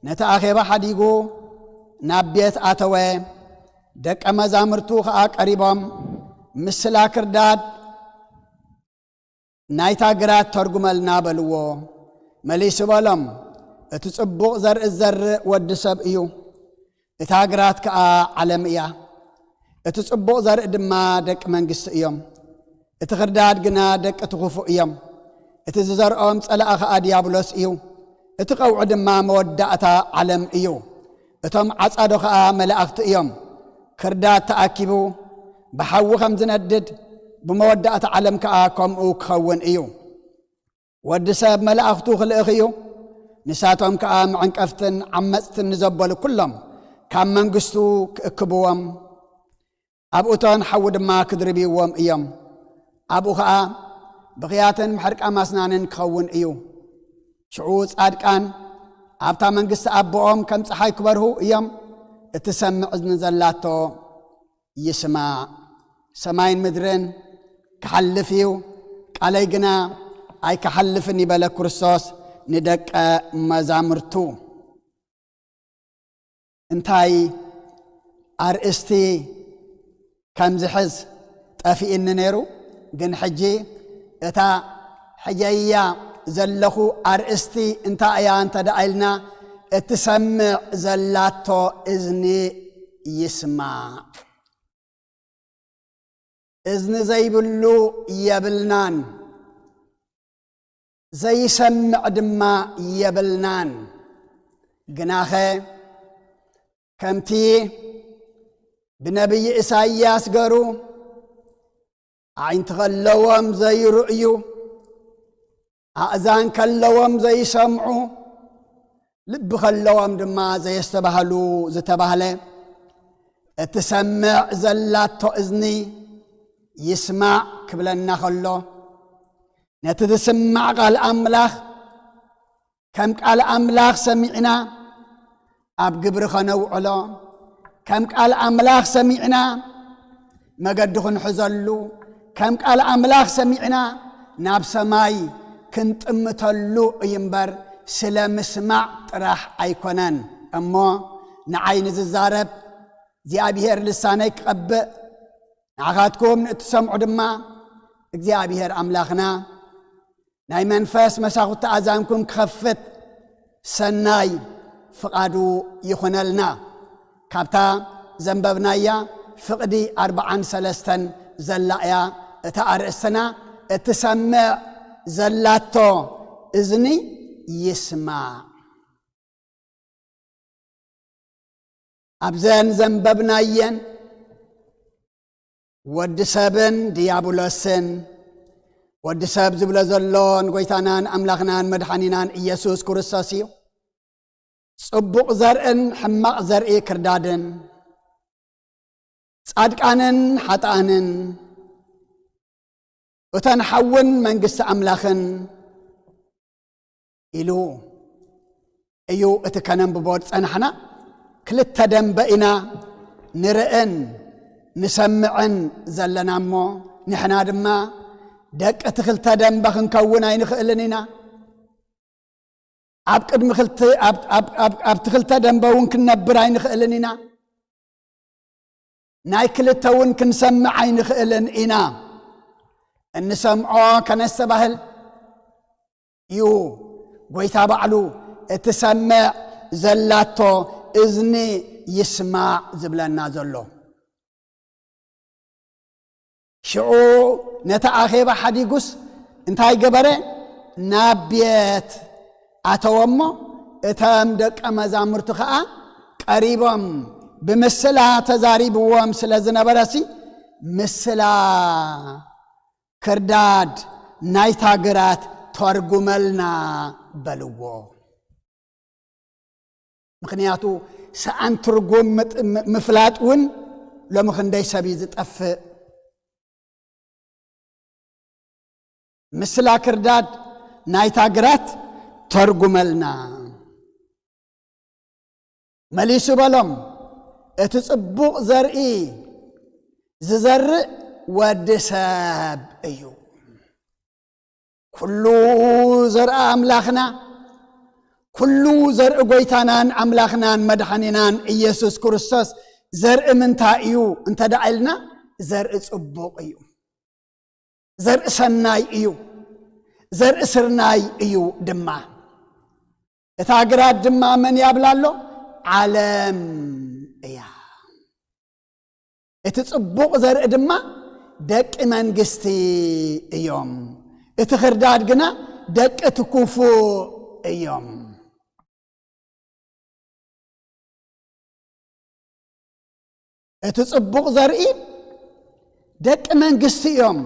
ነቲ ኣኼባ ሓዲጉ ናብ ቤት ኣተወ። ደቀ መዛሙርቱ ኸኣ ቀሪቦም፣ "ምስላ ክርዳድ ናይታ ግራት ተርጉመልና" በልዎ። መሊሱ በሎም፣ "እቲ ጽቡቕ ዘርኢ ዝዘርእ ወዲ ሰብ እዩ። እታ ግራት ከኣ ዓለም እያ። እቲ ጽቡቕ ዘርኢ ድማ ደቂ መንግስቲ እዮም። እቲ ክርዳድ ግና ደቂ እቲ ክፉእ እዮም። እቲ ዝዘርኦም ጸላኢ ከኣ ዲያብሎስ እዩ። እቲ ቀውዒ ድማ መወዳእታ ዓለም እዩ። እቶም ዓጻዶ ከኣ መላእኽቲ እዮም። ክርዳድ ተኣኪቡ ብሓዊ ከም ዝነድድ፣ ብመወዳእታ ዓለም ከኣ ከምኡ ክኸውን እዩ። ወዲ ሰብ መላእኽቱ ክልእኽ እዩ። ንሳቶም ከኣ መዐንቀፍትን ዓመጽትን ንዘበሉ ኩሎም ካብ መንግስቱ ክእክብዎም፣ ኣብ እቶን ሓዊ ድማ ክድርብይዎም እዮም። ኣብኡ ኸኣ ብኽያትን ምሕርቃም ኣስናንን ክኸውን እዩ። ሽዑ ጻድቃን ኣብታ መንግስቲ ኣቦኦም ከም ጸሓይ ክበርሁ እዮም። እትሰምዕ እዝኒ ዘላቶ ይስማዕ። ሰማይን ምድርን ክሓልፍ እዩ፣ ቃለይ ግና ኣይክሓልፍን ይበለ ክርስቶስ ንደቀ መዛሙርቱ። እንታይ ኣርእስቲ ከም ዝሕዝ ጠፊእኒ ነይሩ፣ ግን ሕጂ እታ ሕጀያ ዘለኹ ኣርእስቲ እንታይ እያ እንተ ደኣ ኢልና፣ እትሰምዕ ዘላቶ እዝኒ ይስማዕ። እዝኒ ዘይብሉ የብልናን፣ ዘይሰምዕ ድማ የብልናን። ግናኸ ከምቲ ብነቢይ ኢሳይያስ ገሩ፣ ኣዒንቲ ከለዎም ዘይርእዩ፣ ኣእዛን ከለዎም ዘይሰምዑ፣ ልቢ ከለዎም ድማ ዘየስተባህሉ ዝተባህለ፣ እትሰምዕ ዘላቶ እዝኒ ይስማዕ ክብለና ከሎ፣ ነቲ ዝስማዕ ቃል ኣምላኽ ከም ቃል ኣምላኽ ሰሚዕና ኣብ ግብሪ ኸነውዕሎ፣ ከም ቃል ኣምላኽ ሰሚዕና መገዲ ኽንሕዘሉ፣ ከም ቃል ኣምላኽ ሰሚዕና ናብ ሰማይ ክንጥምተሉ እዩ እምበር፣ ስለ ምስማዕ ጥራሕ ኣይኮነን። እሞ ንዓይ ንዝዛረብ እግዚኣብሄር ልሳነይ ክቐብእ፣ ንዓኻትኩም ንእትሰምዑ ድማ እግዚኣብሄር ኣምላኽና ናይ መንፈስ መሳኹቲ ኣዛንኩም ክኸፍት ሰናይ ፍቓዱ ይኹነልና። ካብታ ዘንበብናያ ፍቕዲ ኣርብዓን ሰለስተን ዘላ እያ እታ ኣርእስትና። እትሰምዕ ዘላቶ እዝኒ ይስማዕ። ኣብዘን ዘንበብናየን ወዲ ሰብን ድያብሎስን፣ ወዲ ሰብ ዝብሎ ዘሎ ንጎይታናን ኣምላኽናን መድሓኒናን ኢየሱስ ክርስቶስ እዩ። ጽቡቕ ዘርእን ሕማቕ ዘርኢ ክርዳድን፣ ጻድቃንን ሓጥኣንን፣ እተን ሓውን መንግስቲ ኣምላኽን ኢሉ እዩ እቲ ከነንብቦ ዝጸናሕና። ክልተ ደንበ ኢና ንርእን ንሰምዕን ዘለና እሞ፣ ንሕና ድማ ደቂ እቲ ክልተ ደንበ ክንከውን ኣይንኽእልን ኢና። ኣብ ቅድሚ ክልተ፣ ኣብ፣ ኣብ፣ ኣብ፣ ኣብቲ ክልተ ደንበ እውን ክንነብር ኣይንኽእልን ኢና። ናይ ክልተ እውን ክንሰምዕ ኣይንኽእልን ኢና። እንሰምዖ ከነስተባህል እዩ ጎይታ ባዕሉ፣ እትሰምዕ ዘላቶ እዝኒ ይስማዕ ዝብለና ዘሎ። ሽዑ ነቲ ኣኼባ ሓዲጉስ እንታይ ገበረ? ናብ ቤት ኣተወ እሞ፣ እቶም ደቀ መዛሙርቲ ኸኣ ቀሪቦም ብምስላ ተዛሪብዎም ስለ ዝነበረሲ፣ "ምስላ ክርዳድ ናይታ ግራት ተርጉመልና" በልዎ። ምኽንያቱ፣ ሰኣን ትርጉም ምጥ-፣ ም-፣ ምፍላጥ እውን ሎሚ ክንደይ ሰብ እዩ ዝጠፍእ። ምስላ ክርዳድ ናይታ ግራት ተርጉመልና። መሊሱ በሎም፣ "እቲ ጽቡቕ ዘርኢ ዝዘርእ ወዲ ሰብ እዩ። ኩሉ ዘርኢ ኣምላኽና፣ ኩሉ ዘርኢ ጎይታናን ኣምላኽናን መድሓኒናን ኢየሱስ ክርስቶስ ዘርኢ ምንታይ እዩ?" እንተ ደኣ ኢልና፣ ዘርኢ ጽቡቕ እዩ። ዘርኢ ሰናይ እዩ። ዘርኢ ስርናይ እዩ ድማ። እታ ግራት ድማ መን እያ ብላ ኣሎ? ዓለም እያ። እቲ ጽቡቕ ዘርኢ ድማ ደቂ መንግስቲ እዮም። እቲ ክርዳድ ግና ደቂ እቲ ክፉእ እዮም። እቲ ጽቡቕ ዘርኢ ደቂ መንግስቲ እዮም።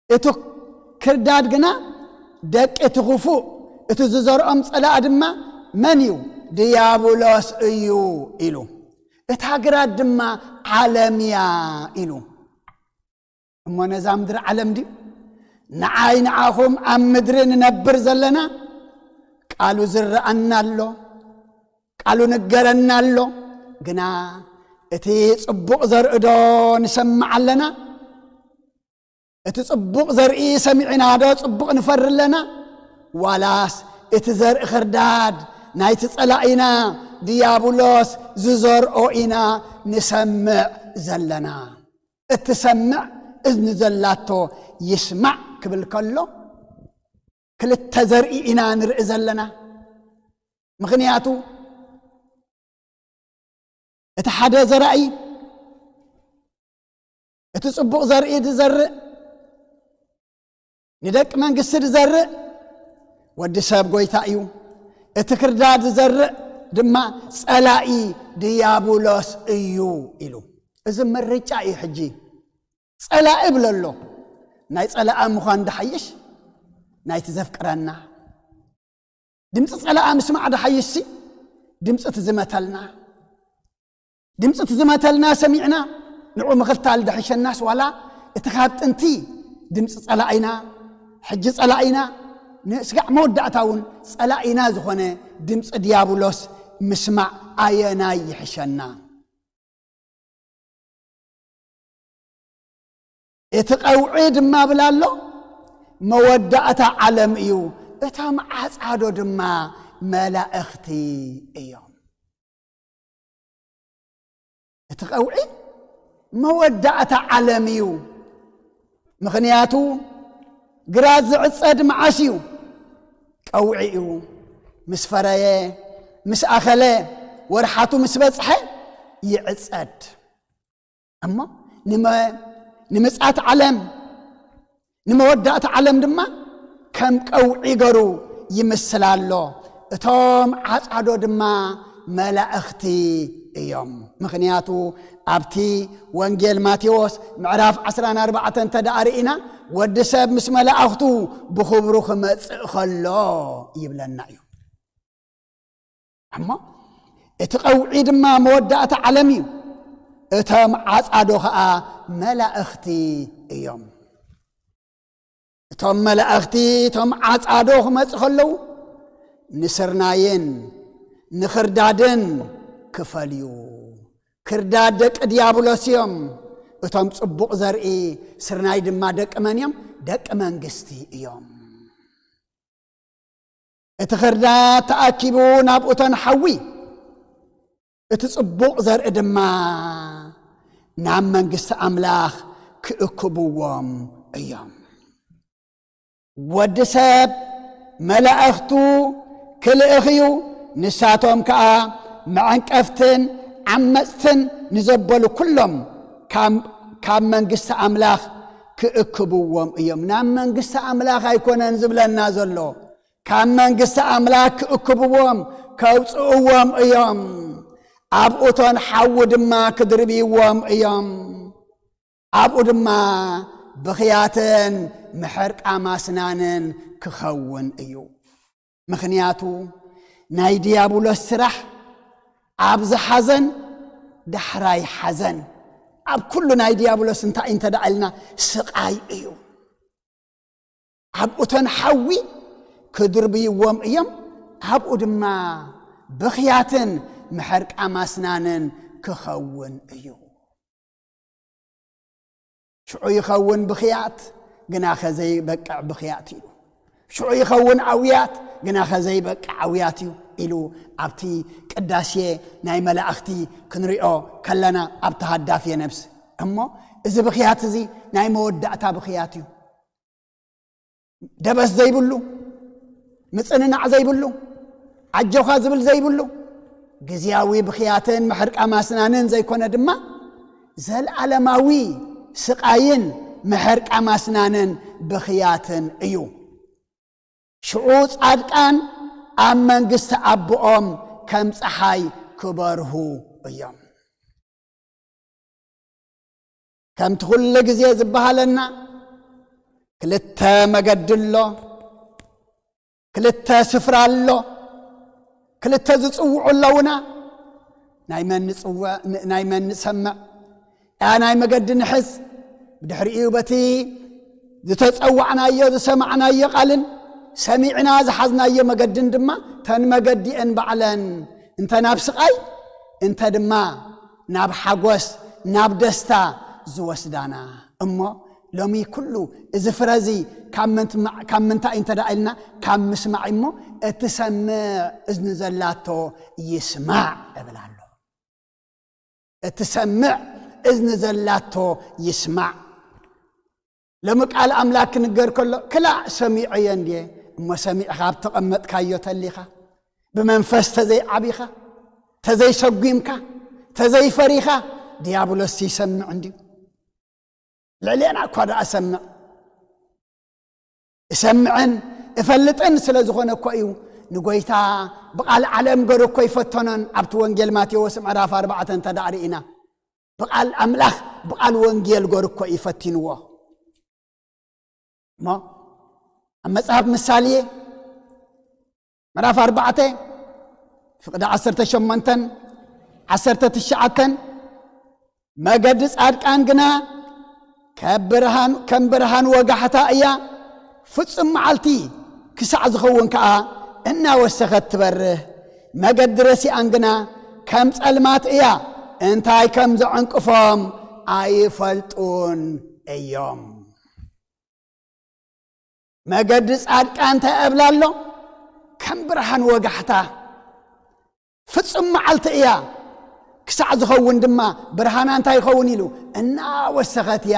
እቲ ክርዳድ ግና ደቂ እቲ ክፉእ፣ እቲ ዝዘርኦም ጸላኢ ድማ መን እዩ? ድያብሎስ እዩ ኢሉ። እታ ግራት ድማ ዓለም እያ ኢሉ። እሞ ነዛ ምድሪ ዓለም ድዩ? ንዓይ ንዓኹም ኣብ ምድሪ ንነብር ዘለና ቃሉ ዝረኣና ኣሎ፣ ቃሉ ንገረና ኣሎ። ግና እቲ ጽቡቕ ዘርኢ ዶ ንሰምዕ ኣለና? እቲ ጽቡቕ ዘርኢ ሰሚዕና ዶ ጽቡቕ ንፈሪ ኣለና? ዋላስ እቲ ዘርኢ ኽርዳድ ናይቲ ጸላኢና ድያብሎስ ዝዘርኦ ኢና ንሰምዕ ዘለና? እትሰምዕ እዝኒ ዘላቶ ይስማዕ ክብል ከሎ፣ ክልተ ዘርኢ ኢና ንርኢ ዘለና። ምኽንያቱ፣ እቲ ሓደ ዘራኢ፣ እቲ ጽቡቕ ዘርኢ ዝዘርእ፣ ንደቂ መንግስቲ ዝዘርእ ወዲ ሰብ ጎይታ እዩ። እቲ ክርዳድ ዝዘርእ ድማ ጸላኢ ድያብሎስ እዩ ኢሉ። እዚ ምርጫ እዩ። ሕጂ ጸላኢ እብሎ ኣሎ። ናይ ጸላኣ ምዃን ድሓይሽ ናይቲ ዘፍቅረና። ድምፂ ጸላኣ ምስማዕ ድሓይሽሲ ድምፂ እቲ ዝመተልና። ድምፂ እቲ ዝመተልና ሰሚዕና ንዑ ምኽታል ድሕሸናስ ዋላ እቲ ካብ ጥንቲ ድምፂ ጸላኢና፣ ሕጂ ጸላኢና፣ ንስጋዕ መወዳእታ እውን ጸላኢና ዝኾነ ድምፂ ድያብሎስ ምስማዕ ኣየናይ ይሕሸና? እቲ ቀውዒ ድማ ብላ ኣሎ፣ መወዳእታ ዓለም እዩ። እቶም ዓጻዶ ድማ መላእኽቲ እዮም። እቲ ቀውዒ መወዳእታ ዓለም እዩ። ምኽንያቱ ግራት ዝዕጸድ መዓስ እዩ? ቀውዒ እዩ። ምስ ፈረየ፣ ምስ ኣኸለ፣ ወርሓቱ ምስ በጽሐ ይዕጸድ። እሞ ንመ-፣ ንምጽኣት ዓለም፣ ንመወዳእታ ዓለም ድማ ከም ቀውዒ ገሩ ይምስል ኣሎ። እቶም ዓጻዶ ድማ መላእኽቲ እዮም። ምኽንያቱ ኣብቲ ወንጌል ማቴዎስ ምዕራፍ ዓስራን ኣርባዕተን እንተ ደኣ ርኢና፣ ወዲ ሰብ ምስ መላእኽቱ ብኽብሩ ክመጽእ ከሎ ይብለና እዩ። እሞ እቲ ቀውዒ ድማ መወዳእታ ዓለም እዩ። እቶም ዓጻዶ ኸኣ መላእኽቲ እዮም። እቶም መላእኽቲ፣ እቶም ዓጻዶ ክመጹ ከለዉ፣ ንስርናይን ንኽርዳድን ክፈልዩ። ክርዳድ ደቂ ዲያብሎስ እዮም። እቶም ጽቡቕ ዘርኢ፣ ስርናይ ድማ ደቂ መን እዮም? ደቂ መንግስቲ እዮም። እቲ ኽርዳድ ተኣኪቡ ናብ እቶን ሓዊ፣ እቲ ጽቡቕ ዘርኢ ድማ ናብ መንግስቲ ኣምላኽ ክእክብዎም እዮም። ወዲ ሰብ መላእኽቱ ክልእኽ እዩ፣ ንሳቶም ከኣ መዐንቀፍትን ዓመጽትን ንዘበሉ ኩሎም ካብ፣ ካብ መንግስቲ ኣምላኽ ክእክብዎም እዮም። ናብ መንግስቲ ኣምላኽ ኣይኮነን ዝብለና ዘሎ፣ ካብ መንግስቲ ኣምላኽ ክእክብዎም፣ ከውጽእዎም እዮም። ኣብ እቶን ሓዊ ድማ ክድርብይዎም እዮም። ኣብኡ ድማ ብኽያትን ምሕርቃም ኣስናንን ክኸውን እዩ። ምኽንያቱ ናይ ዲያብሎስ ስራሕ ኣብዚ ሓዘን ዳሕራይ ሓዘን፣ ኣብ ኩሉ ናይ ዲያብሎስ እንታይ እንተ ደኣ ኢልና ስቓይ እዩ። ኣብ እቶን ሓዊ ክድርብይዎም እዮም። ኣብኡ ድማ ብኽያትን ምሕርቃም ኣስናንን ክኸውን እዩ። ሽዑ ይኸውን ብኽያት፣ ግናኸ ዘይበቅዕ ብኽያት እዩ። ሽዑ ይኸውን ኣውያት፣ ግናኸ ዘይበቅዕ ኣውያት እዩ ኢሉ ኣብቲ ቅዳሴ ናይ መላእኽቲ ክንሪኦ ከለና፣ ኣብቲ ሃዳፍየ ነብስ። እሞ እዚ ብኽያት እዚ ናይ መወዳእታ ብኽያት እዩ። ደበስ ዘይብሉ፣ ምጽንናዕ ዘይብሉ፣ ዓጀዃ ዝብል ዘይብሉ፣ ግዝያዊ ብኽያትን ምሕርቃም ኣስናንን ዘይኮነ ድማ፣ ዘልኣለማዊ ስቓይን ምሕርቃም ኣስናንን ብኽያትን እዩ። ሽዑ ጻድቃን ኣብ መንግስቲ ኣቦኦም ከም ጸሓይ ክበርሁ እዮም። ከምቲ ኩሉ ግዜ ዝበሃለና፣ ክልተ መገዲ ኣሎ፣ ክልተ ስፍራ ኣሎ፣ ክልተ ዝጽውዑ ኣለውና። ናይ መን ንጽውዕ፣ ን-፣ ናይ መን ንሰምዕ? ያ ናይ መገዲ ንሕዝ። ብድሕሪኡ በቲ ዝተጸዋዕናዮ፣ ዝሰማዕናዮ ቃልን ሰሚዕና ዝሓዝናዮ መገድን ድማ፣ ተን መገዲኤን ባዕለን እንተ ናብ ስቓይ፣ እንተ ድማ ናብ ሓጎስ፣ ናብ ደስታ ዝወስዳና። እሞ ሎሚ ኩሉ እዚ ፍረ እዚ ካብ ምንትማ-፣ ካብ ምንታይ እንተ ደኣ ኢልና፣ ካብ ምስማዕ እሞ፣ "እትሰምዕ እዝኒ ዘላቶ ይስማዕ" እብል ኣሎ። "እትሰምዕ እዝኒ ዘላቶ ይስማዕ።" ሎሚ ቃል ኣምላክ ክንገር ከሎ፣ ክላእ ሰሚዐዮ እንድየ። እሞ ሰሚዕኻ ኣብ ተቐመጥካዮ ተሊኻ፣ ብመንፈስ ተዘይዓቢኻ፣ ተዘይሰጒምካ፣ ተዘይፈሪኻ፣ ዲያብሎስ ይሰምዕ እንድዩ። ልዕሌና እኳ ደኣ እሰምዕ። እሰምዕን እፈልጥን ስለ ዝኾነ እኮ እዩ ንጎይታ ብቓል ዓለም ገሩ እኮ ይፈተኖን። ኣብቲ ወንጌል ማቴዎስ ምዕራፍ ኣርባዕተ እንተ ደኣ ርኢና፣ ብቓል ኣምላኽ፣ ብቓል ወንጌል ገሩ እኮ እዩ ፈቲንዎ። እሞ ኣብ መጽሓፍ ምሳሌ ምዕራፍ ኣርባዕተ ፍቕዲ ዓሰርተ ሸሞንተን ዓሰርተ ትሽዓተን፣ "መገዲ ጻድቃን ግና ከም ብርሃን፣ ከም ብርሃን ወጋሕታ እያ፣ ፍጹም መዓልቲ ክሳዕ ዝኸውን ከኣ እናወሰኸት ትበርህ። መገዲ ረሲኣን ግና ከም ጸልማት እያ፣ እንታይ ከም ዘዕንቅፎም ኣይፈልጡን እዮም።" መገዲ ጻድቃን እንታይ እብላ ኣሎ? ከም ብርሃን ወጋሕታ ፍጹም መዓልቲ እያ፣ ክሳዕ ዝኸውን ድማ ብርሃና እንታይ ይኸውን ኢሉ? እናወሰኸት እያ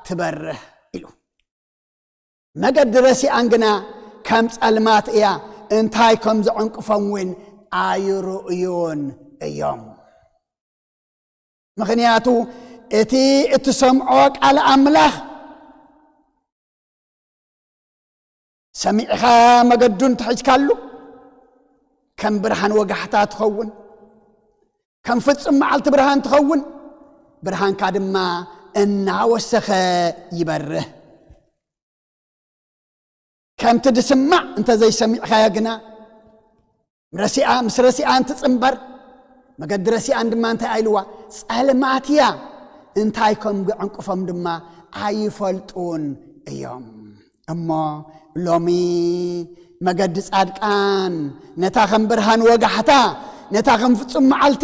ትበርህ ኢሉ። መገዲ ረሲኣን ግና ከም ጸልማት እያ፣ እንታይ ከም ዘዕንቅፎም እውን ኣይርእዩን እዮም። ምኽንያቱ እቲ እትሰምዖ ቃል ኣምላኽ ሰሚዕኻ መገዱ እንተሒዝካሉ፣ ከም ብርሃን ወጋሕታ ትኸውን፣ ከም ፍጹም መዓልቲ ብርሃን ትኸውን፣ ብርሃንካ ድማ እናወሰኸ ይበርህ። ከምቲ ድስማዕ እንተ ዘይሰሚዕኻዮ ግና፣ ረሲኣ፣ ምስ ረሲኣን ትጽንበር፣ መገዲ ረሲኣን ድማ እንታይ ኣይልዋ? ጸልማት እያ። እንታይ ከም ዘዕንቅፎም ድማ ኣይፈልጡን እዮም። እሞ ሎሚ መገዲ ጻድቃን፣ ነታ ከም ብርሃን ወጋሕታ፣ ነታ ከም ፍጹም መዓልቲ፣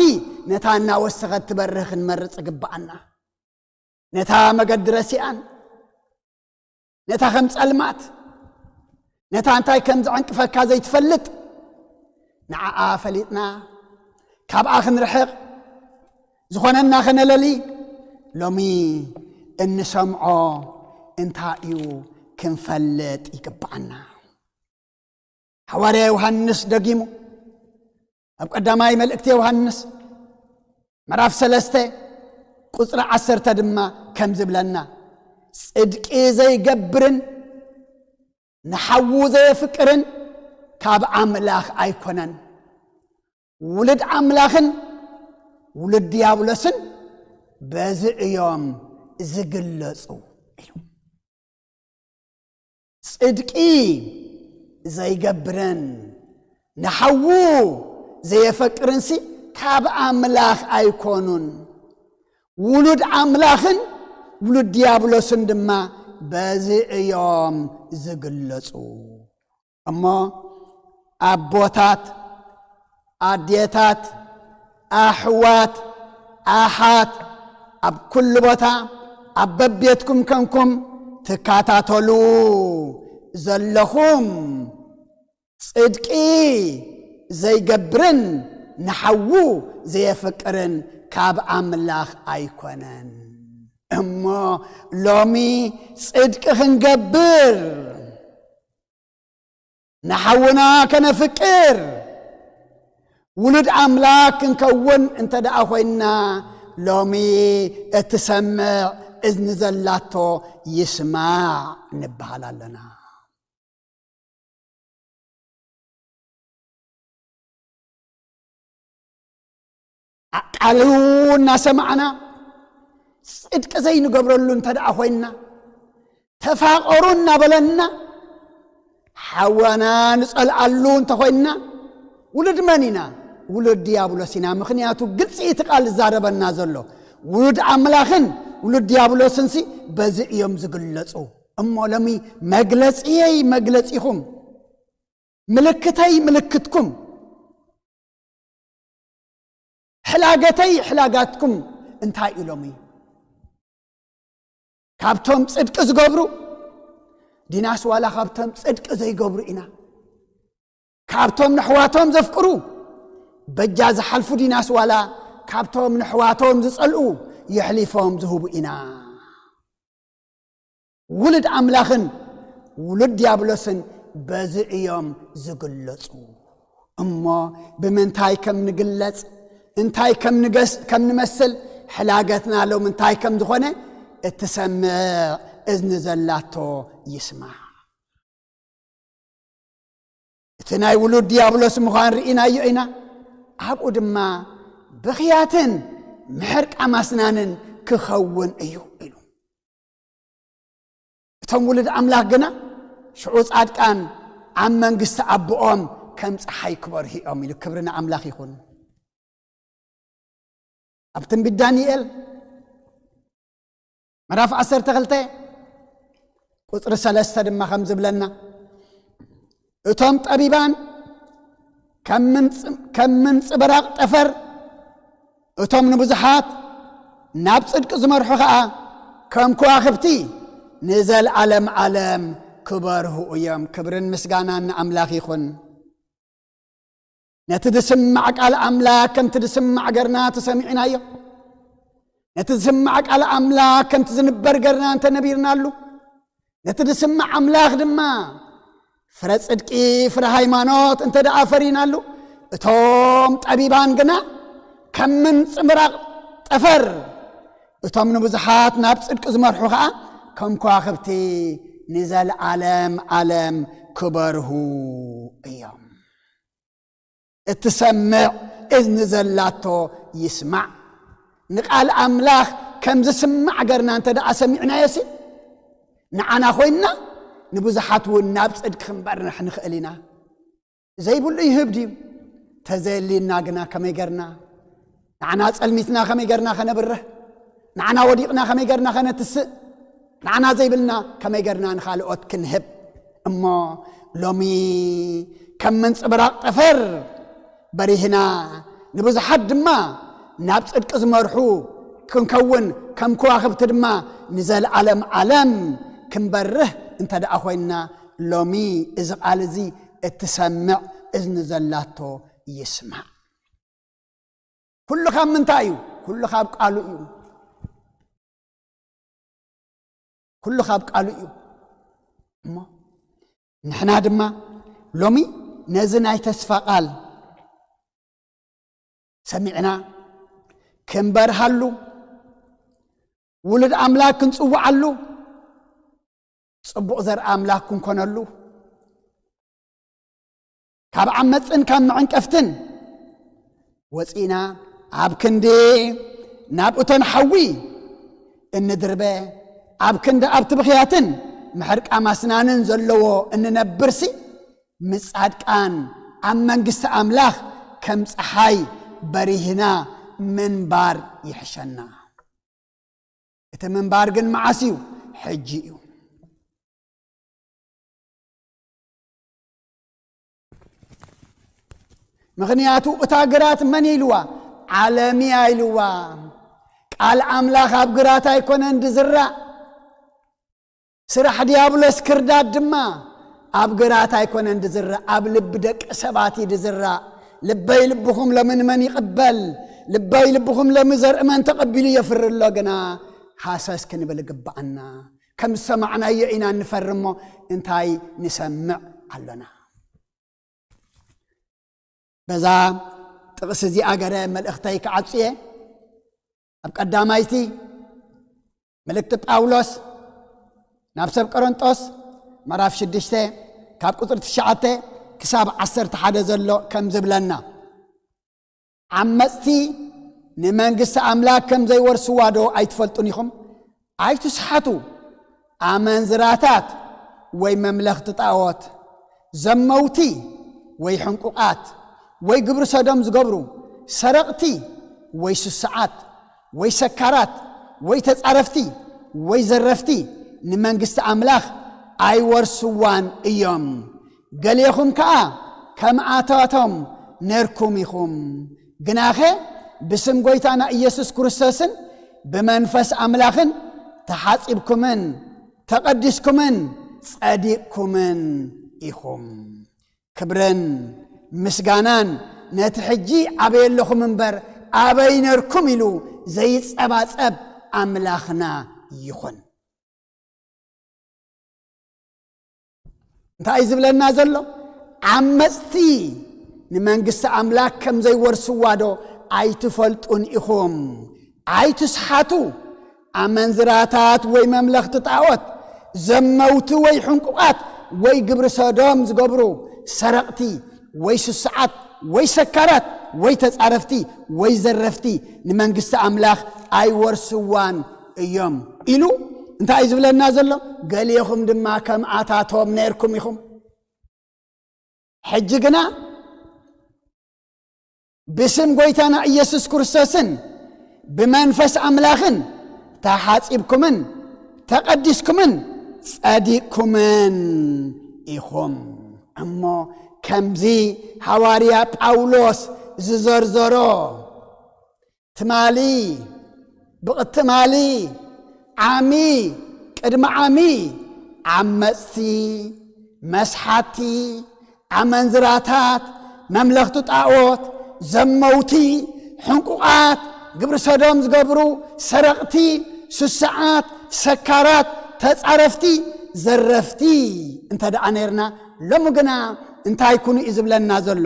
ነታ እናወሰኸት ትበርህ ክንመርጽ ይግብኣና። ነታ መገዲ ረሲኣን፣ ነታ ከም ጸልማት፣ ነታ እንታይ ከም ዘዕንቅፈካ ዘይትፈልጥ፣ ንዓኣ ፈሊጥና፣ ካብኣ ክንርሕቕ፣ ዝኾነና ከነለሊ፣ ሎሚ እንሰምዖ እንታይ እዩ ክንፈልጥ ይግብኣና። ሓዋርያ ዮሃንስ ደጊሙ ኣብ ቀዳማይ መልእክቲ ዮሃንስ ምዕራፍ ሰለስተ ቁጽሪ ዓሰርተ ድማ ከም ዝብለና፣ ጽድቂ ዘይገብርን ንሓዉ ዘየፍቅርን ካብ ኣምላኽ ኣይኮነን። ውሉድ ኣምላኽን ውሉድ ዲያብሎስን በዚ እዮም ዝግለጹ ኢሉ። ጽድቂ ዘይገብርን ንሓዉ ዘየፈቅርንሲ ካብ ኣምላኽ ኣይኮኑን። ውሉድ ኣምላኽን ውሉድ ዲያብሎስን ድማ በዚ እዮም ዝግለጹ። እሞ ኣቦታት፣ ኣዴታት፣ ኣሕዋት፣ ኣሓት፣ ኣብ ኩሉ ቦታ ኣብ በቤትኩም ከንኩም ትከታተሉ ዘለኹም፣ ጽድቂ ዘይገብርን ንሓዉ ዘየፍቅርን ካብ ኣምላኽ ኣይኮነን። እሞ ሎሚ ጽድቂ ክንገብር፣ ንሓውና ከነፍቅር፣ ውሉድ ኣምላኽ ክንከውን እንተ ደኣ ኾይንና፣ ሎሚ እትሰምዕ እዝኒ ዘላቶ ይስማዕ ንበሃል ኣለና። ቃሉ እናሰማዕና ጽድቂ ዘይንገብረሉ እንተ ደኣ ኾይንና፣ ተፋቐሩ እናበለና ሓዋና ንጸልኣሉ እንተ ኾይንና፣ ውሉድ መን ኢና? ውሉድ ዲያብሎስ ኢና። ምኽንያቱ ግልጺ እቲ ቃል ዝዛረበና ዘሎ፣ ውሉድ ኣምላኽን ውሉድ ዲያብሎስንሲ በዚ እዮም ዝግለጹ። እሞ ሎሚ መግለጺየይ መግለጺኹም፣ ምልክተይ ምልክትኩም፣ ሕላገተይ ሕላጋትኩም እንታይ ኢሎም እዩ? ካብቶም ጽድቂ ዝገብሩ ዲናስ ዋላ ካብቶም ጽድቂ ዘይገብሩ ኢና? ካብቶም ንሕዋቶም ዘፍቅሩ በጃ ዝሓልፉ ዲናስ ዋላ ካብቶም ንሕዋቶም ዝጸልኡ የሕሊፎም ዝህቡ ኢና? ውሉድ ኣምላኽን ውሉድ ዲያብሎስን በዚ እዮም ዝግለጹ። እሞ ብምንታይ ከም ንግለጽ፣ እንታይ ከም ንገስ-፣ ከም ንመስል፣ ሕላገትና ሎም እንታይ ከም ዝኾነ እትሰምዕ እዝኒ ዘላቶ ይስማዕ። እቲ ናይ ውሉድ ዲያብሎስ ምዃን ርኢናዮ ኢና። ኣብኡ ድማ ብኽያትን ምሕርቃም ኣስናንን ክኸውን እዩ ኢሉ። እቶም ውሉድ ኣምላኽ ግና ሽዑ ጻድቃን ኣብ መንግስቲ ኣቦኦም ከም ጸሓይ ክበርሁ እዮም ኢሉ። ክብሪ ንኣምላኽ ይኹን። ኣብ ትንቢት ዳንኤል ምዕራፍ ዓሰርተ ክልተ ቁጽሪ ሰለስተ ድማ ከም ዝብለና፣ እቶም ጠቢባን ከም ምንጽ-፣ ከም ምንጽብራቕ ጠፈር፣ እቶም ንብዙሓት ናብ ጽድቂ ዝመርሑ ኸኣ ከም ከዋኽብቲ ንዘለዓለም ዓለም ክበርሁ እዮም። ክብርን ምስጋናን ንኣምላኽ ይኹን። ነቲ ዝስማዕ ቃል ኣምላኽ ከምቲ ዝስማዕ ገርና ተሰሚዕናዮ። ነቲ ዝስማዕ ቃል ኣምላኽ ከምቲ ዝንበር ገርና እንተነቢርናሉ፣ ነቲ ዝስማዕ ኣምላኽ ድማ ፍረ ጽድቂ፣ ፍረ ሃይማኖት እንተ ደኣ ፈሪናሉ፣ እቶም ጠቢባን ግና ከም ምንጽብራቕ ጠፈር፣ እቶም ንብዙሓት ናብ ጽድቂ ዝመርሑ ኸኣ ከም ከዋኽብቲ ንዘለዓለም ዓለም ክበርሁ እዮም። እትሰምዕ እዝኒ ዘላቶ ይስማዕ። ንቃል ኣምላኽ ከም ዝስማዕ ገርና እንተ ደኣ ሰሚዕናዮሲ፣ ንዓና ኮይንና ንብዙሓት እውን ናብ ጽድቂ ክንበርሕ ንኽእል ኢና። ዘይብሉ ይህብ ድዩ? ተዘየልና ግና ከመይ ገርና? ንዓና ጸልሚትና ከመይ ገርና ከነብርህ? ንዓና ወዲቕና ከመይ ገርና ከነትስእ? ንዓና ዘይብልና ከመይ ገርና ንኻልኦት ክንህብ? እሞ ሎሚ ከም ምንጽብራቕ ጠፈር በሪህና፣ ንብዙሓት ድማ ናብ ጽድቂ ዝመርሑ ክንከውን፣ ከም ከዋኽብቲ ድማ ንዘለዓለም ዓለም ክንበርህ እንተ ደኣ ኮይንና፣ ሎሚ እዚ ቃል እዚ እትሰምዕ እዝኒ ዘላቶ ይስማዕ። ኩሉ ካብ ምንታይ እዩ? ኩሉ ካብ ቃሉ እዩ። ኩሉ ካብ ቃሉ እዩ። እሞ ንሕና ድማ ሎሚ ነዚ ናይ ተስፋ ቃል ሰሚዕና ክንበርሃሉ፣ ውሉድ ኣምላኽ ክንጽውዓሉ፣ ጽቡቕ ዘርኢ ኣምላኽ ክንኮነሉ፣ ካብ ዓመጽን ካብ መዕንቀፍትን ወጺእና፣ ኣብ ክንዲ ናብ እቶን ሓዊ እንድርበ፣ ኣብ ክንዲ ኣብቲ ብኽያትን ምሕርቃም ኣስናንን ዘለዎ እንነብርሲ፣ ምስ ጻድቃን ኣብ መንግስቲ ኣምላኽ ከም ጸሓይ በሪህና ምንባር ይሕሸና። እቲ ምንባር ግን መዓስ እዩ? ሕጂ እዩ። ምኽንያቱ እታ ግራት መን ኢልዋ? ዓለም እያ ኢልዋ። ቃል ኣምላኽ ኣብ ግራት ኣይኮነን ድዝራእ። ስራሕ ዲያብሎስ ክርዳድ ድማ ኣብ ግራት ኣይኮነን ድዝራእ፣ ኣብ ልቢ ደቂ ሰባት እዩ ድዝራእ። ልበይ ልብኹም ሎሚ ንመን ይቕበል? ልበይ ልብኹም ሎሚ ዘርኢ መን ተቐቢሉ የፍሪ ኣሎ? ግና ሃሰስ ክንብል ይግብኣና። ከም ዝሰማዕናዮ ኢና እንፈሪ እሞ እንታይ ንሰምዕ ኣሎና? በዛ ጥቕሲ እዚኣ ገረ መልእኽተይ ክዓጹ እየ። ኣብ ቀዳማይቲ መልእክቲ ጳውሎስ ናብ ሰብ ቆሮንጦስ ምዕራፍ ሽዱሽተ ካብ ቁጽሪ ትሽዓተ ክሳብ ዓሰርተ ሓደ ዘሎ ከም ዝብለና፣ ዓመጽቲ ንመንግስቲ ኣምላኽ ከም ዘይወርስዋ ዶ ኣይትፈልጡን ኢኹም? ኣይትስሓቱ። ኣመንዝራታት ወይ መምለኽቲ ጣዖት፣ ዘመውቲ ወይ ሕንቁቓት ወይ ግብሪ ሰዶም ዝገብሩ፣ ሰረቕቲ ወይ ስሱዓት ወይ ሰካራት ወይ ተጻረፍቲ ወይ ዘረፍቲ ንመንግስቲ ኣምላኽ ኣይወርስዋን እዮም። ገሌኹም ከኣ ከምኣታቶም ነርኩም ኢኹም። ግናኸ ብስም ጎይታና ኢየሱስ ክርስቶስን ብመንፈስ ኣምላኽን ተሓጺብኩምን ተቐዲስኩምን ጸዲቕኩምን ኢኹም። ክብርን ምስጋናን ነቲ ሕጂ ኣበይ ኣለኹም እምበር ኣበይ ነርኩም ኢሉ ዘይጸባጸብ ኣምላኽና ይኹን። እንታይ እዩ ዝብለና ዘሎ? ዓመጽቲ ንመንግስቲ ኣምላኽ ከም ዘይወርስዋ ዶ ኣይትፈልጡን ኢኹም? ኣይትስሓቱ። ኣመንዝራታት ወይ መምለኽቲ ጣዖት፣ ዘመውቲ ወይ ሕንቁቓት ወይ ግብሪ ሰዶም ዝገብሩ፣ ሰረቕቲ ወይ ስሱዓት ወይ ሰካራት ወይ ተጻረፍቲ ወይ ዘረፍቲ ንመንግስቲ ኣምላኽ ኣይወርስዋን እዮም ኢሉ። እንታይ እዩ ዝብለና ዘሎ? ገሊኹም ድማ ከምኣታቶም ነርኩም ኢኹም። ሕጂ ግና ብስም ጎይታና ኢየሱስ ክርስቶስን ብመንፈስ ኣምላኽን ተሓጺብኩምን ተቐዲስኩምን ጸዲቕኩምን ኢኹም። እሞ ከምዚ ሃዋርያ ጳውሎስ ዝዘርዘሮ ትማሊ፣ ብቕትማሊ፣ ዓሚ፣ ቅድሚ ዓሚ፣ ዓመጽቲ፣ መስሓቲ፣ ኣመንዝራታት፣ መምለኽቲ ጣዖት፣ ዘመውቲ፣ ሕንቁቓት፣ ግብሪ ሰዶም ዝገብሩ፣ ሰረቕቲ፣ ስሱዓት፣ ሰካራት፣ ተጻረፍቲ፣ ዘረፍቲ እንተ ደኣ ነርና፣ ሎሚ ግና እንታይ ኩኑ እዩ ዝብለና ዘሎ?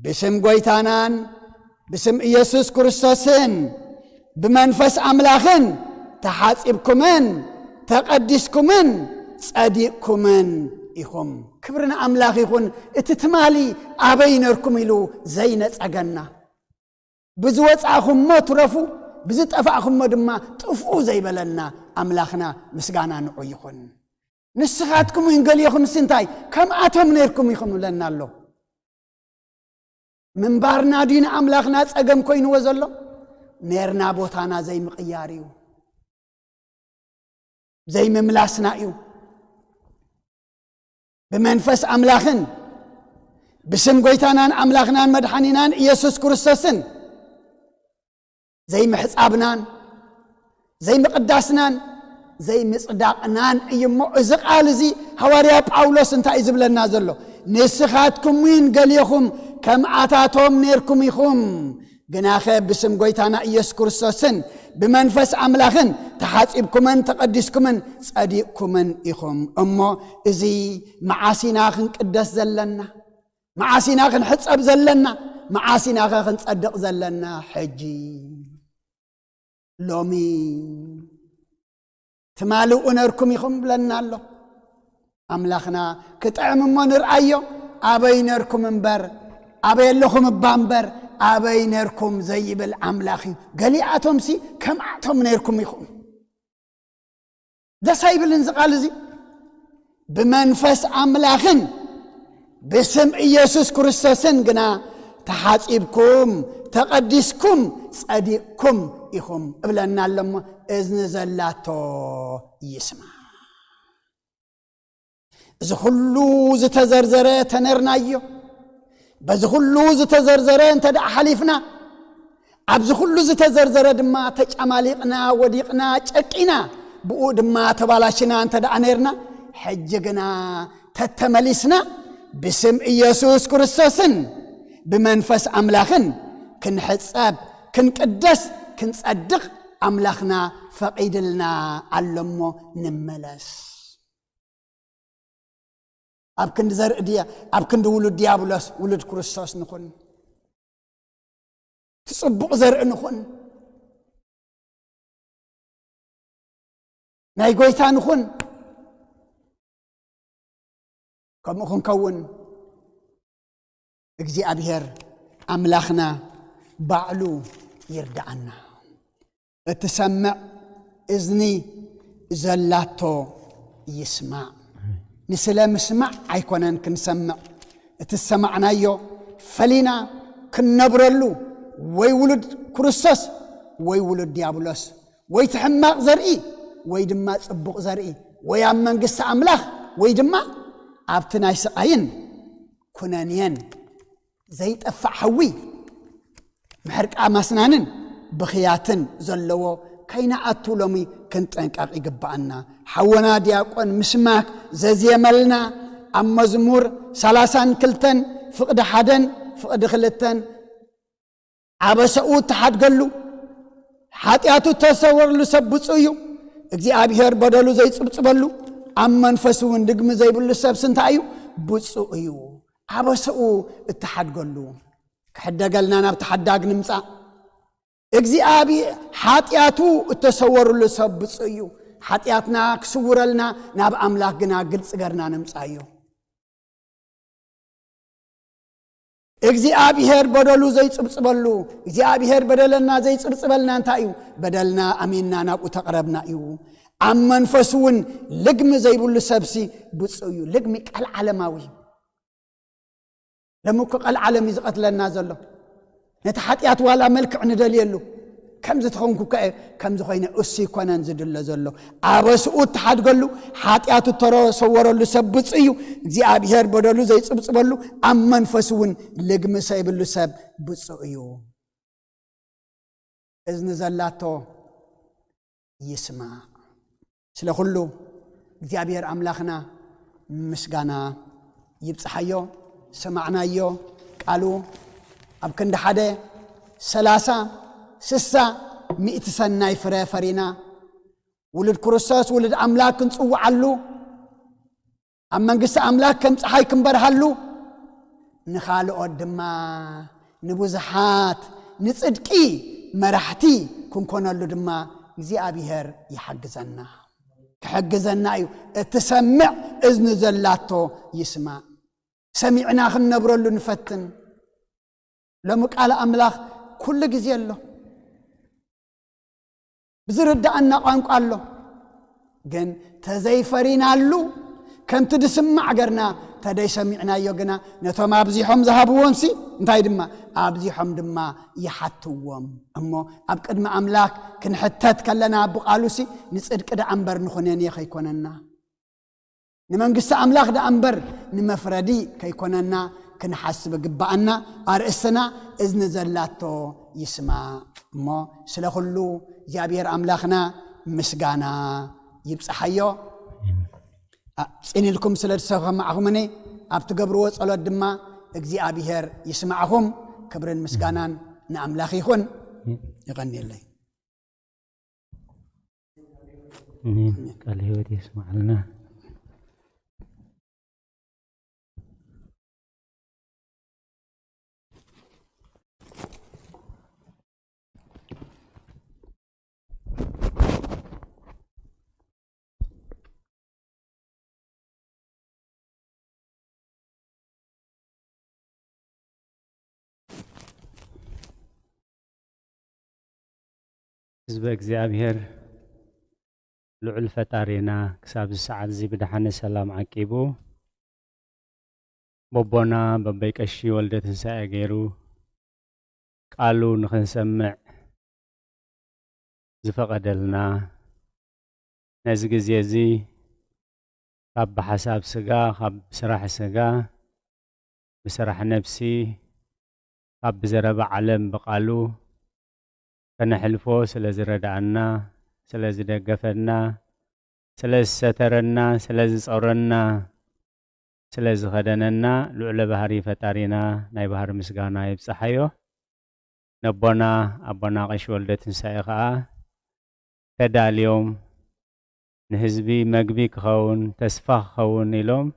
ብስም ጎይታናን ብስም ኢየሱስ ክርስቶስን ብመንፈስ ኣምላኽን ተሓጺብኩምን ተቐዲስኩምን ጸዲቕኩምን ኢኹም። ክብሪ ንኣምላኽ ይኹን። እቲ ትማሊ ኣበይ ነርኩም ኢሉ ዘይነጸገና፣ ብዝወጻእኹሞ ትረፉ፣ ብዝጠፋእኹሞ ድማ ጥፍኡ ዘይበለና ኣምላኽና ምስጋና ንዑ ይኹን። ንስኻትኩም እውን ገሊኹምሲ እንታይ ከምኣቶም ነርኩም ኢኹም ይብለና ኣሎ። ምንባርና ድዩ ንኣምላኽና ጸገም ኮይንዎ ዘሎ? ኔርና ቦታና ዘይምቕያር እዩ፣ ዘይምምላስና እዩ። ብመንፈስ ኣምላኽን ብስም ጎይታናን ኣምላኽናን መድሓኒናን ኢየሱስ ክርስቶስን ዘይምሕጻብናን ዘይምቕዳስናን ዘይምጽዳቕናን እዩ። እሞ እዚ ቃል እዚ ሃዋርያ ጳውሎስ እንታይ እዩ ዝብለና ዘሎ? ንስኻትኩም እውን ገሊኹም ከምኣታቶም ነርኩም ኢኹም፣ ግናኸ ብስም ጎይታና ኢየሱስ ክርስቶስን ብመንፈስ ኣምላኽን ተሓጺብኩምን ተቐዲስኩምን ጸዲቕኩምን ኢኹም። እሞ እዚ መዓስ ኢና ክንቅደስ ዘለና? መዓስ ኢና ክንሕጸብ ዘለና? መዓስ ኢናኸ ክንጸድቕ ዘለና? ሕጂ፣ ሎሚ። ትማሊ እውን ነርኩም ኢኹም ብለና ኣሎ ኣምላኽና። ክጥዕም እሞ ንርኣዮ፣ ኣበይ ነርኩም እምበር፣ ኣበይ ኣለኹም እባ እምበር፣ ኣበይ ነርኩም ዘይብል ኣምላኽ እዩ። ገሊኣቶምሲ ከምኣቶም ነርኩም ኢኹም። ደስ ኣይብልን እዚ ቃል እዚ? ብመንፈስ ኣምላኽን ብስም ኢየሱስ ክርስቶስን ግና ተሓጺብኩም ተቐዲስኩም ጸዲቕኩም ኢኹም እብለና ኣሎ። እሞ እዝኒ ዘላቶ ይስማ። እዚ ኩሉ ዝተዘርዘረ ተነርናዮ። በዚ ኩሉ ዝተዘርዘረ እንተ ደኣ ሓሊፍና፣ ኣብዚ ኩሉ ዝተዘርዘረ ድማ ተጫማሊቕና፣ ወዲቕና፣ ጨቂና፣ ብኡ ድማ ተባላሽና እንተ ደኣ ነርና፣ ሕጂ ግና ተተመሊስና ብስም ኢየሱስ ክርስቶስን ብመንፈስ ኣምላኽን ክንሕጸብ፣ ክንቅደስ፣ ክንጸድቕ ኣምላኽና ፈቒድልና ኣሎ። እሞ ንመለስ። ኣብ ክንዲ ዘርኢ ድያ፣ ኣብ ክንዲ ውሉድ ዲያብሎስ ውሉድ ክርስቶስ ንኹን። እቲ ጽቡቕ ዘርኢ ንኹን። ናይ ጎይታ ንኹን። ከምኡ ክንከውን እግዚኣብሔር ኣምላኽና ባዕሉ ይርድኣና። እትሰምዕ እዝኒ ዘላቶ ይስማዕ። ንስለ ምስማዕ ኣይኮነን ክንሰምዕ፣ እቲ ዝሰማዕናዮ ፈሊና ክንነብረሉ፣ ወይ ውሉድ ክርስቶስ ወይ ውሉድ ዲያብሎስ፣ ወይ እቲ ሕማቕ ዘርኢ ወይ ድማ ጽቡቕ ዘርኢ፣ ወይ ኣብ መንግስቲ ኣምላኽ ወይ ድማ ኣብቲ ናይ ስቓይን ኩነኔን ዘይጠፍእ ሓዊ ምሕርቃ ማስናንን ብኽያትን ዘለዎ ከይንኣቱ ሎሚ ክንጠንቀቕ ይግብኣና። ሓወና ዲያቆን ምስማክ ዘዜመልና ኣብ መዝሙር ሰላሳን ክልተን ፍቕዲ ሓደን ፍቕዲ ክልተን፣ ዓበሰኡ እተሓድገሉ፣ ሓጢኣቱ እተሰወረሉ ሰብ ብፁዕ እዩ። እግዚኣብሔር በደሉ ዘይጽብጽበሉ፣ ኣብ መንፈሱ እውን ድግሚ ዘይብሉ ሰብሲ እንታይ እዩ? ብፁዕ እዩ። ዓበሰኡ እተሓድገሉ። ክሕደገልና ናብ ተሓዳግ ንምጻእ። እግዚኣብሔር ሓጢኣቱ እተሰወረሉ ሰብ ብፁዕ እዩ። ሓጢኣትና ክስውረልና ናብ ኣምላኽ ግና ግልጺ ገርና ንምጻእዮ። እግዚኣብሔር በደሉ ዘይጽብጽበሉ፣ እግዚኣብሔር በደለና ዘይጽብጽበልና እንታይ እዩ? በደልና ኣሚንና ናብኡ ተቕረብና እዩ። ኣብ መንፈሱ እውን ልግሚ ዘይብሉ ሰብሲ ብፁዕ እዩ። ልግሚ ቀልዓለማዊ እዩ። ሎሚ እኮ ቀልዓለም እዩ ዝቐትለና ዘሎ። ነቲ ሓጢኣት ዋላ መልክዕ ንደልየሉ። ከምዚ ተኾንኩ እኮ እየ፣ ከምዚ ኮይነ፣ እሱ ይኮነን ዝድለ ዘሎ። ኣበስኡ እተሓድገሉ፣ ሓጢኣቱ እተሰወረሉ ሰብ ብፁዕ እዩ። እግዚኣብሔር በደሉ ዘይጽብጽበሉ፣ ኣብ መንፈሱ እውን ልግሚ ዘይብሉ ሰብ ብፁዕ እዩ። እዝኒ ዘላቶ ይስማዕ። ስለ ኩሉ እግዚኣብሔር ኣምላኽና ምስጋና ይብጽሓዮ። ሰማዕናዮ ቃሉ ኣብ ክንዲ ሓደ ሰላሳ፣ ስሳ፣ ሚእቲ ሰናይ ፍረ ፈሪና፣ ውሉድ ክርስቶስ፣ ውሉድ ኣምላኽ ክንጽውዓሉ፣ ኣብ መንግስቲ ኣምላኽ ከም ጸሓይ ክንበርሃሉ፣ ንኻልኦት ድማ፣ ንብዙሓት ንጽድቂ መራሕቲ ክንኮነሉ ድማ እግዚኣብሔር ይሓግዘና። ክሕግዘና እዩ። እትሰምዕ እዝኒ ዘላቶ ይስማዕ። ሰሚዕና ክንነብረሉ ንፈትን። ሎሚ ቃል ኣምላኽ ኩሉ ግዜ ኣሎ። ብዝርድኣና ቋንቋ ኣሎ። ግን ተዘይፈሪናሉ፣ ከምቲ ዝስማዕ ገርና ተደይሰሚዕናዮ ግና፣ ነቶም ኣብዚሖም ዝሃብዎምሲ እንታይ ድማ ኣብዚሖም ድማ ይሓትዎም። እሞ ኣብ ቅድሚ ኣምላኽ ክንሕተት ከለና ብቓሉሲ ንጽድቂ ደኣ እምበር ንኹነኔ ከይኮነና፣ ንመንግስቲ ኣምላኽ ደኣ እምበር ንመፍረዲ ከይኮነና ክንሓስብ ግባኣና። ኣርእስትና እዝኒ ዘላቶ ይስማዕ። እሞ ስለ ኩሉ እግዚኣብሔር ኣምላኽና ምስጋና ይብጽሓዮ። አ፣ ጽን ኢልኩም ስለ ዝሰማዕኹምኒ፣ ኣብ ትገብርዎ ጸሎት ድማ እግዚኣብሔር ይስማዕኹም። ክብርን ምስጋናን ንኣምላኽ ይኹን። ይቐንየለይ። ኣሜን። ቃለ ሕይወት የስምዓልና። ህዝበ እግዚኣብሔር፣ ልዑል ፈጣሪና ክሳብ እዚ ሰዓት እዚ ብደሓነ ሰላም ዓቂቡ፣ በቦና በበይ ቀሺ ወልደ ትንሳኤ ገይሩ ቃሉ ንኽንሰምዕ ዝፈቐደልና፣ ነዚ ግዜ እዚ ካብ ብሓሳብ ስጋ፣ ካብ ብስራሕ ስጋ፣ ብስራሕ ነፍሲ፣ ካብ ብዘረባ ዓለም ብቃሉ ከነሕልፎ ስለ ዝረድኣና፣ ስለ ዝደገፈና፣ ስለ ዝሰተረና፣ ስለ ዝጾረና፣ ስለ ዝኸደነና ልዑለ ባህሪ ፈጣሪና ናይ ባህሪ ምስጋና ይብጽሓዮ። ነቦና ኣቦና ቀሺ ወልደ ትንሳኤ ከኣ ተዳልዮም ንህዝቢ መግቢ ክኸውን፣ ተስፋ ክኸውን ኢሎም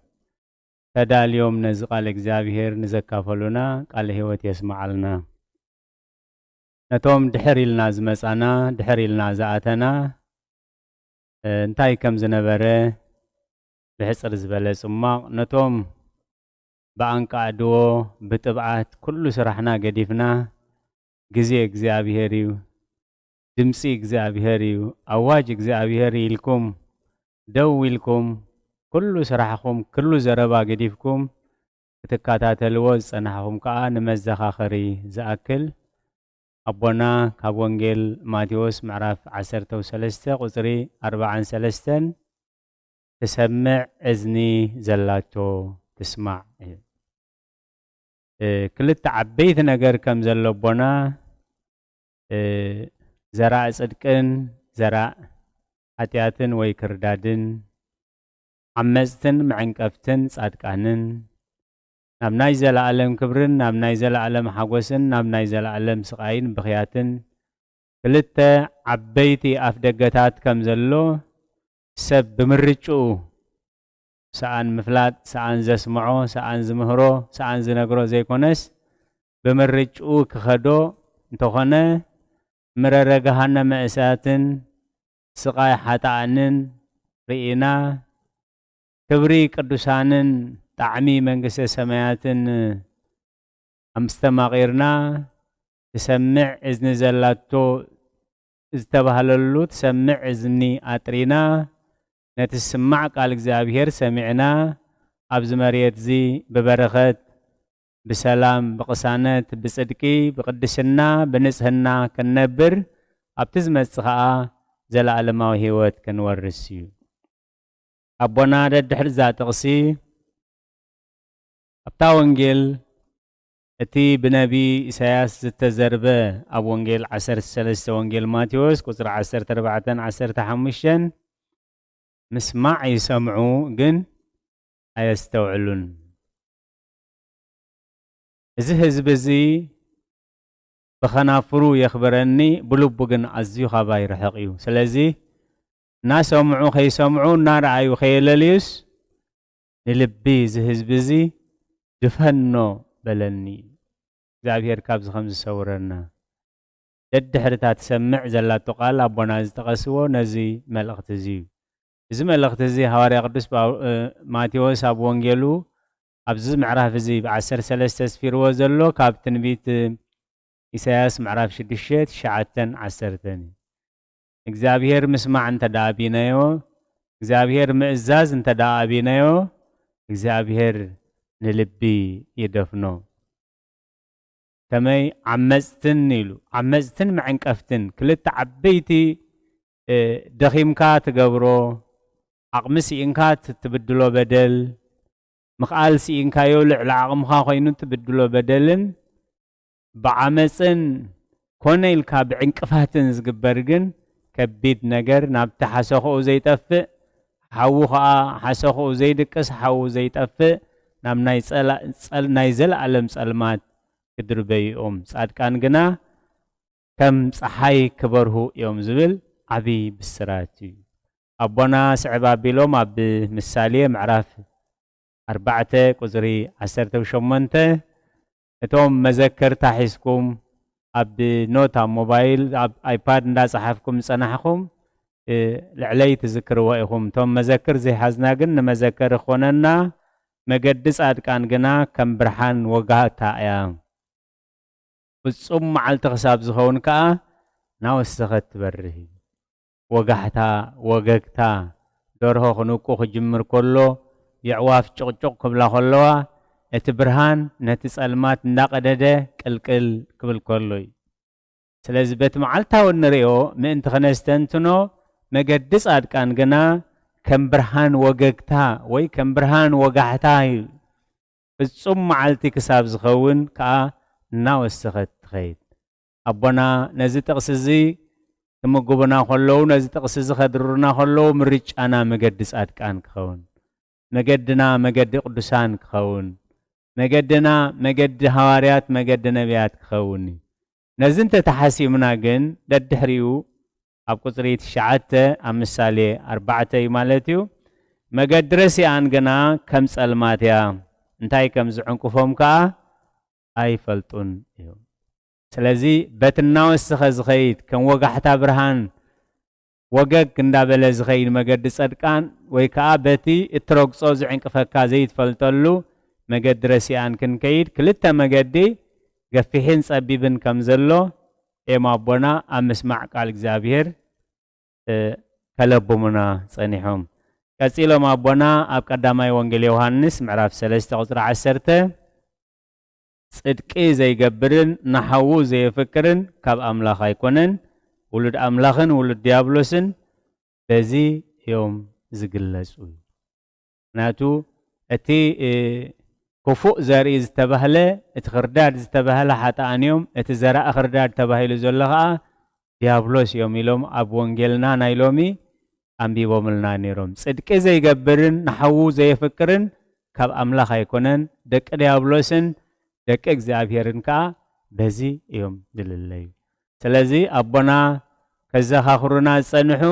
ተዳልዮም ነዚ ቃል እግዚኣብሔር ንዘካፈሉና ቃለ ሕይወት የስምዓልና። ነቶም ድሕር ኢልና ዝመጻና፣ ድሕር ኢልና ዝኣተና፣ እ፣ እንታይ ከም ዝነበረ ብሕጽር ዝበለ ጽሟቕ፣ ነቶም ብኣንቃዕድዎ፣ ብጥብዓት፣ ኩሉ ስራሕና ገዲፍና፣ ግዜ እግዚኣብሔር እዩ፣ ድምጺ እግዚኣብሔር እዩ፣ ኣዋጅ እግዚኣብሔር እዩ ኢልኩም ደው ኢልኩም፣ ኩሉ ስራሕኹም፣ ኩሉ ዘረባ ገዲፍኩም ክትከታተልዎ ዝጸናሕኹም ከኣ ንመዘኻኸሪ ዝኣክል፣ ኣቦና ካብ ወንጌል ማቴዎስ ምዕራፍ ዓሰርተ ሰለስተ ቁጽሪ ኣርብዓን ሰለስተን፣ "ትሰምዕ እዝኒ ዘላቶ ትስማዕ" እዩ። እ፣ ክልተ ዓበይቲ ነገር ከም ዘሎ ኣቦና እ፣ ዘራእ ጽድቅን ዘራእ ሓጢኣትን ወይ ክርዳድን፣ ዓመጽትን መዐንቀፍትን ጻድቃንን፣ ናብ ናይ ዘለኣለም ክብርን ናብ ናይ ዘለኣለም ሓጎስን ናብ ናይ ዘለኣለም ስቓይን ብኽያትን ክልተ ዓበይቲ ኣፍ ደገታት ከም ዘሎ ሰብ ብምርጭኡ፣ ሰኣን ምፍላጥ፣ ሰኣን ዘስምዖ፣ ሰኣን ዝምህሮ፣ ሰኣን ዝነግሮ ዘይኮነስ፣ ብምርጭኡ ክኸዶ እንተኾነ፣ ምረረ ገሃነመ እሳትን ስቓይ ሓጥኣንን ርኢና፣ ክብሪ ቅዱሳንን ጣዕሚ መንግስተ ሰማያትን ኣስተማቒርና፣ ትሰምዕ እዝኒ ዘላቶ ዝተባህለሉ ትሰምዕ እዝኒ ኣጥሪና፣ ነቲ ዝስማዕ ቃል እግዚኣብሔር ሰሚዕና፣ ኣብዚ መሬት እዚ ብበረኸት፣ ብሰላም፣ ብቕሳነት፣ ብጽድቂ፣ ብቕድስና፣ ብንጽህና ክንነብር፣ ኣብቲ ዝመጽእ ኸኣ ዘለኣለማዊ ህይወት ክንወርስ እዩ። ኣቦና ደድሕሪ እዛ ጥቕሲ፣ ኣብታ ወንጌል፣ እቲ ብነቢ ኢሳያስ ዝተዘርበ፣ ኣብ ወንጌል ዓሰርተ ሰለስተ፣ ወንጌል ማቴዎስ ቁጽሪ ዓሰርተ ኣርባዕተን ዓሰርተ ሓሙሽተን፣ ምስማዕ ይሰምዑ ግን ኣየስተውዕሉን። እዚ ህዝቢ እዚ ብኸናፍሩ የኽብረኒ፣ ብልቡ ግን ኣዝዩ ካባይ ርሑቕ እዩ። ስለዚ እናሰምዑ ከይሰምዑ፣ እናረኣዩ ከየለልዩስ፣ ንልቢ እዚ ህዝቢ እዚ ድፈኖ በለኒ። እግዚኣብሔር ካብዚ ከም ዝሰውረና። ደድሕሪ እታ ትሰምዕ ዘላቶ ቃል ኣቦና ዝጠቐስዎ ነዚ መልእኽቲ እዚ እዩ። እዚ መልእኽቲ እዚ ሃዋርያ ቅዱስ ጳው-፣ እ፣ ማቴዎስ ኣብ ወንጌሉ ኣብዚ ምዕራፍ እዚ ብ ዓሰርተ ሰለስተ ኣስፊርዎ ዘሎ ካብ ትንቢት ኢሳያስ ምዕራፍ ሽዱሽተ፣ ትሽዓተን ዓሰርተን እዩ። እግዚኣብሔር ምስማዕ እንተ ደኣ ኣቢናዮ፣ እግዚኣብሔር ምእዛዝ እንተ ደኣ ኣቢናዮ፣ እግዚኣብሔር ንልቢ ይደፍኖ። ከመይ ዓመጽትን ኢሉ፣ ዓመጽትን መዐንቀፍትን ክልተ ዓበይቲ፣ እ፣ ደኺምካ ትገብሮ፣ ዓቕሚ ስኢንካ ት-፣ ትብድሎ በደል፣ ምኽኣል ስኢንካዮ ልዕሊ ዓቕምኻ ኮይኑ ትብድሎ በደልን፣ ብዓመጽን ኮነ ኢልካ ብዕንቅፋትን ዝግበር ግን ከቢድ ነገር፣ ናብቲ ሓሰኽኡ ዘይጠፍእ ሓዊ ኸኣ፣ ሓሰኽኡ ዘይድቅስ ሓዊ ዘይጠፍእ፣ ናብ ናይ ጸላ-፣ ጸል-፣ ናይ ዘለኣለም ጸልማት ክድርበዩ እዮም። ጻድቃን ግና ከም ጸሓይ ክበርሁ እዮም ዝብል ዓቢ ብስራት እዩ። ኣቦና ስዕብ ኣቢሎም ኣብ ምሳሌ ምዕራፍ ኣርባዕተ ቁጽሪ ዓሰርተ ሸሞንተ፣ እቶም መዘከርታ ሒዝኩም ኣብ ኖት፣ ኣብ ሞባይል፣ ኣብ ኣይፓድ እንዳጸሓፍኩም ዝጸናሕኩም፣ እ፣ ልዕለይ ትዝክርዎ ኢኹም። እቶም መዘክር ዘይሓዝና ግን ንመዘከሪ ክኾነና፣ መገዲ ጻድቃን ግና ከም ብርሃን ወጋህታ እያ። ፍጹም መዓልቲ ክሳብ ዝኸውን ከኣ እናወሰኸት ትበርህ እዩ። ወጋሕታ፣ ወገግታ፣ ደርሆ ክንቁ ክጅምር ከሎ፣ የዕዋፍ ጭቕጭቕ ክብላ ከለዋ፣ እቲ ብርሃን ነቲ ጸልማት እንዳቐደደ ቅልቅል ክብል ከሎ እዩ። ስለዚ በቲ መዓልታዊ እንርእዮ ምእንቲ ክነስተንትኖ፣ መገዲ ጻድቃን ግና ከም ብርሃን ወገግታ ወይ ከም ብርሃን ወጋሕታ እዩ። ፍጹም መዓልቲ ክሳብ ዝኸውን ከኣ እናወሰኸት ትኸይድ። ኣቦና ነዚ ጥቕሲ እዚ ክምግቡና ከለዉ፣ ነዚ ጥቕሲ እዚ ከድርሩና ከለዉ፣ ምርጫና መገዲ ጻድቃን ክኸውን፣ መገድና መገዲ ቅዱሳን ክኸውን፣ መገድና መገዲ ሃዋርያት፣ መገዲ ነቢያት ክኸውን እዩ። ነዚ እንተ ተሓሲምና ግን፣ ደድሕሪኡ ኣብ ቁጽሪ ትሽዓተ ኣብ ምሳሌ ኣርባዕተ እዩ ማለት እዩ። መገዲ ረሲኣን ግና ከም ጸልማት እያ፣ እንታይ ከም ዝዕንቅፎም ከኣ ኣይፈልጡን እዮም። ስለዚ በቲ እናወሰኸ ዝኸይድ ከም ወጋሕታ ብርሃን ወገግ እንዳበለ ዝኸይድ መገዲ ጸድቃን ወይ ከኣ በቲ እትረግጾ ዝዕንቅፈካ ዘይትፈልጠሉ መገዲ ረሲኣን ክንከይድ ክልተ መገዲ ገፊሕን ጸቢብን ከም ዘሎ እዮም ኣቦና ኣብ ምስማዕ ቃል እግዚኣብሔር፣ እ፣ ከለብሙና ጸኒሖም። ቀጺሎም ኣቦና ኣብ ቀዳማይ ወንጌል ዮሃንስ ምዕራፍ ሰለስተ ቁጽሪ ዓሰርተ፣ "ጽድቂ ዘይገብርን ንሓዉ ዘየፍቅርን ካብ ኣምላኽ ኣይኮነን፣ ውሉድ ኣምላኽን ውሉድ ዲያብሎስን በዚ እዮም ዝግለጹ" እዩ። ምኽንያቱ እቲ፣ እ፣ ክፉእ ዘርኢ ዝተባህለ፣ እቲ ክርዳድ ዝተባህለ ሓጥኣን እዮም፣ እቲ ዘራኢ ክርዳድ ተባሂሉ ዘሎ ኸኣ ዲያብሎስ እዮም ኢሎም ኣብ ወንጌልና ናይ ሎሚ ኣንቢቦምልና ነይሮም። ጽድቂ ዘይገብርን ንሓዉ ዘየፍቅርን ካብ ኣምላኽ ኣይኮነን፣ ደቂ ዲያብሎስን ደቂ እግዚኣብሄርን ከኣ በዚ እዮም ዝልለዩ። ስለዚ ኣቦና ከዘኻኽሩና ዝጸንሑ፣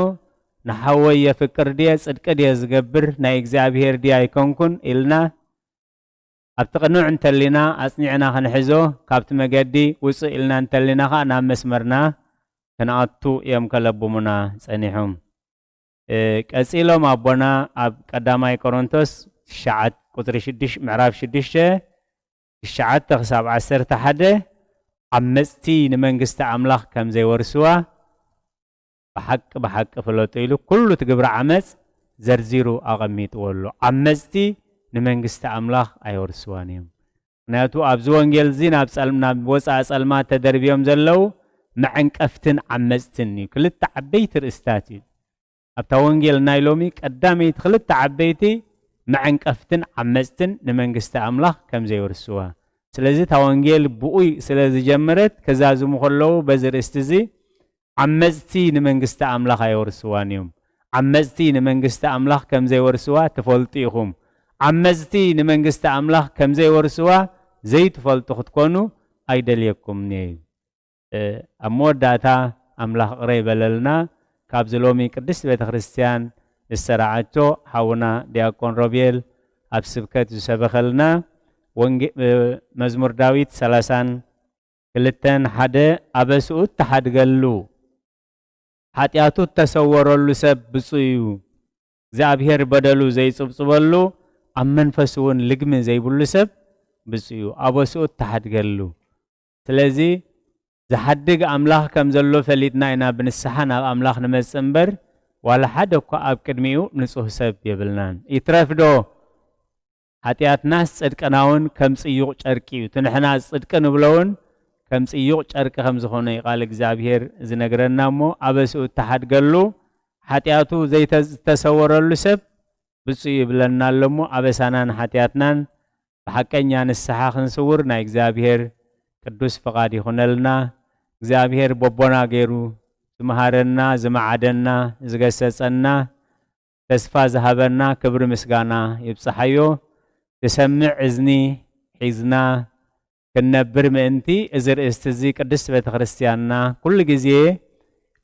ንሓወይ የፍቅር ድየ፣ ጽድቂ ድየ ዝገብር፣ ናይ እግዚኣብሄር ድየ ኣይኮንኩን ኢልና ኣብቲ ቅኑዕ እንተሊና ኣጽኒዕና ክንሕዞ፣ ካብቲ መገዲ ውጽእ ኢልና እንተሊና ኸኣ ናብ መስመርና ክንኣቱ እዮም ከለብሙና ጸኒሖም። እ፣ ቀጺሎም ኣቦና ኣብ ቀዳማይ ቆሮንቶስ ትሽዓተ ቁጽሪ ሽዱሽተ፣ ምዕራፍ ሽዱሽተ፣ ትሽዓተ ክሳብ ዓሰርተ ሓደ፣ ዓመጽቲ ንመንግስቲ ኣምላኽ ከም ዘይወርስዋ ብሓቂ ብሓቂ ፍለጡ ኢሉ ኩሉ እቲ ግብሪ ዓመጽ ዘርዚሩ ኣቐሚጥዎ ኣሎ። ዓመጽቲ ንመንግስቲ ኣምላኽ ኣይወርስዋን እዮም። ምኽንያቱ ኣብዚ ወንጌል እዚ ናብ ጸልም-፣ ናብ ወጻኢ ጸልማት ተደርብዮም ዘለዉ መዐንቀፍትን ዓመጽትን እዩ። ክልተ ዓበይቲ ርእስታት እዩ። ኣብታ ወንጌል ናይ ሎሚ ቀዳመይቲ ክልተ ዓበይቲ መዐንቀፍትን ዓመጽትን ንመንግስቲ ኣምላኽ ከም ዘይወርስዋ። ስለዚ እታ ወንጌል ብኡይ ስለ ዝጀመረት ክዛዝሙ ከለዉ በዚ ርእስቲ እዚ ዓመጽቲ ንመንግስቲ ኣምላኽ ኣይወርስዋን እዮም። ዓመጽቲ ንመንግስቲ ኣምላኽ ከም ዘይወርስዋ ትፈልጡ ኢኹም። ዓመጽቲ ንመንግስቲ ኣምላኽ ከም ዘይወርስዋ ዘይትፈልጡ ክትኮኑ ኣይደልየኩምን እየ። እ፣ ኣብ መወዳእታ ኣምላኽ ቅረ ይበለልና። ካብዚ ሎሚ ቅድስቲ ቤተ ክርስቲያን ዝሰራዓቶ ሓውና ዲያቆን ሮቤል ኣብ ስብከት ዝሰበኸልና ወንጌ-፣ እ፣ መዝሙር ዳዊት ሰላሳን ክልተን ሓደ፣ ኣበስኡ እተሓድገሉ፣ ሓጢኣቱ እተሰወረሉ ሰብ ብፁዕ እዩ። እግዚኣብሔር በደሉ ዘይጽብጽበሉ፣ ኣብ መንፈሱ እውን ልግሚ ዘይብሉ ሰብ ብፁዕ እዩ። ኣበስኡ እተሓድገሉ። ስለዚ ዝሓድግ ኣምላኽ ከም ዘሎ ፈሊጥና ኢና ብንስሓ ናብ ኣምላኽ ንመጽእ እምበር፣ ዋላ ሓደ እኳ ኣብ ቅድሚኡ ንጹህ ሰብ የብልናን። ይትረፍዶ? ሓጢኣትናስ ጽድቅና እውን ከም ጽዩቕ ጨርቂ እዩ። እቲ ንሕና ጽድቂ ንብሎ እውን ከም ጽዩቕ ጨርቂ ከም ዝኾነ እዩ ቃል እግዚኣብሔር ዝነግረና። እሞ ኣበስኡ እተሓድገሉ፣ ሓጢኣቱ ዘይተ-፣ ዝተሰወረሉ ሰብ ብፁዕ ይብለና ኣሎ። እሞ ኣበሳናን ሓጢኣትናን ብሓቀኛ ንስሓ ክንስውር ናይ እግዚኣብሔር ቅዱስ ፍቓድ ይኹነልና። እግዚኣብሔር በቦና ገይሩ ዝመሃረና፣ ዝመዓደና፣ ዝገሰጸና፣ ተስፋ ዝሃበና ክብሪ ምስጋና ይብጽሓዮ። ዝሰምዕ እዝኒ ሒዝና ክንነብር ምእንቲ፣ እዚ ርእስቲ እዚ ቅድስት ቤተ ክርስቲያንና ኩሉ ግዜ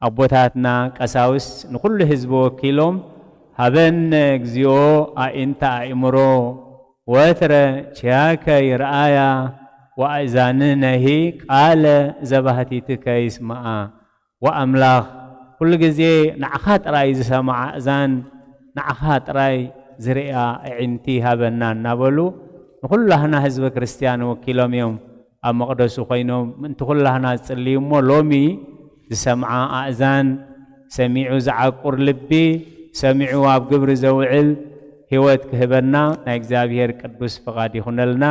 ኣቦታትና ቀሳውስት ንኹሉ ህዝቢ ወኪሎም፣ ሃበነ እግዚኦ ኣዒንተ ኣእምሮ ወትረ ኪያከ ይርኣያ ወኣእዛንነሂ ቃለ ዘባህቲትከ ይስምዓ። ወኣምላኽ፣ ኩሉ ግዜ ንዓኻ ጥራይ ዝሰምዓ ኣእዛን፣ ንዓኻ ጥራይ ዝርእያ ኣዒንቲ ሃበና እናበሉ ንኹላህና ህዝበ ክርስቲያን ወኪሎም እዮም ኣብ መቕደሱ ኮይኖም ምእንቲ ኩላህና ዝጽልዩ። እሞ ሎሚ ዝሰምዓ ኣእዛን፣ ሰሚዑ ዝዓቁር ልቢ፣ ሰሚዑ ኣብ ግብሪ ዘውዕል ህይወት ክህበና ናይ እግዚኣብሔር ቅዱስ ፍቓድ ይኹነልና።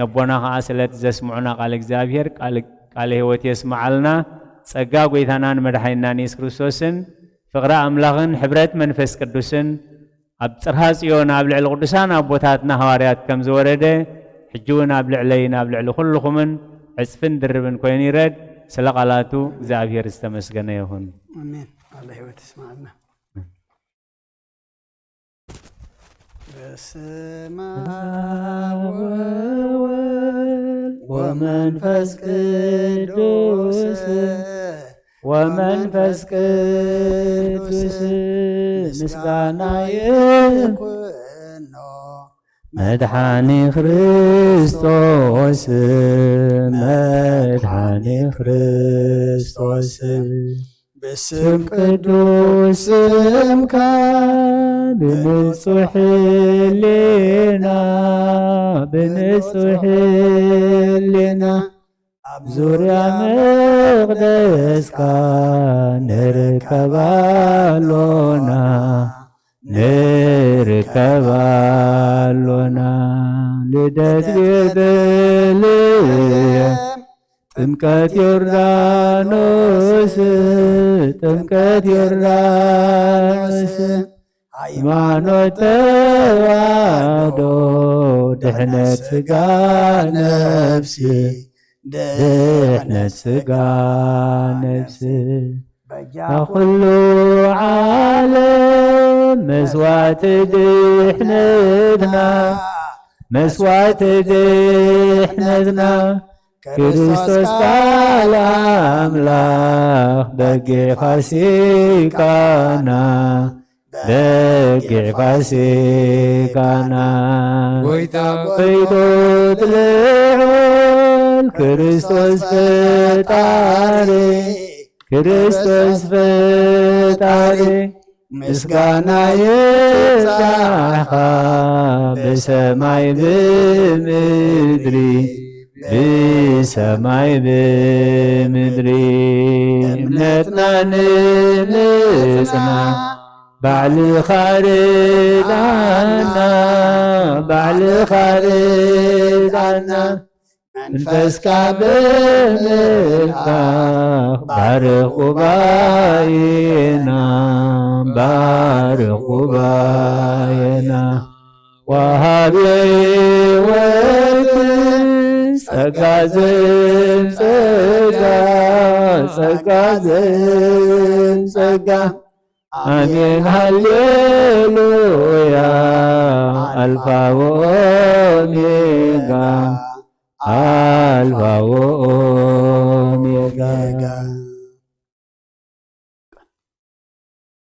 ነቦና ኸኣ ስለቲ ዘስምዑና ቃል እግዚኣብሔር ቃል፣ ቃለ ህይወት የስምዓልና። ጸጋ ጐይታናን መድሓኒናን የሱስ ክርስቶስን ፍቕሪ ኣምላኽን ሕብረት መንፈስ ቅዱስን ኣብ ጽርሃ ጽዮን ኣብ ልዕሊ ቅዱሳን ኣቦታትና ሃዋርያት ከም ዝወረደ፣ ሕጂ እውን ኣብ ልዕለይን ኣብ ልዕሊ ኩልኹምን ዕጽፍን ድርብን ኮይኑ ይረድ። ስለ ቃላቱ እግዚኣብሔር ዝተመስገነ ይኹን። ኣሜን። ቃለ ህይወት ይስምዓልና። በስመ አብ ወወልድ ወመንፈስ ቅዱስ፣ ወመንፈስ ቅዱስ ምስጋና ይኩኖ። መድሓኒ ክርስቶስ፣ መድሓኒ ክርስቶስ፣ ብስም ቅዱስ ስምካ፣ ብንጹሕ ህሊና፣ ብንጹሕ ህሊና፣ ኣብ ዙርያ መቕደስካ ንርከብ ኣሎና፣ ንርከብ ኣሎና። ልደት ቤተልሔም፣ ጥምቀት ዮርዳኖስ፣ ጥምቀት ዮርዳኖስ፣ ሃይማኖት ተዋህዶ ድሕነት ስጋ ነፍሲ፣ ድሕነት ስጋ ነፍሲ። በጃ ኩሉ ዓለም መስዋዕቲ ድሕነትና፣ መስዋዕቲ ድሕነትና፣ ክርስቶስ ቃል ኣምላኽ በጊዕ ፋሲካና፣ በጊዕ ፋሲካና። ጎይታ ጎይቶት ልዑል ክርስቶስ ፈጣሪ፣ ክርስቶስ ፈጣሪ፣ ምስጋና ይብጻሕኻ ብሰማይ ብምድሪ፣ ብሰማይ ብምድሪ። እምነትና ንምጽና ባዕልኻ ርዳና፣ ባዕልኻ ርዳና። መንፈስካ ብምልኣኽ ባርኽ ጉባኤና፣ ባርኽ ጉባኤና። ወሃቢ ሕይወት ጸጋ ዘንጸጋ፣ ጸጋ ዘንጸጋ። ኣሜን ሃሌሉያ። ኣልፋ ወኦሜጋ፣ ኣልፋ ወኦሜጋ።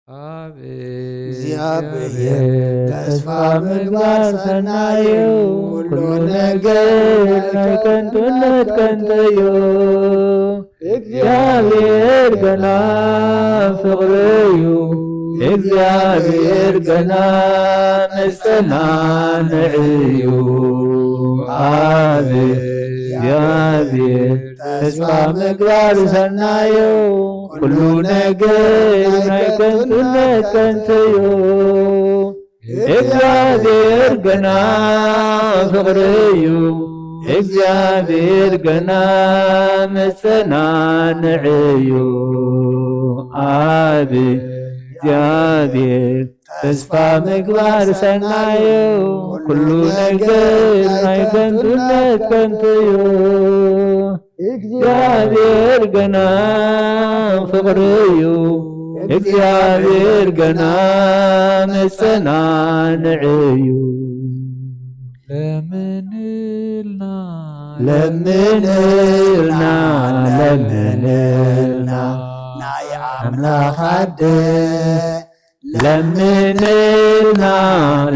ኣብ እግዚኣብሔር ተስፋ ምግባር ሰናይ እዩ። ኩሉ ነገር ናይ ከንቱነት ከንቱ እዩ። እግዚኣብሔር ገና ፍቕሪ እዩ። እግዚኣብሔር ገና መጸናንዒ እዩ። ኣብ እግዚኣብሔር ተስፋ ምግባር ሰናይ እዩ። ኩሉ ነገር ናይ ከንቱነት ከንቱ እዩ። እግዚኣብሔር ገና ፍቕሪ እዩ። እግዚኣብሔር ገና መጸናንዒ እዩ። ኣብ እግዚኣብሔር ተስፋ ምግባር ሰናይ እዩ። ኩሉ ነገር ናይ ከንቱነት ከንቱ እዩ። እግዚኣብሔር ገና ፍቕሪ እዩ። እግዚኣብሔር ገና መጸናንዒ እዩ። ለምንልና፣ ለምንልና፣ ለምንልና፣ ናይ ኣምላኽ ኣደ። ለምንልና፣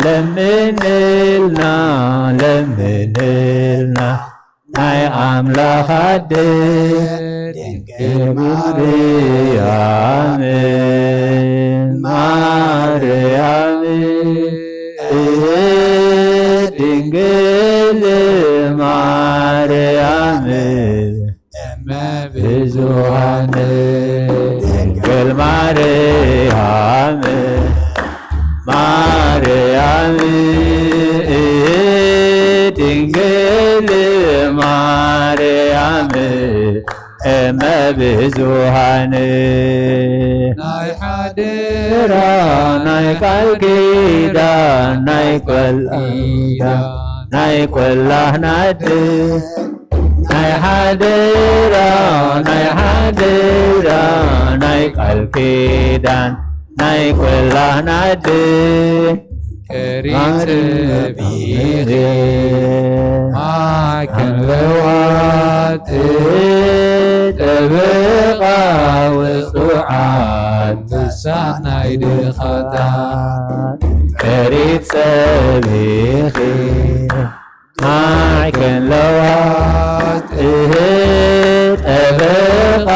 ለምንልና፣ ለምንልና፣ ናይ ኣምላኽ ኣደ ድንግል ማርያም፣ ማርያም፣ እህ፣ ድንግል ማርያም፣ እመ ብዙኃን ድንግል ማርያም፣ ማርያም፣ ድንግል ማርያም፣ እመ ብዙኃን፣ ናይ ሓደራ ናይ ቃል ኪዳን ናይ ቃል ኪዳን ናይ ቈላሕና ኣደ፣ ናይ ሓደራ፣ ናይ ሓደራ፣ ናይ ቃል ኪዳን ናይ ቈላሕና ኣደ፣ ከሪት ጸቢኺ ማዕከን ለዋጥ፣ ጠበቓ ውጹዓት፣ ተስፋ ናይ ድኻታት፣ ከሪት ጸቢኺ ማዕከን ለዋጥ፣ እህ፣ ጠበቓ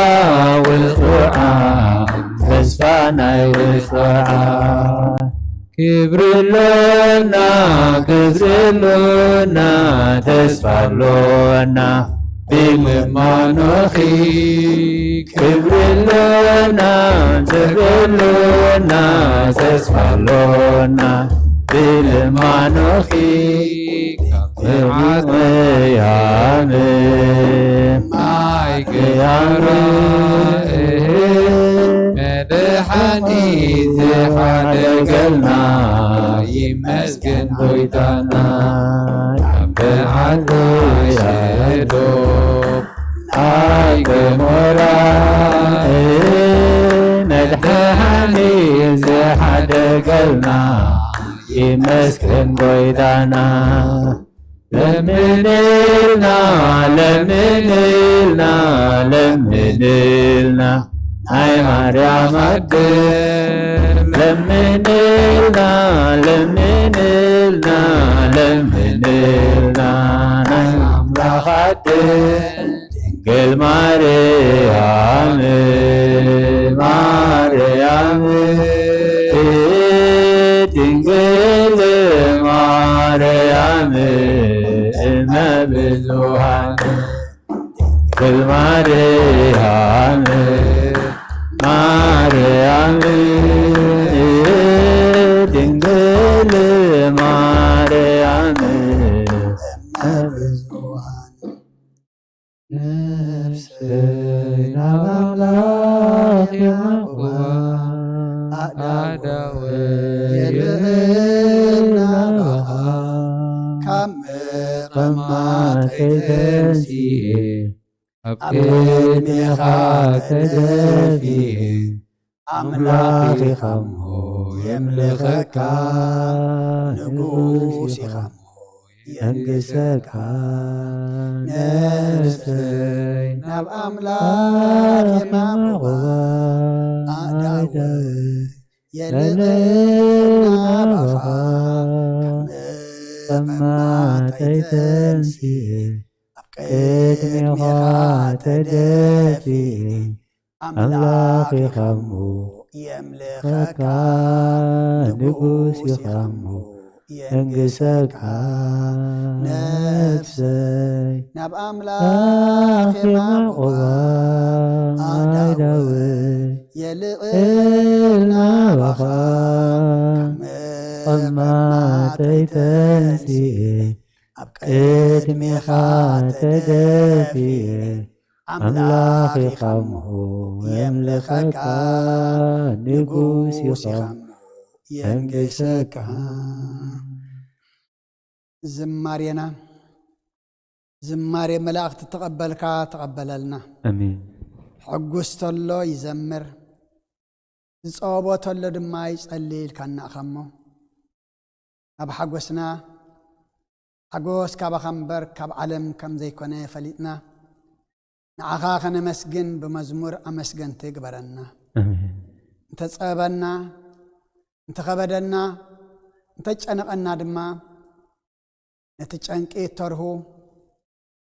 ውጹዓት፣ ተስፋ ናይ ውጹዓት። ክብሪ ኣሎና፣ ክብሪ ኣሎና፣ ተስፋ ኣሎና፣ ብልማኖኺ ክብሪ ኣሎና፣ ክብሪ ኣሎና፣ ተስፋ ኣሎና፣ ብልማኖኺ ካብ መዓት ቅያም፣ ማይ ቅያም፣ መድሓኒት ዝሓደገ ገልና ይመስገን ጎይታና። ካብ በዓል ዶብ ናይ ገሞራ መድሓኒ ዝሓደገልና ይመስገን ጎይታና። ለምንልና ለምንልና ለምንልና ናይ ማርያም ኣደ ለምንልና ለምንልና ለምንልና ናይ ኣምላኽ ኣደ ድንግል ማርያም ማርያም ድንግል ማርያም እመ ብዙኃን ድንግል ማርያም ማርያም ድንግል ማርያም እመ ብዙኃን ነፍሰይ ናብ ኣምላኽ የማቕዋ ኣእዳወይ የልዕል ናባኻ ካብ ምቕማጠይ ተንሲኤ ኣብ ቅድሜኻ ተደፊኤ ኣምላኽ ኢኻሞ የምልኸካ ንጉስ ኢኻሞ የንግሰካ ነፍሰይ ናብ ኣምላኽ የማቕዋ ኣእዳወይ የልዕል ናባኻ ካብ ምቕማጠይ ተንሲኤ ኣብ ቅድሜኻ ተደፊኤ ኣምላኽ ኢኻሞ የምልኸካ ንጉስ ኢኻሞ የንግሰካ ነፍሰይ ናብ ኣምላኽ የማቕዋ ኣእዳወይ የልዕል ናባኻ ካብ ምቕማጠይ ተንሲኤ ኣብ ቅድሜኻ ተደፊኤ ኣምላኽ ኢኻሞ የምልኸካ ንጉስ ኢኻሞ የንግሰካ። ዝማሬና ዝማሬ መላእኽቲ ተቐበልካ ተቐበለልና። ኣሜን። ሕጉስ ተሎ ይዘምር፣ ዝጸወቦ ተሎ ድማ ይጸሊ ኢልካና ኢኻ እሞ፣ ኣብ ሓጎስና ሓጎስ ካባኻ እምበር ካብ ዓለም ከም ዘይኮነ ፈሊጥና፣ ንዓኻ ከነመስግን ብመዝሙር ኣመስገንቲ ግበረና። ኣሜን። እንተጸበና፣ እንተኸበደና፣ እንተጨነቐና ድማ፣ ነቲ ጨንቂ እተርሁ፣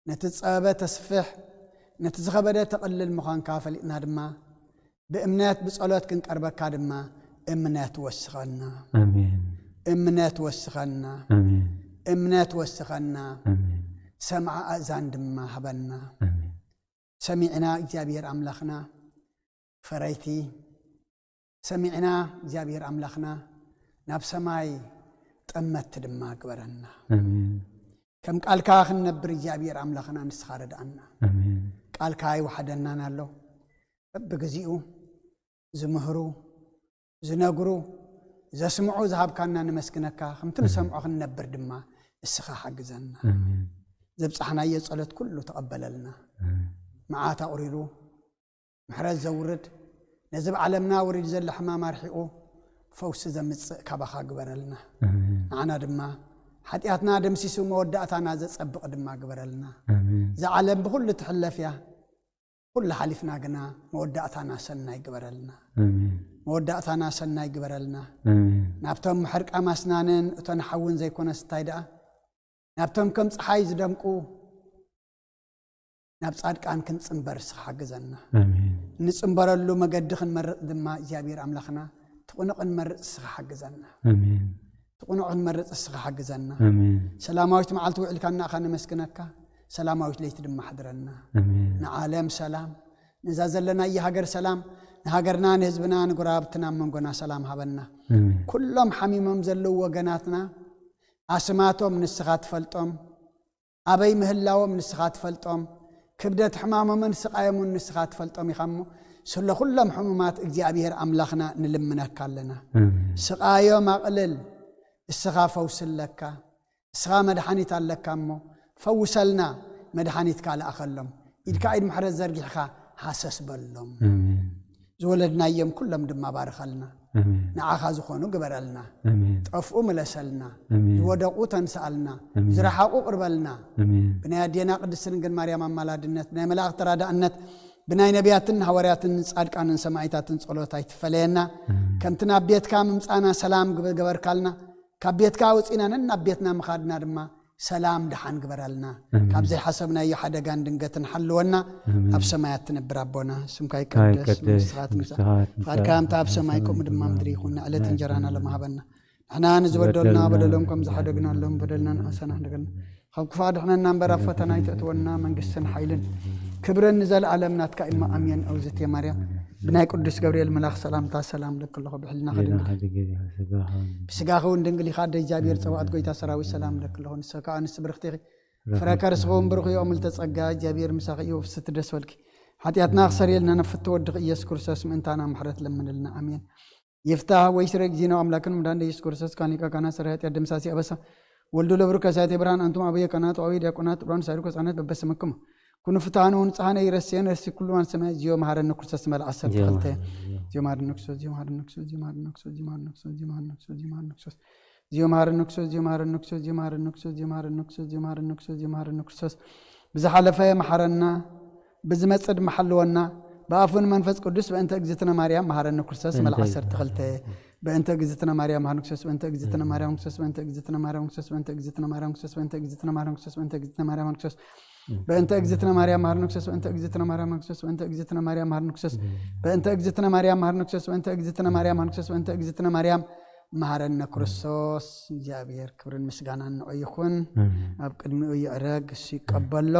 ነቲ ዝጸበበ ተስፍሕ፣ ነቲ ዝኸበደ ተቕልል ምዃንካ ፈሊጥና ድማ፣ ብእምነት ብጸሎት ክንቀርበካ ድማ እምነት ወስኸና። ኣሜን። እምነት ወስኸና። ኣሜን። እምነት ወስኸና። ኣሜን። ሰምዓ ኣእዛን ድማ ሃበና። ኣሜን። ሰሚዕና እግዚኣብሔር ኣምላኽና ፈረይቲ፣ ሰሚዕና እግዚኣብሔር ኣምላኽና ናብ ሰማይ ጠመቲ ድማ ግበረና። ኣሜን። ከም ቃልካ ክንነብር እግዚኣብሔር ኣምላኽና ንስኻ ረድኣና። ኣሜን። ቃልካ ኣይወሓደናን ኣሎ። በብግዚኡ ዝምህሩ፣ ዝነግሩ፣ ዘስምዑ ዝሃብካና ነመስግነካ። ከምቲ ኣሜን። ንሰምዖ ክንነብር ድማ እስኻ ሓግዘና። ኣሜን። ዘብጻሕናዮ ጸሎት ኩሉ ተቐበለልና። ኣሜን። መዓት ኣቑሪሩ፣ ምሕረት ዘውርድ፣ ነዚ ብዓለምና ወሪዱ ዘሎ ሕማም ኣርሒቑ፣ ፈውሲ ዘምጽእ ካባኻ ግበረልና። ኣሜን። ንዓና ድማ ሓጢኣትና ደምሲሱ መወዳእታና ዘጸብቕ ድማ ግበረልና። ኣሜን። እዛ ዓለም ብኹሉ ትሕለፍ እያ። ኩሉ ሓሊፍና ግና መወዳእታና ሰናይ ግበረልና። ኣሜን። መወዳእታና ሰናይ ግበረልና። ኣሜን። ናብቶም ምሕርቃም ኣስናንን እቶን ሓውን ዘይኮነስ እንታይ ደኣ፣ ናብቶም ከም ጸሓይ ዝደምቁ ናብ ጻድቃን ክንጽንበር እስኻ ሓግዘና። ኣሜን። እንጽንበረሉ መገዲ ክንመርጽ ድማ እግዚኣብሔር ኣምላኽና ትቕኑቕ ክንመርጽ እስኻ ሓግዘና። ኣሜን። ትቕኑቕ ክንመርጽ እስኻ ሓግዘና። ኣሜን። ሰላማዊት መዓልቲ ውዒልካና እኻ ነመስግነካ፣ ሰላማዊት ለይቲ ድማ ሓድረና። ኣሜን። ንዓለም ሰላም፣ ነዛ ዘለናያ ሃገር ሰላም፣ ንሃገርና፣ ንህዝብና፣ ንጎረባብትና፣ ኣብ መንጎና ሰላም ሃበና። ኣሜን። ኩሎም ሓሚሞም ዘለዉ ወገናትና ኣስማቶም ንስኻ ትፈልጦም፣ ኣበይ ምህላዎም ንስኻ ትፈልጦም፣ ክብደት ሕማሞምን ስቓዮምን ንስኻ ትፈልጦም ኢኻ እሞ፣ ስለ ኩሎም ሕሙማት እግዚኣብሔር ኣምላኽና ንልምነካ ኣለና። ኣሜን። ስቓዮም ኣቕልል፣ እስኻ ፈውሲ ኣለካ፣ እስኻ መድሓኒት ኣለካ እሞ፣ ፈውሰልና፣ መድሓኒትካ ልኣኸሎም፣ ኢድካ ኢድ ምሕረት ዘርጊሕኻ ሃሰስ በሎም። ኣሜን። ዝወለድናዮም ኩሎም ድማ ባርኸልና። ኣሜን። ንዓኻ ዝኾኑ ግበረልና። ኣሜን። ጠፍኡ ምለሰልና። ኣሜን። ዝወደቑ ተንስኣልና። ኣሜን። ዝረሓቑ ቅርበልና። ኣሜን። ብናይ ኣዴና ቅድስት ድንግል ማርያም ኣማላድነት፣ ብናይ መላእኽቲ ተራዳእነት፣ ብናይ ነቢያትን ሃዋርያትን ጻድቃንን ሰማዕታትን ጸሎት ኣይትፈለየና። ኣሜን። ከምቲ ናብ ቤትካ ምምጻና ሰላም ግበ-፣ ገበርካልና፣ ካብ ቤትካ ኣውጺእና ነናብ ቤትና ምኻድና ድማ ሰላም ደሓን ግበረልና። ኣሜን። ካብ ዘይሓሰብናዮ ሓደጋን ድንገትን ሓልወና። ኣሜን። ኣብ ሰማያት ትነብር ኣቦና፣ ስምካ ይቀደስ፣ ይቀደስ፣ መንግስትኻ ትምጻእ፣ መንግስትኻ ትምጻእ፣ ፍቓድካ ከምቲ ኣብ ሰማይ ከምኡ ድማ ምድሪ ይኹን። ንዕለት እንጀራና ሎም ሃበና። ንሕና ንዝበደሉና በደሎም ከም ዝሓደግናሎም በደልና ንኣሰና ሕደገልና። ካብ ክፉእ ኣድሕነና እምበር ኣብ ፈተና ኣይተእትወና፣ መንግስትን ሓይልን ክብርን ንዘለኣለም ናትካ እማ ኣሜን። ኣውዝቴ ማርያም ብናይ ቅዱስ ገብርኤል መልኣኽ ሰላምታ ሰላም ለኪ ኣለኹ፣ ብሕልና ከድንግል ብስጋኺ እውን ድንግል ኢኻ፣ ኣደ እግዚኣብሔር ጸባኦት ጎይታ ሰራዊት ሰላም ለኪ ኣለኹ። ንስኺ ከኣ ኣንስቲ ብርኽቲ ኢኺ፣ ፍረ ከርስኺ እውን ብሩኽ እዩ። ምልዕተ ጸጋ እግዚኣብሔር ምሳኺ እዩ፣ ፍስሕቲ ደስ በልኪ። ሓጢኣትና ክሰርየልና ነፍቲ ወድኺ ኢየሱስ ክርስቶስ ምእንታና ምሕረት ለምንልና። ኣሜን። ይፍታህ ወይ ስረ ጊዜና ኣምላክን መድኃኒነ ኢየሱስ ክርስቶስ ካን ሊቀ ካህናት ሰራይ ኃጢአት ደምሳሲ አበሳ ወልዱ ለብሩ ከሳቴ ብርሃን አንቱም አበየ ካህናት ወአበየ ዲያቆናት ጥብራን ሳይሩ ከጻነት በበስምክሙ ኩኑ ፍትሐነ ወንጽሐነ ይረስየን ረሲ ኩሉ ማን ሰማይ ዚዮ መሐረነ ክርስቶስ መልአ ዓሰርተ ክልተ ዚዮ መሐረነ ክርስቶስ ዚዮ መሐረነ ክርስቶስ ዚዮ መሐረነ ክርስቶስ ዚዮ መሐረነ ክርስቶስ ዚዮ መሐረነ ክርስቶስ ዚዮ መሐረነ ክርስቶስ ዚዮ መሐረነ ክርስቶስ ዚዮ መሐረነ ክርስቶስ ዚዮ መሐረነ ክርስቶስ ዚዮ መሐረነ ክርስቶስ ብዝሓለፈ መሐረና ብዝመጽእ ድማ ሓልወና ብኣፉን መንፈስ ቅዱስ በእንተ እግዝእትነ ማርያም መሐረነ ክርስቶስ መለ ዓሰርተ ክልተ በእንተ እግዝእትነ ማርያም መሐረነ ክርስቶስ በእንተ እግዝእትነ ማርያም ክርስቶስ በእንተ እግዝእትነ ማርያም ክርስቶስ በእንተ እግዝእትነ ማርያም ክርስቶስ በእንተ እግዝእትነ ማርያም ክርስቶስ በእንተ እግዝእትነ ማርያም ክርስቶስ በእንተ እግዝእትነ ማርያም መሐረነ ክርስቶስ በእንተ እግዝእትነ ማርያም መሐረነ ክርስቶስ በእንተ እግዝእትነ ማርያም መሐረነ ክርስቶስ በእንተ እግዝእትነ ማርያም መሐረነ ክርስቶስ በእንተ እግዝእትነ ማርያም መሐረነ ክርስቶስ በእንተ እግዝእትነ ማርያም መሐረነ ክርስቶስ እግዚኣብሔር ክብርን ምስጋናን ንዑ ይኹን። ኣብ ቅድሚኡ ይዕረግ፣ እሱ ይቀበሎ።